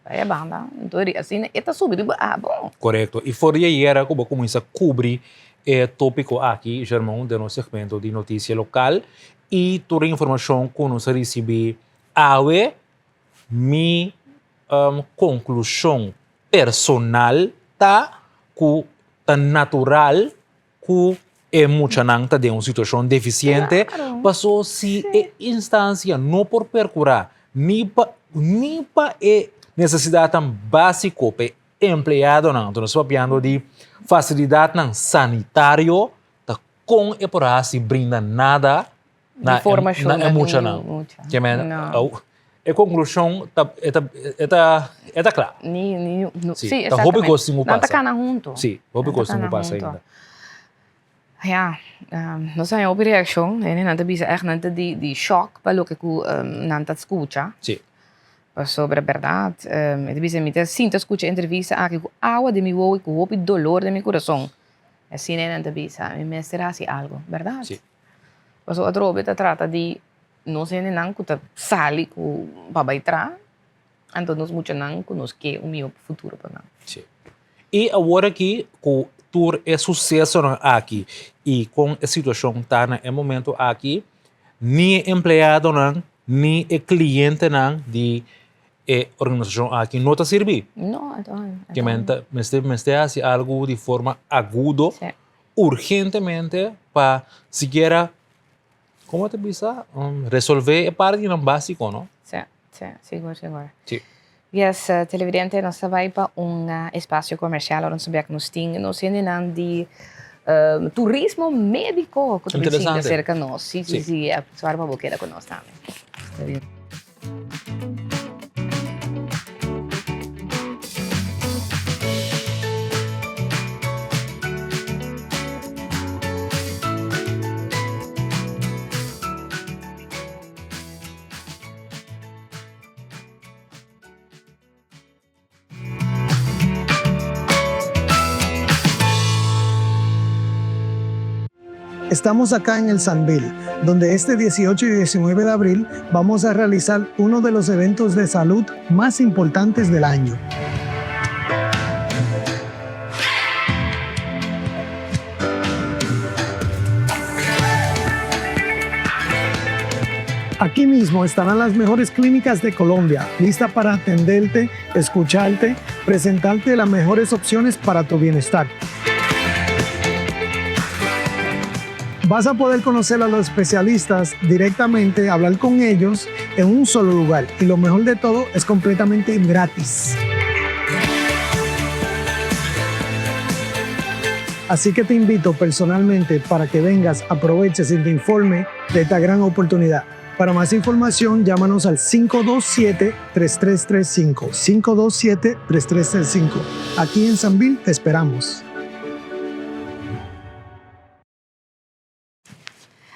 bai e banda. Enton asina e ta subi riba abo. Korekto. I for di ayera ku bo kuminsá kubri e tópiko aki, Germon, den nos segmento di notisia lokal i tur e informashon ku nos a risibí awe, mi konklushon personal ta ku ta natural ku e muchanan ta den un situashon defisiente, paso si e instansia no por perkurá ni pa ni pa e nesesidatnan básiko pa e empleadonan, anto nos ta papiando di fasilidatnan sanitario, ta kon e por hasi brinda nada na e, na e muchanan. Ke men, e konklushon ta, e ta, e ta, e ta kla. Ni, ni, no, Sí, sí, ta hopi exactamente. kos tin ku Nan ta pasa. kana hunto. Sí, hopi Nan ta kos tin ku kana pasa hunto. ainda. Ja, nos haña hopi reakshon. Hende nan ta bisa ègt nan ta di, di shòk pa loke ku nan ta skucha. Sí. Pasobra bèrdat, e ta bisa mi ta sinta skucha e entrevista aki ku awa den mi wowo i ku hopi dolor den mi kurason. Asina nan ta bisa, mi mester hasi algu, bèrdat? Sí. Pasobra atrobe ta trata di nos hendenan ku ta sali ku pa bai traha, anto nos muchanan ku nos ke un mihó futuro pa nan. Sí. I awor aki ku tur e susesonan aki i kon e situashon ta na e momento aki, ni e empleadonan ni e klientenan di e organisashon aki no ta sirbi. No, at all, at Ke men all. ta mester mester hasi algu di forma agudo. Sí. Urgentemente pa sikiera, como ta bisa, resolve e partinan basico, no? Sí, sí, sigur, sigur. Sí. Yes, televidente, nos ta bai pa un espacio comercial, ora nos ta bek nos tin nos hendenan di turismo medico cu ta bishita Interesante. cerca nos. Sí, sí, Sí. sí, suar pa bo keda cu nos tambe. Está bien. Estamos acá en el Sanvil, donde este 18 y 19 de abril vamos a realizar uno de los eventos de salud más importantes del año. Aquí mismo estarán las mejores clínicas de Colombia, listas para atenderte, escucharte, presentarte las mejores opciones para tu bienestar. Vas a poder conocer a los especialistas directamente, hablar con ellos en un solo lugar y lo mejor de todo es completamente gratis. Así que te invito personalmente para que vengas, aproveches y te informe de esta gran oportunidad. Para más información, llámanos al 527-3335. 527-3335. Aquí en Sambil te esperamos.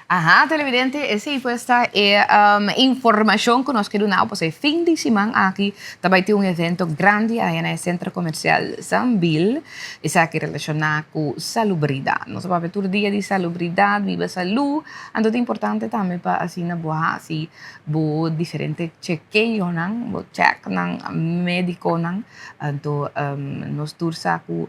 Aha, televidente, esei pues ta e um, informacion cu nos ke duna pues e fin di siman aki ta bai tin un evento grandi aya na e Centro Comercial Sambil. Esaki relaciona cu salubridad. Nos a papia tur dia di salubridad, biba salu, anto ta importante tambe pa asina bo haci bo diferente chekeonan, bo checknan mediconan. Anto um, nos tur sa cu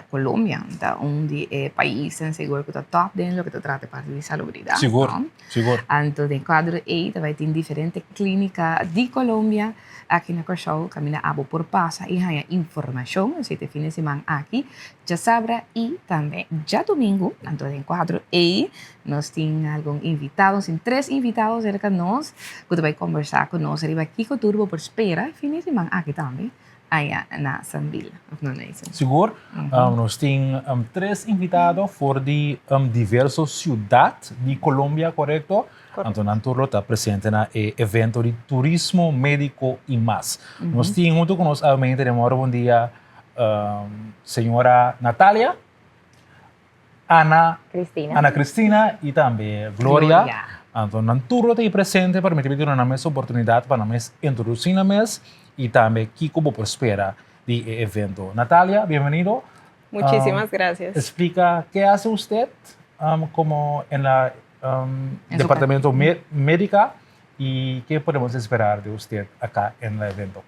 Colombia ta un di e paisnan sigur ku ta top den loke ta trata e parti di salubridat. Sigur, sigur. Anto den kuadro ei ta bai tin diferente klínika di Colombia aki na Kòrsou kaminda abo por pasa i haña informashon. Esei ta e fin di siman aki, djasabra i tambe djadumingu. Anto den kuadro ei nos tin algun invitado, nos tin tres invitado serka nos ku ta bai kombersá ku nos riba kiko tur bo por spera e fin di siman aki tambe. Aya na Sambil, of no Nathan? Sigur. Nos tin tres invitado for di diverso ciudad di Colombia, corecto? Anto nan tur lo ta presente na e evento di turismo medico y mas. Nos tin hunto cu nos awe den Moro Bon Dia señora Natalia, Ana, Cristina. Ana Cristina y tambe Gloria. Gloria. Anto nan tur lo ta presente pa permiti duna nan mes oportunidad pa nan mes introduci nan mes y tambe kico bo por spera di e evento. Natalia, bienvenido. Muchísimas gracias. Explica qué hace usted como en la departamento médica y qué podemos esperar de usted acá en el evento.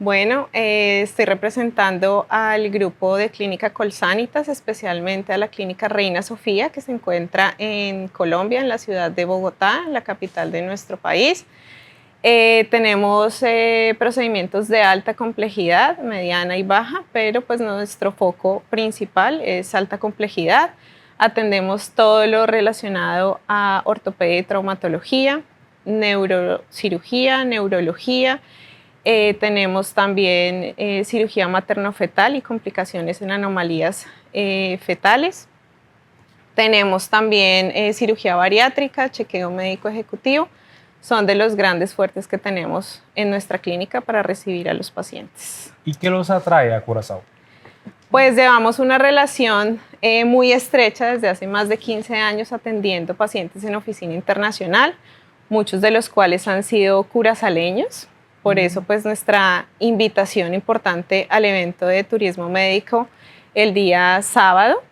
Bueno, eh, estoy representando al grupo de Clínica Colsanitas, especialmente a la Clínica Reina Sofía, que se encuentra en Colombia, en la ciudad de Bogotá, la capital de nuestro país. Eh, tenemos eh, procedimientos de alta complejidad, mediana y baja, pero pues nuestro foco principal es alta complejidad. Atendemos todo lo relacionado a ortopedia y traumatología, neurocirugía, neurología. Eh, tenemos también eh, cirugía materno-fetal y complicaciones en anomalías eh, fetales. Tenemos también cirugía bariátrica, chequeo médico ejecutivo. Son de los grandes fuertes que tenemos en nuestra clínica para recibir a los pacientes. ¿Y qué los atrae a Curazao? Pues llevamos una relación muy estrecha desde hace más de 15 años atendiendo pacientes en oficina internacional, muchos de los cuales han sido curazaleños. Por eso, pues nuestra invitación importante al evento de turismo médico el día sábado,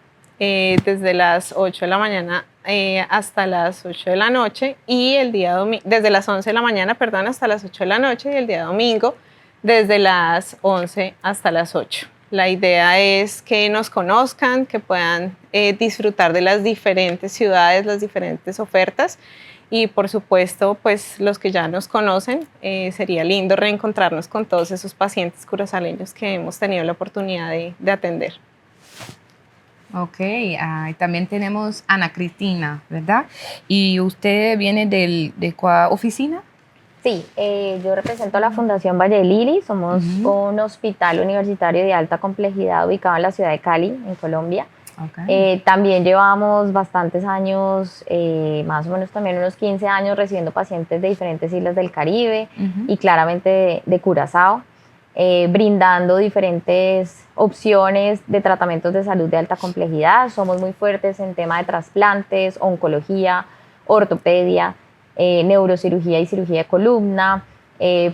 eh, desde las 8 de la mañana eh, hasta las 8 de la noche y el día desde las 11 de la mañana, perdón, hasta las 8 de la noche y el día domingo desde las 11 hasta las 8. La idea es que nos conozcan, que puedan eh, disfrutar de las diferentes ciudades, las diferentes ofertas y por supuesto, pues los que ya nos conocen, eh, sería lindo reencontrarnos con todos esos pacientes curazaleños que hemos tenido la oportunidad de, de atender. Ok, ah, también tenemos Ana Cristina, ¿verdad? ¿Y usted viene del, de cuál oficina? Sí, eh, yo represento a la Fundación Valle de Lili, somos un hospital universitario de alta complejidad ubicado en la ciudad de Cali, en Colombia. Eh, también llevamos bastantes años, eh, más o menos también unos 15 años recibiendo pacientes de diferentes islas del Caribe y claramente de, Curazao, eh, brindando diferentes opciones de tratamientos de salud de alta complejidad. Somos muy fuertes en tema de trasplantes, oncología, ortopedia, neurocirugía y cirugía de columna,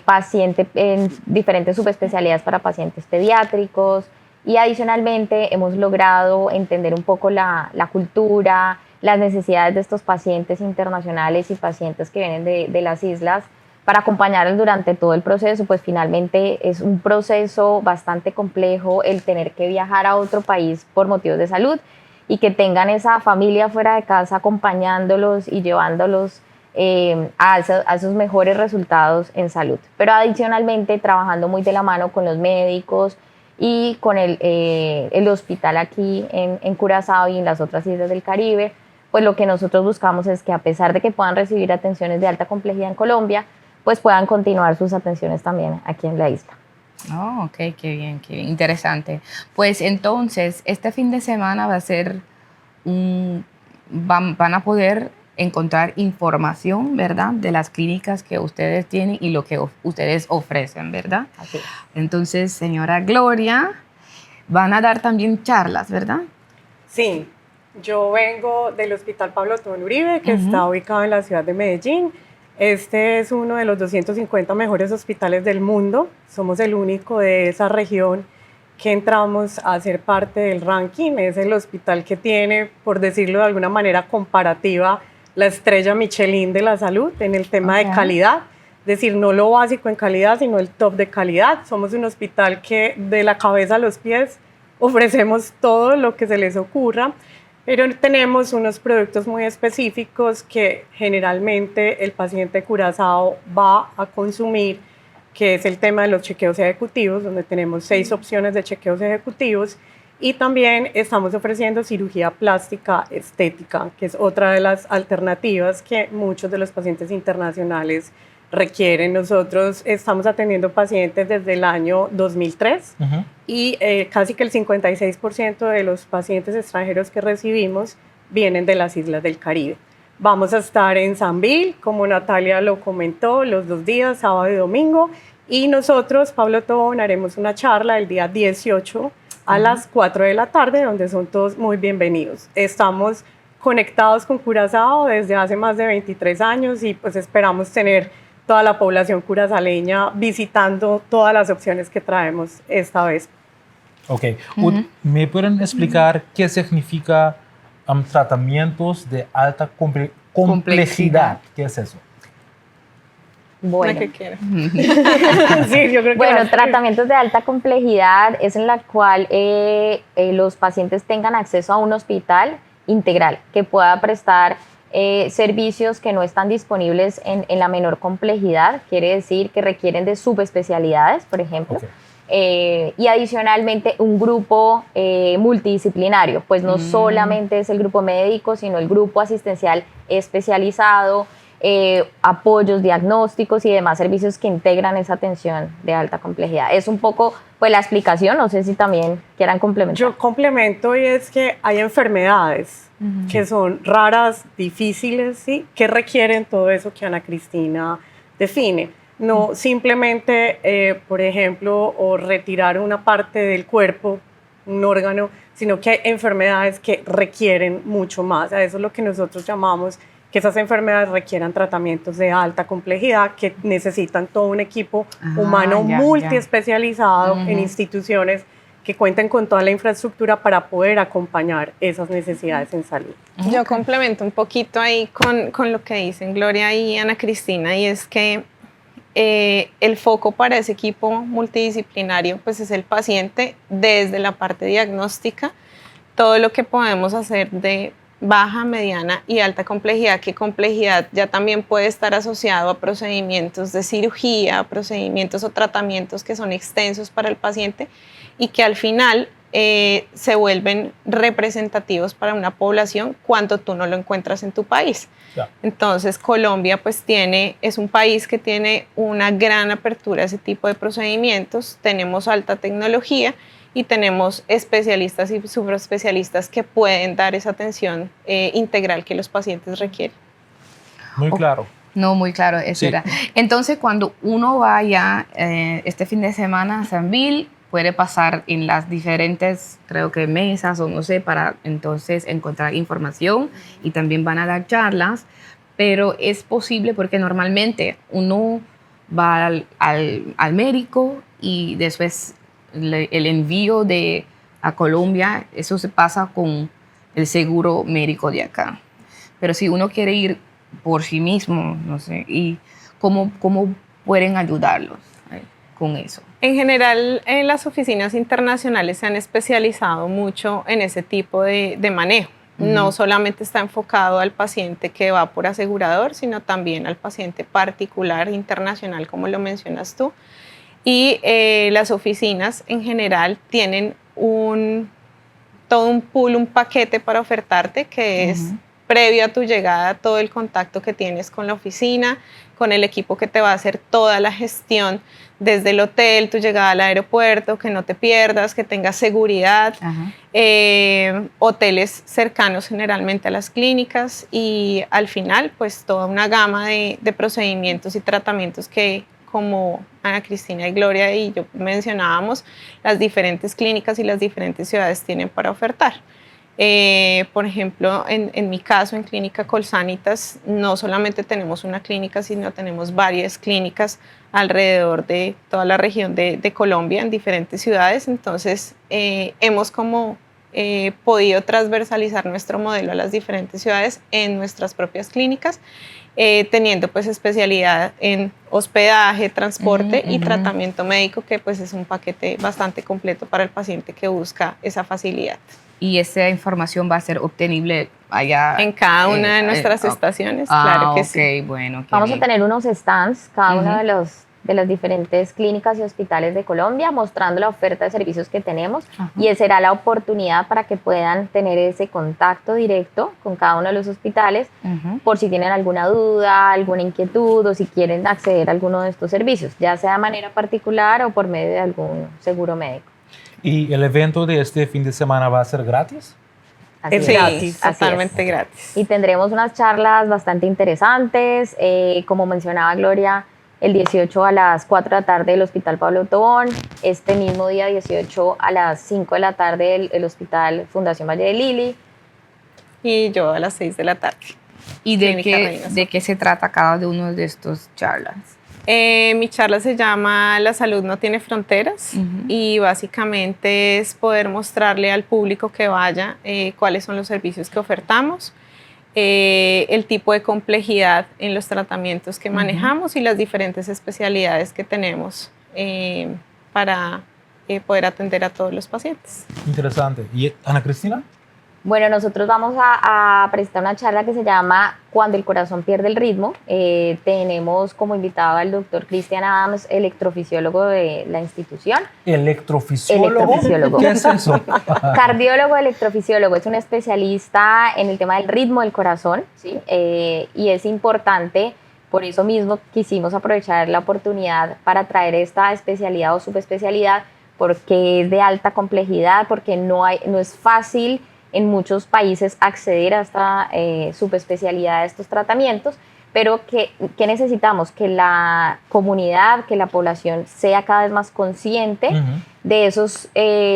paciente en diferentes subespecialidades para pacientes pediátricos, y adicionalmente hemos logrado entender un poco la, la cultura, las necesidades de estos pacientes internacionales y pacientes que vienen de, de las islas para acompañarlos durante todo el proceso, pues finalmente es un proceso bastante complejo el tener que viajar a otro país por motivos de salud y que tengan esa familia fuera de casa acompañándolos y llevándolos eh, a, a esos mejores resultados en salud. Pero adicionalmente trabajando muy de la mano con los médicos, y con el, eh, el hospital aquí en, en Curazao y en las otras islas del Caribe, pues lo que nosotros buscamos es que a pesar de que puedan recibir atenciones de alta complejidad en Colombia, pues puedan continuar sus atenciones también aquí en la isla. Oh, ok, qué bien, qué bien, interesante. Pues entonces, este fin de semana va a ser un, van, van a poder encontrar información, ¿verdad? De las clínicas que ustedes tienen y lo que ustedes ofrecen, ¿verdad? Así es. Entonces, señora Gloria, van a dar también charlas, ¿verdad? Sí, yo vengo del Hospital Pablo Tobón Uribe, que está ubicado en la ciudad de Medellín. Este es uno de los 250 mejores hospitales del mundo. Somos el único de esa región que entramos a ser parte del ranking. Es el hospital que tiene, por decirlo de alguna manera comparativa, la estrella Michelin de la salud en el tema de calidad. Es decir, no lo básico en calidad, sino el top de calidad. Somos un hospital que de la cabeza a los pies ofrecemos todo lo que se les ocurra, pero tenemos unos productos muy específicos que generalmente el paciente curazao va a consumir, que es el tema de los chequeos ejecutivos, donde tenemos 6 opciones de chequeos ejecutivos, y también estamos ofreciendo cirugía plástica estética, que es otra de las alternativas que muchos de los pacientes internacionales requieren. Nosotros estamos atendiendo pacientes desde el año 2003 y casi que el 56% de los pacientes extranjeros que recibimos vienen de las islas del Caribe. Vamos a estar en Sambil, como Natalia lo comentó, los 2 días, sábado y domingo, y nosotros, Pablo Tobón, haremos una charla el día 18 a las 4 de la tarde, donde son todos muy bienvenidos. Estamos conectados con Curazao desde hace más de 23 años y esperamos tener toda la población curazaleña visitando todas las opciones que traemos esta vez. Ok. ¿Me pueden explicar qué significa tratamientos de alta complejidad? Complejidad. ¿Qué es eso? Bueno. La que quiera. Sí, yo creo que la Tratamientos de alta complejidad es en la cual los pacientes tengan acceso a un hospital integral que pueda prestar servicios que no están disponibles en la menor complejidad, quiere decir que requieren de subespecialidades, por ejemplo. Y adicionalmente un grupo multidisciplinario, pues no solamente es el grupo médico, sino el grupo asistencial especializado, apoyos diagnósticos y demás servicios que integran esa atención de alta complejidad. Es un poco, la explicación, no sé si también quieran complementar. Yo complemento, y es que hay enfermedades que son raras, difíciles, ¿sí? Que requieren todo eso que Ana Cristina define. No simplemente, por ejemplo, o retirar una parte del cuerpo, un órgano, sino que hay enfermedades que requieren mucho más. A eso es lo que nosotros llamamos que esas enfermedades requieran tratamientos de alta complejidad, que necesitan todo un equipo humano multiespecializado en instituciones que cuenten con toda la infraestructura para poder acompañar esas necesidades en salud. Yo complemento un poquito ahí con lo que dicen Gloria y Ana Cristina, y es que el foco para ese equipo multidisciplinario, es el paciente desde la parte diagnóstica, todo lo que podemos hacer de baja, mediana y alta complejidad, que complejidad ya también puede estar asociado a procedimientos de cirugía, procedimientos o tratamientos que son extensos para el paciente y que al final se vuelven representativos para una población cuando tú no lo encuentras en tu país. Entonces Colombia, es un país que tiene una gran apertura a ese tipo de procedimientos, tenemos alta tecnología y tenemos especialistas y subespecialistas que pueden dar esa atención integral que los pacientes requieren. Muy claro. No, muy claro, eso era. Entonces, cuando uno vaya este fin de semana a Sambil, puede pasar en las diferentes, creo que mesas o no sé, para entonces encontrar información, y también van a dar charlas, pero es posible porque normalmente uno va al médico y después el envío a Colombia, eso se pasa con el seguro médico de acá. Pero si uno quiere ir por sí mismo, no sé, y cómo pueden ayudarlos con eso. En general, en las oficinas internacionales se han especializado mucho en ese tipo de manejo. No solamente está enfocado al paciente que va por asegurador, sino también al paciente particular internacional, como lo mencionas tú. Y las oficinas en general tienen todo un pool, un paquete para ofertarte que es Previo a tu llegada, todo el contacto que tienes con la oficina, con el equipo que te va a hacer toda la gestión desde el hotel, tu llegada al aeropuerto, que no te pierdas, que tengas seguridad, hoteles cercanos generalmente a las clínicas y al final pues toda una gama de procedimientos y tratamientos que, como Ana Cristina y Gloria y yo mencionábamos, las diferentes clínicas y las diferentes ciudades tienen para ofertar. Por ejemplo, en mi caso, en Clínica Colsanitas, no solamente tenemos una clínica, sino tenemos varias clínicas alrededor de toda la región de Colombia, en diferentes ciudades. Entonces, hemos como podido transversalizar nuestro modelo a las diferentes ciudades en nuestras propias clínicas, teniendo pues especialidad en hospedaje, transporte y tratamiento médico, que pues es un paquete bastante completo para el paciente que busca esa facilidad. Y esa información va a ser obtenible allá. En cada una de nuestras estaciones, claro que sí. Bueno, qué Vamos bien. a tener unos stands, cada uno de las diferentes clínicas y hospitales de Colombia, mostrando la oferta de servicios que tenemos y esa será la oportunidad para que puedan tener ese contacto directo con cada uno de los hospitales por si tienen alguna duda, alguna inquietud o si quieren acceder a alguno de estos servicios, ya sea de manera particular o por medio de algún seguro médico. ¿Y el evento de este fin de semana va a ser gratis? Así Es es. gratis. Así es. Totalmente gratis. Y tendremos unas charlas bastante interesantes. Como mencionaba Gloria, el 18 a las 4 de la tarde el Hospital Pablo Tobón. Este mismo día 18 a las 5 de la tarde el Hospital Fundación Valle de Lili. Y yo a las 6 de la tarde. ¿Y Clínica Reina de qué se trata cada uno de estos charlas? Mi charla se llama La salud no tiene fronteras y básicamente es poder mostrarle al público que vaya cuáles son los servicios que ofertamos, el tipo de complejidad en los tratamientos que manejamos y las diferentes especialidades que tenemos para poder atender a todos los pacientes. Interesante. ¿Y Ana Cristina? Bueno, nosotros vamos a presentar una charla que se llama Cuando el corazón pierde el ritmo. Tenemos como invitado al doctor Cristian Adams, electrofisiólogo de la institución. ¿Electrofisiólogo? Electrofisiólogo. ¿Qué es eso? Cardiólogo electrofisiólogo. Es un especialista en el tema del ritmo del corazón, ¿sí? Y es importante, por eso mismo quisimos aprovechar la oportunidad para traer esta especialidad o subespecialidad, porque es de alta complejidad, porque no es fácil en muchos países acceder a esta subespecialidad de estos tratamientos, pero que necesitamos que la comunidad, que la población sea cada vez más consciente de esos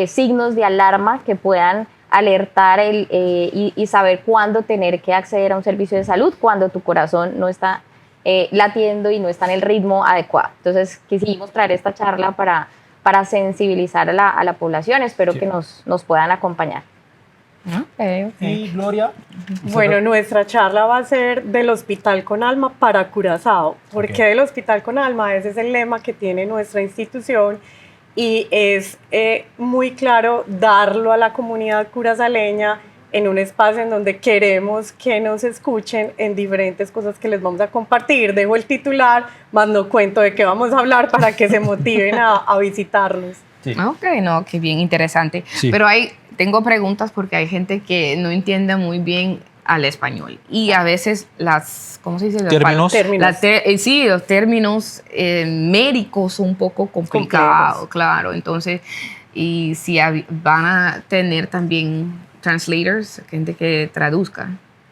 signos de alarma que puedan alertar y saber cuándo tener que acceder a un servicio de salud, cuando tu corazón no está latiendo y no está en el ritmo adecuado. Entonces quisimos traer esta charla para sensibilizar a la población. Espero que nos puedan acompañar. ¿Y Gloria? Bueno, nuestra charla va a ser del Hospital con Alma para Curazao. ¿Por qué del Hospital con Alma? Ese es el lema que tiene nuestra institución y es muy claro darlo a la comunidad curazaleña en un espacio en donde queremos que nos escuchen en diferentes cosas que les vamos a compartir. Dejo el titular, más no cuento de qué vamos a hablar para que se motiven a visitarnos. Ok, no, qué bien, interesante. Pero tengo preguntas porque hay gente que no entiende muy bien al español y a veces las, ¿cómo se dice? Las Términos. Términos. La sí, los términos médicos son un poco complicados, Complejos. claro. Entonces, y si van a tener también translators, gente que traduzca.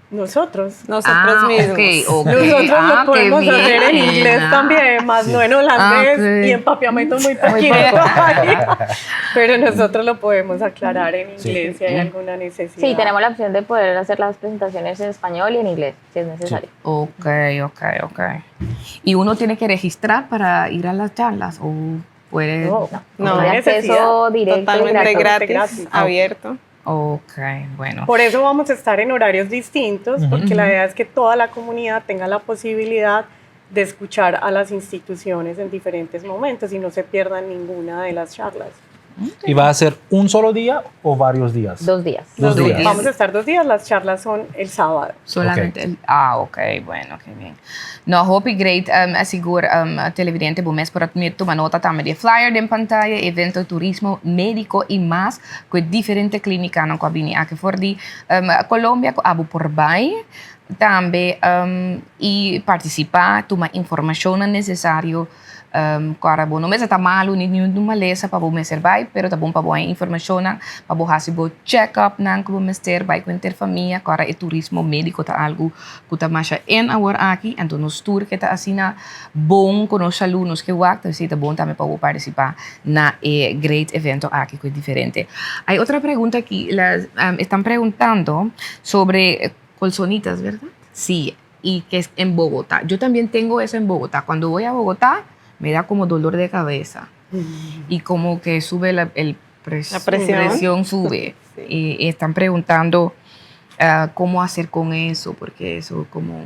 Nosotros. Nosotros Ah, mismos. ok, ok. Nosotros lo Ah, qué podemos hacer en bien. inglés también, más no en holandés y en papiamento muy poquito. Muy poco. Pero nosotros lo podemos aclarar en inglés si hay alguna necesidad. Sí, tenemos la opción de poder hacer las presentaciones en español y en inglés, si es necesario. Ok, ok, ok. ¿Y uno tiene que registrar para ir a las charlas o puede? No, No, Hay hay acceso necesidad. directo y Totalmente gratuito. gratis, Gratis. abierto. Ok, bueno. Por eso vamos a estar en horarios distintos, porque la idea es que toda la comunidad tenga la posibilidad de escuchar a las instituciones en diferentes momentos y no se pierdan ninguna de las charlas. ¿Y va a ser un solo día o varios días? Dos días. Dos días. Vamos a estar dos días, las charlas son el sábado. Solamente el, ah, ok, bueno, qué bien. No, hopi great, um, sigur um, televidente bo mes por a tuma nota tambe di e flyer den pantaya, evento turismo médico y mas, ku e diferente klínikanan ku a bini aki for di um, Colombia ku abo por bai tambe um, y partisipá, tuma informashonnan nesesario. Kòrda bo no mester ta malu ni niun malesa pa bo mester bai, pero ta bon pa bo haña informashonnan, pa bo hasi bo check-upnan ku bo mester bai ku henter famia. Kòrda e turismo médiko ta algu ku ta masha en awor aki, anto nos tur ke ta asina bon ku nos salú, nos ke wak, ta ta bon tambe pa bo partisipá na e great evento aki ku e diferente. Hay otra pregunta aki, la estan preguntando sobre colsonitas, berdad? Sí. Y que es en Bogotá. Yo también tengo eso en Bogotá. Cuando voy a Bogotá, me da como dolor de cabeza. Y como que sube la, el la presión. Presión sube. Sí. Y están preguntando cómo hacer con eso, porque eso como...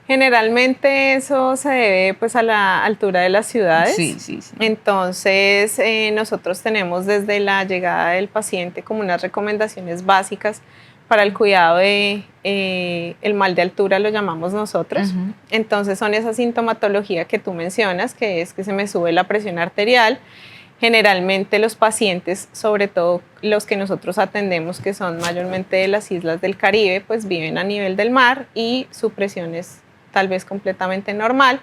Generalmente eso se debe pues a la altura de las ciudades. Sí. Entonces nosotros tenemos desde la llegada del paciente como unas recomendaciones básicas para el cuidado de el mal de altura, lo llamamos nosotros. Entonces son esa sintomatología que tú mencionas, que es que se me sube la presión arterial. Generalmente los pacientes, sobre todo los que nosotros atendemos, que son mayormente de las islas del Caribe, pues viven a nivel del mar y su presión es tal vez completamente normal.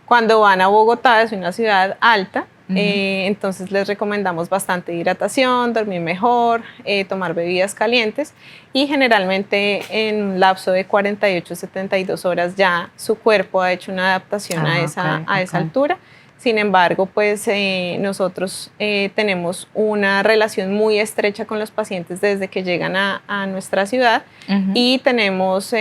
Cuando van a Bogotá, es una ciudad alta, entonces les recomendamos bastante hidratación, dormir mejor, tomar bebidas calientes y generalmente en un lapso de 48, 72 horas ya su cuerpo ha hecho una adaptación a esa altura. Sin embargo, pues nosotros tenemos una relación muy estrecha con los pacientes desde que llegan a nuestra ciudad y tenemos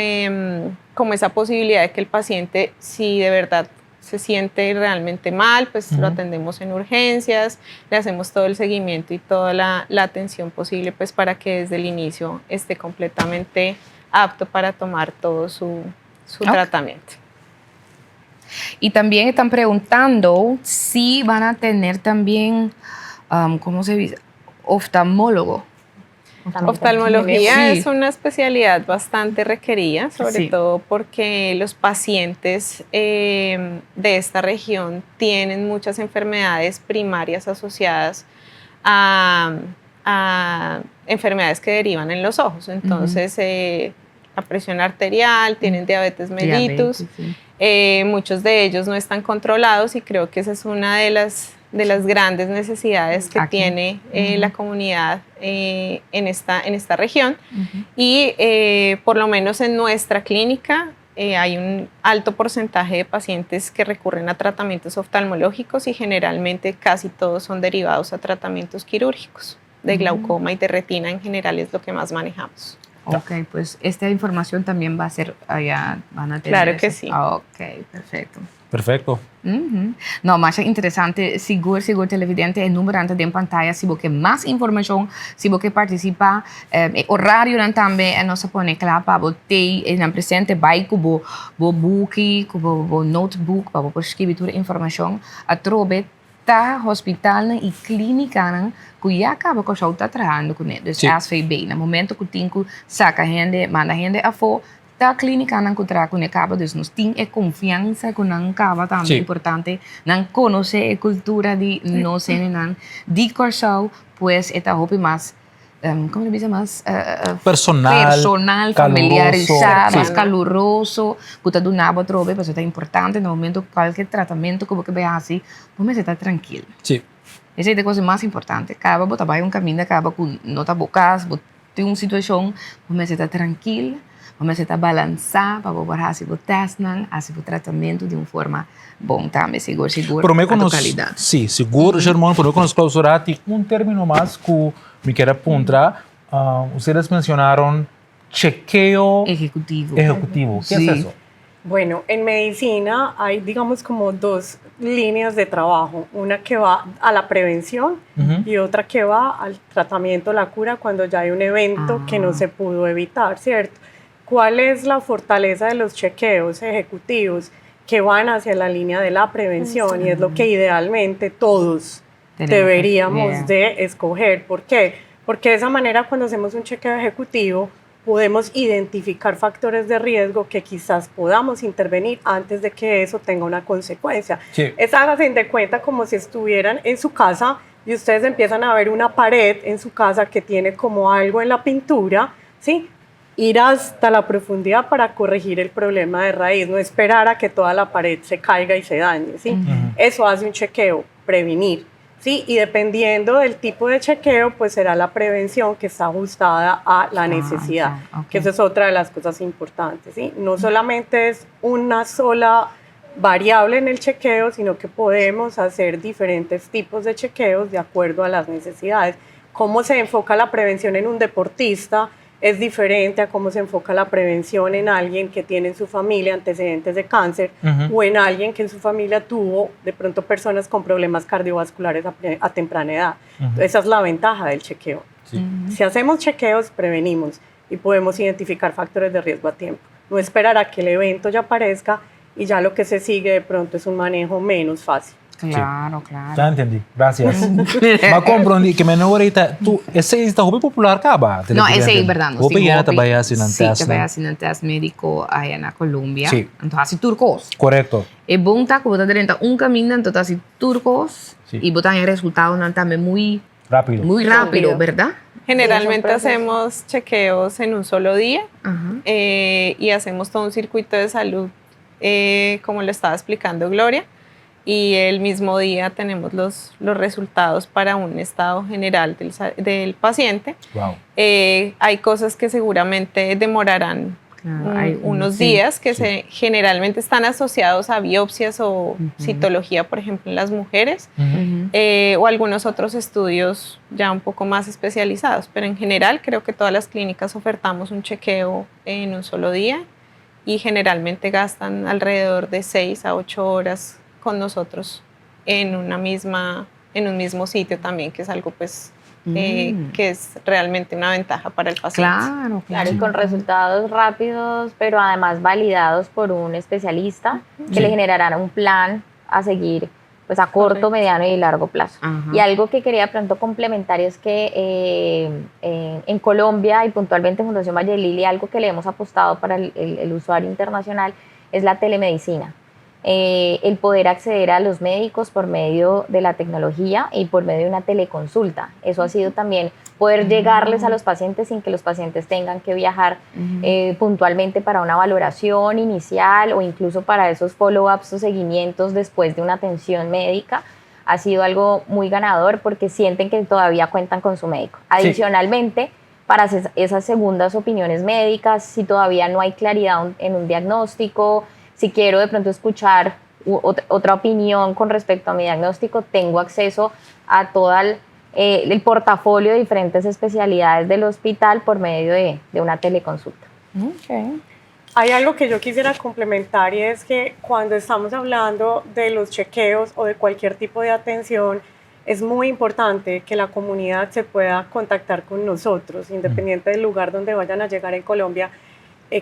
como esa posibilidad de que el paciente, si de verdad se siente realmente mal, pues lo atendemos en urgencias, le hacemos todo el seguimiento y toda la atención posible pues para que desde el inicio esté completamente apto para tomar todo su tratamiento. Y también están preguntando si van a tener también, ¿cómo se dice? Oftalmólogo. Oftalmología es una especialidad bastante requerida, sobre todo porque los pacientes de esta región tienen muchas enfermedades primarias asociadas a enfermedades que derivan en los ojos. Entonces, la presión arterial, tienen diabetes mellitus, muchos de ellos no están controlados y creo que esa es una de las grandes necesidades que tiene la comunidad en esta región. Y por lo menos en nuestra clínica hay un alto porcentaje de pacientes que recurren a tratamientos oftalmológicos y generalmente casi todos son derivados a tratamientos quirúrgicos de glaucoma y de retina en general es lo que más manejamos. Ok, pues esta información también va a ser allá, van a tener. Claro que sí. Ok, perfecto. Perfecto. No, mas interesante, sigur, sigur televidente, e number ta den pantaya, si bo ke mas informashon, si bo ke partisipá, orarionan tambe, nos a pone kla pa bo tei presente, bai ku bo bo buki, ku bo, bo notebook, pa bo skirbi tur informashon, atrobe ta hospital i klínikanan ku ya kaba ku ta trahando kuné. Dus SVB, na momento ku tin ku saka hende, manda hende afó, ta klínikanan ku traha kuné kaba, dus nos tin e konfiansa ku nan kaba tambe importante, nan konosé e kultura di nos nan di Kòrsou, pues e ta hopi mas kon ta bisa mas personal, personal, familiarisá, mas kaluroso, ku ta duna bo atrobe, pasobra ta importante na momento kualke tratamentu ku bo ke bai hasi, bo mester ta trankil. Esei ta e kos mas importante. Kaba bo ta bai un kaminda kaba ku no ta bo kas, bo tin un situashon, bo mester ta trankil, bo mester ta balansá pa bo por hasi bo tèstnan, hasi bo tratamentu di un forma bon tambe, sigur sigur, Promé ku ku nos, kalidat. Sí, sigur, Germán, promé ku nos klausurá, tin un término mas ku mi kier a puntra. Ustedes mencionaron chequeo ejecutivo. Ejecutivo. ¿Qué es eso? Bueno, en medicina hay, digamos, como dos líneas de trabajo. Una que va a la prevención y otra que va al tratamiento, la cura, cuando ya hay un evento que no se pudo evitar, ¿cierto? ¿Cuál es la fortaleza de los chequeos ejecutivos? Que van hacia la línea de la prevención y es lo que idealmente todos Deberíamos de escoger. ¿Por qué? Porque de esa manera cuando hacemos un chequeo ejecutivo podemos identificar factores de riesgo que quizás podamos intervenir antes de que eso tenga una consecuencia. Es háganse de cuenta como si estuvieran en su casa y ustedes empiezan a ver una pared en su casa que tiene como algo en la pintura, ¿sí? Ir hasta la profundidad para corregir el problema de raíz, no esperar a que toda la pared se caiga y se dañe, ¿sí? Eso hace un chequeo, prevenir. ¿Sí? Y dependiendo del tipo de chequeo, pues será la prevención que está ajustada a la necesidad, que eso es otra de las cosas importantes, ¿sí? No solamente es una sola variable en el chequeo, sino que podemos hacer diferentes tipos de chequeos de acuerdo a las necesidades. Cómo se enfoca la prevención en un deportista es diferente a cómo se enfoca la prevención en alguien que tiene en su familia antecedentes de cáncer o en alguien que en su familia tuvo de pronto personas con problemas cardiovasculares a temprana edad. Esa es la ventaja del chequeo. Si hacemos chequeos, prevenimos y podemos identificar factores de riesgo a tiempo. No esperar a que el evento ya aparezca y ya lo que se sigue de pronto es un manejo menos fácil. Ya entendí. Gracias. M'a comprendé ku mi ahorita tu esei ta hopi popular kaba. No, esei berdat. No. Hopi ya ta bai hasi nan test. Si, bai hasi nan test médiko aya na Colombia. Anto hasi tur kos. E bon ta ku bo ta drenta un kaminda, anto ta hasi tur kos i bo ta haña resultadonan tambe muy Rápido. Muy rápido, ¿verdad? Generalmente hacemos chequeos en un solo día y hacemos todo un circuito de salud, como lo estaba explicando Gloria, y el mismo día tenemos los resultados para un estado general del paciente. Hay cosas que seguramente demorarán Hay unos días que generalmente están asociados a biopsias o citología, por ejemplo, en las mujeres, o algunos otros estudios ya un poco más especializados. Pero en general creo que todas las clínicas ofertamos un chequeo en un solo día y generalmente gastan alrededor de 6 a 8 horas con nosotros en un mismo sitio también, que es algo, pues, que es realmente una ventaja para el paciente. Claro, y con resultados rápidos, pero además validados por un especialista que le generarán un plan a seguir, pues, a corto, mediano y largo plazo. Y algo que quería pronto complementar es que en Colombia y puntualmente en Fundación Valle Lili, algo que le hemos apostado para el usuario internacional es la telemedicina. El poder acceder a los médicos por medio de la tecnología y por medio de una teleconsulta. Eso ha sido también poder llegarles a los pacientes sin que los pacientes tengan que viajar puntualmente para una valoración inicial o incluso para esos follow-ups o seguimientos después de una atención médica. Ha sido algo muy ganador porque sienten que todavía cuentan con su médico. Adicionalmente, para esas segundas opiniones médicas, si todavía no hay claridad en un diagnóstico, si quiero de pronto escuchar otra opinión con respecto a mi diagnóstico, tengo acceso a todo el portafolio de diferentes especialidades del hospital por medio de una teleconsulta. Hay algo que yo quisiera complementar y es que cuando estamos hablando de los chequeos o de cualquier tipo de atención, es muy importante que la comunidad se pueda contactar con nosotros, independiente del lugar donde vayan a llegar en Colombia,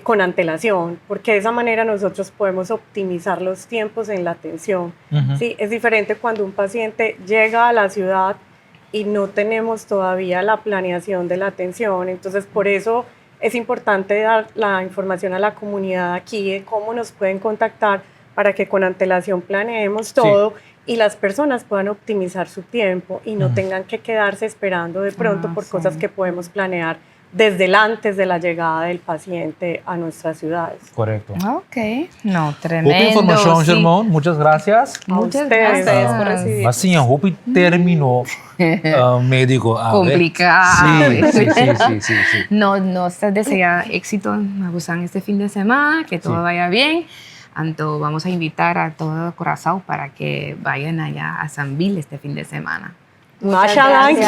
con antelación, porque de esa manera nosotros podemos optimizar los tiempos en la atención. ¿Sí? Es diferente cuando un paciente llega a la ciudad y no tenemos todavía la planeación de la atención, entonces por eso es importante dar la información a la comunidad aquí de cómo nos pueden contactar para que con antelación planeemos todo y las personas puedan optimizar su tiempo y no tengan que quedarse esperando de pronto por cosas que podemos planear desde el antes de la llegada del paciente a nuestras ciudades. Korekto. Ok, no, Poco tremendo. informashon, Germán. Muchas gracias. Muchas ustedes. gracias. Por recibir. Asina, hopi término médiko. A ver. Komplikado. Sí. No, nos desea éxito a Busan este fin de semana, que todo vaya bien. Anto, vamos a invitar a todo Curaçao para que vayan allá a Sambil este fin de semana. Masha danki.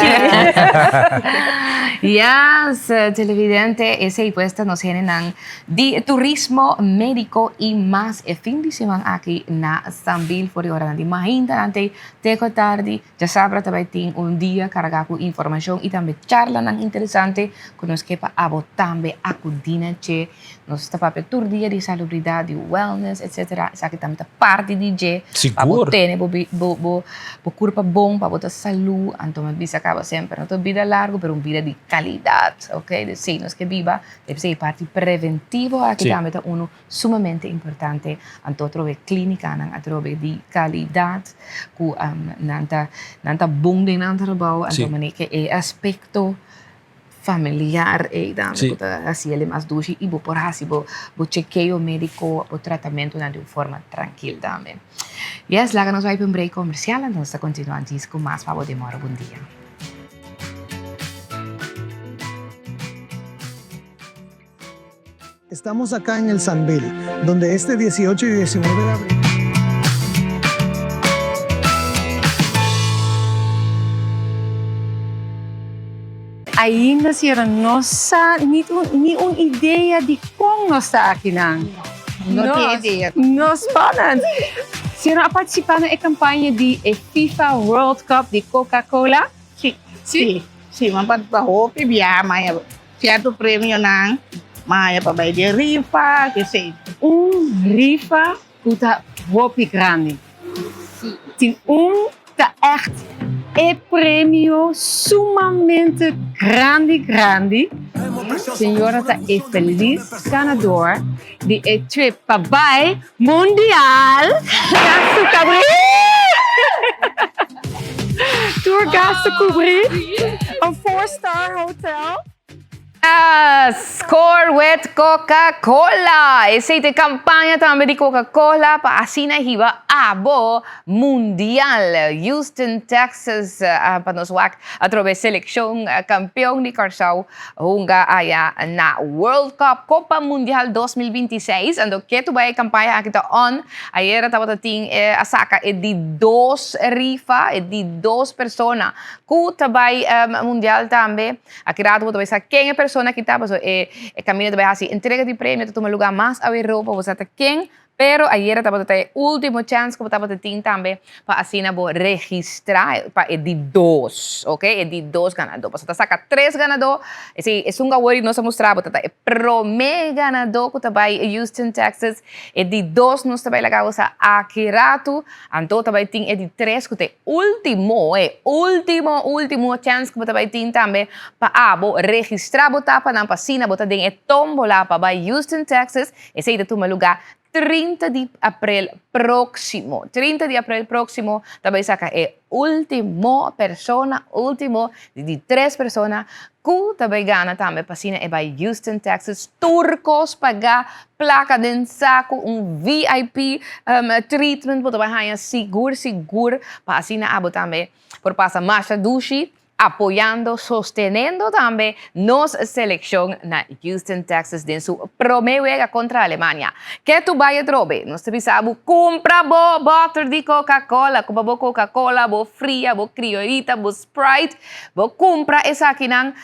Yes, televidente, esey pues ta nos hendenan di turismo medico y mas e fin di siman aki na Sambil for di oranan di mainta nan te te cu tardi. Djasabra ta bay tin un dia carga cu informacion y tambe charlanan interesante cu nos ke pa abo tambe acudi na dje. Nos ta papia tur dia di salubridad, di wellness, etcetera. Esaki tambe ta parti di dje. Pa bo tene bo bo bo bo curpa bon, pa bo ta salu. Anto mi bisa caba semper, no ta un bida largo, pero un bida di calidad, ok. Dus si nos ke biba, debe ser e parti preventivo aki tambe ta uno sumamente importante. Anto atrobe clinicanan atrobe di calidad cu nan ta nan ta bon den nan trabao. Anto manera ke e aspecto familiar ei tambe ku ta hasi el mas dushi i bo por hasi bo bo chekeo médiko, bo tratamentunan di un forma trankil tambe. Yes, laga nos bai pa un break komersial anto nos ta kontinuá djis ku mas pa bo demora. Bon dia. Estamos acá en el Sambil, donde este 18 y 19 de abril. Ainda señora no sa ni un ni un idea di con nos ta akinan. No tin idea. No spannend. Señora a participa na e campaña di e FIFA World Cup di Coca Cola? Si. Si? Si, mi a participa hopi biaha ma Cierto premionan ma haya pa bay den rifa, kesey. Un rifa cu ta hopi grandi. Tin un ta echt e premio sumamente grandi grandi. Señora ta e feliz ganador di e trip pa bay Mundial. Gasto cubri. Tur gasto cubri. Un four star hotel. Score with Coca-Cola! Esey ta e campaña tambe di Coca-Cola pa asina hiba abo Mundial. Houston, Texas pa nos wak atrobe seleccion campeon di Kòrsou hunga aya na World Cup, Copa Mundial 2026. Anto ketu bai e campaña aki ta on. Ayera tabata tin a saca e di dos rifa, e di dos persona cu ta bai Mundial tambe. Aki rato bo ta bai sa ken e persona aki ta, pasobra e e kaminda ta bai hasi entrega di premio ta tuma luga mas awe ropa bo sa ta ken, pero ayera tabata ta e ultimo chèns ku bo tabata tin tambe pa asina bo registrá pa e di dos, ok, e di dos ganadó, pasobra ta saka tres ganadó, esei esun ku awor nos a mustra bo ta ta e promé ganadó ku ta bai Houston, Texas, e di dos nos ta bai laga bo sa aki ratu. Anto ta bai tin e di tres ku ta e ultimo, e ultimo, ultimo chèns ku bo ta bai tin tambe pa abo registrá bo tapanan pa asina bo ta den e tómbola pa bai Houston, Texas. Esei ta tuma lugá 30 di aprel próksimo. 30 di aprel próksimo ta bai saka e ultimo persona, ultimo di di tres persona ku ta bai gana tambe pa asina e bai Houston, Texas. Tur kos pagá, plaka den saku, un VIP treatment bo ta bai haña sigur sigur pa asina abo tambe por pasa masha dushi apoyando, sostenendo tambe nos seleccion na Houston, Texas den su prome wega contra Alemania. Ke tu bai atrobe? Nos ta bisa bo cumpra bo boter di Coca-Cola, cumpra bo Coca-Cola, bo fria, bo criollita, bo Sprite, bo cumpra esakinan.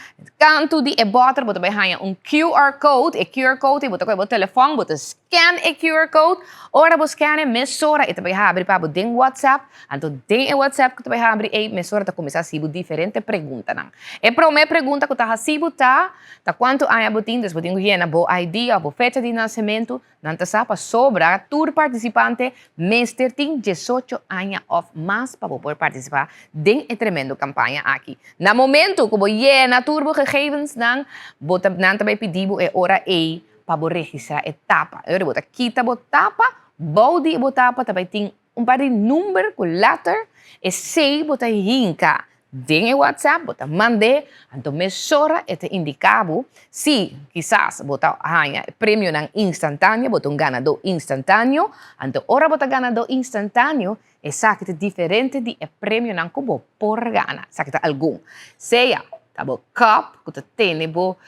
Kantu di e boter bo ta bai haña un QR code, e QR code ei bo ta kohe bo telefòn, bo ta scan e QR code, ora bo scan e mesora e ta bai habri pa bo den WhatsApp, Anto den e WhatsApp ku ta bai habri ei mesora ta kuminsá hasi bo diferente preguntanan. E promé pregunta ku ta hasi bo ta, ta kuantu aña bo tin, dus bo tin ku yena bo ID òf bo fecha di nasementu. Nan ta sa pasobra tur partisipante mester tin diesocho aña òf mas pa bo por partisipá den e tremendo kampaña aki. Na momentu ku bo yena tur bo gegevensnan, bo ta nan ta bai pidi bo e ora ei pa bo registrá e tapa. E ora bo ta kita bo tapa, bou di bo tapa ta bai tin Un par di number ku letter, esei bo ta hinka den e WhatsApp, bo ta mand'é, anto mesora e ta indiká bo si kisas bo ta haña e premionan instantáneo, bo ta un ganadó instantáneo, anto ora bo ta ganadó instantáneo, esaki ta diferente di e premionan ku bo por gana, esaki ta algun. Sea. Ta bo cup cu ta tene bo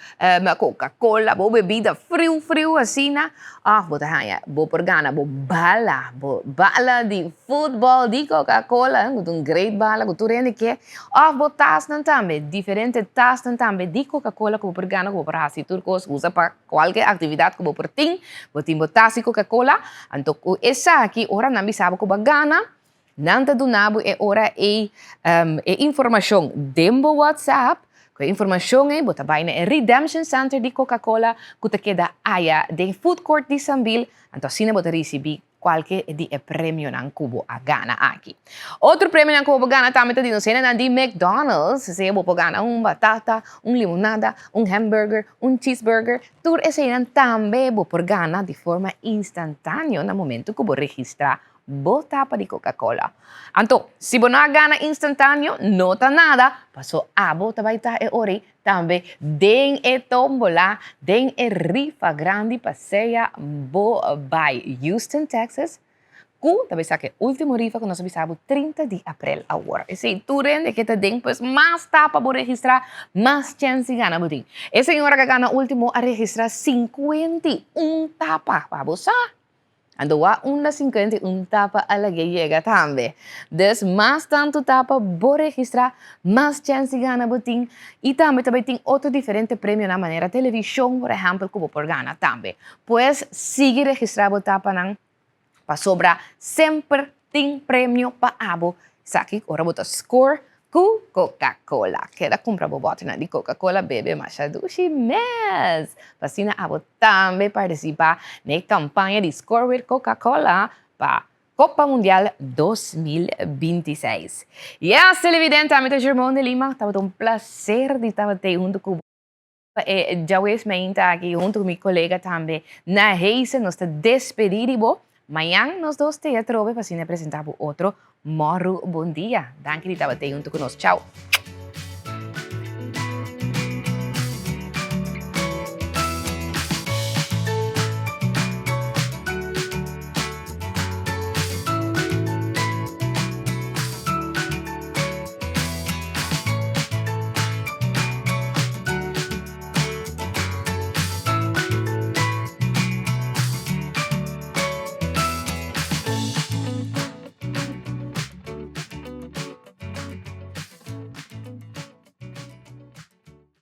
Coca-Cola, bo bebida friu friu asina, of bo ta haña bo por gana bo bala, bo bala di futbol di Coca-Cola, cu ta un great bala cu tur hende ke, of bo tasnan tambe, diferente tasnan tambe di Coca-Cola cu bo por gana cu bo por haci tur cos, usa pa cualke actividad cu bo por tin, bo tin bo tas di Coca-Cola, anto cu esaki ora nan bisa bo cu bo a gana, Nan ta duna bo e ora ei e informashon den bo WhatsApp. Ku e informashon ei bo ta bai na e Redemption Center di Coca-Cola ku ta keda aya den food court di Sambil. Anto asina bo ta risibí kualke di e premionan ku bo a gana aki. Otro premionan ku bo por gana tambe ta di nos hendenan di McDonald's. Sea bo por gana un batata, un limonada, un hamburger, un cheeseburger. Tur eseinan tambe bo por gana di forma instantáneo na momento ku bo registrá Bo tapa di Coca-Cola. Anto, si bo no a gana instantáneo, no ta nada, paso abo ta bai ta e ora ei tambe den e tómbola, den e rifa grandi pa sea bo bai Houston, Texas, ku ta bai saka e último rifa ku nos a bisa bo 30 di aprel awor. Esei tur hende ke ta den, pues mas tapa bo registrá, mas chèns di gana bo tin. E señora ku a gana último a registrá 51 tapa, pa bo sa. Anto wak unda 51 tapa a lag'é yega tambe. Dus mas tantu tapa bo registrá, mas chèns di gana bo tin. I tambe ta bai tin otro diferente premionan manera televishon por ehèmpel ku bo por gana tambe. Pues sigui registrá bo tapanan pasobra semper tin premio pa abo. Esaki ora bo ta score Ku Coca-Cola. Keda kumpra bo bòternan di Coca-Cola bebe masha dushi mes! Pa asina abo tambe partisipá na e kampaña di Score with Coca-Cola pa Kopa Mundial 2026. Yes, televidente, ami ta Germon de Lima. Tabata un plaser di tabata ei huntu ku bo. E djawees mainta aki huntu ku mi kolega tambe na Heise nos ta despedí di bo. Mañan nos dos te atrobe pa asina presentá bo otro Mòru Bon Dia. Danki di tabata ei huntu ku nos. Chao.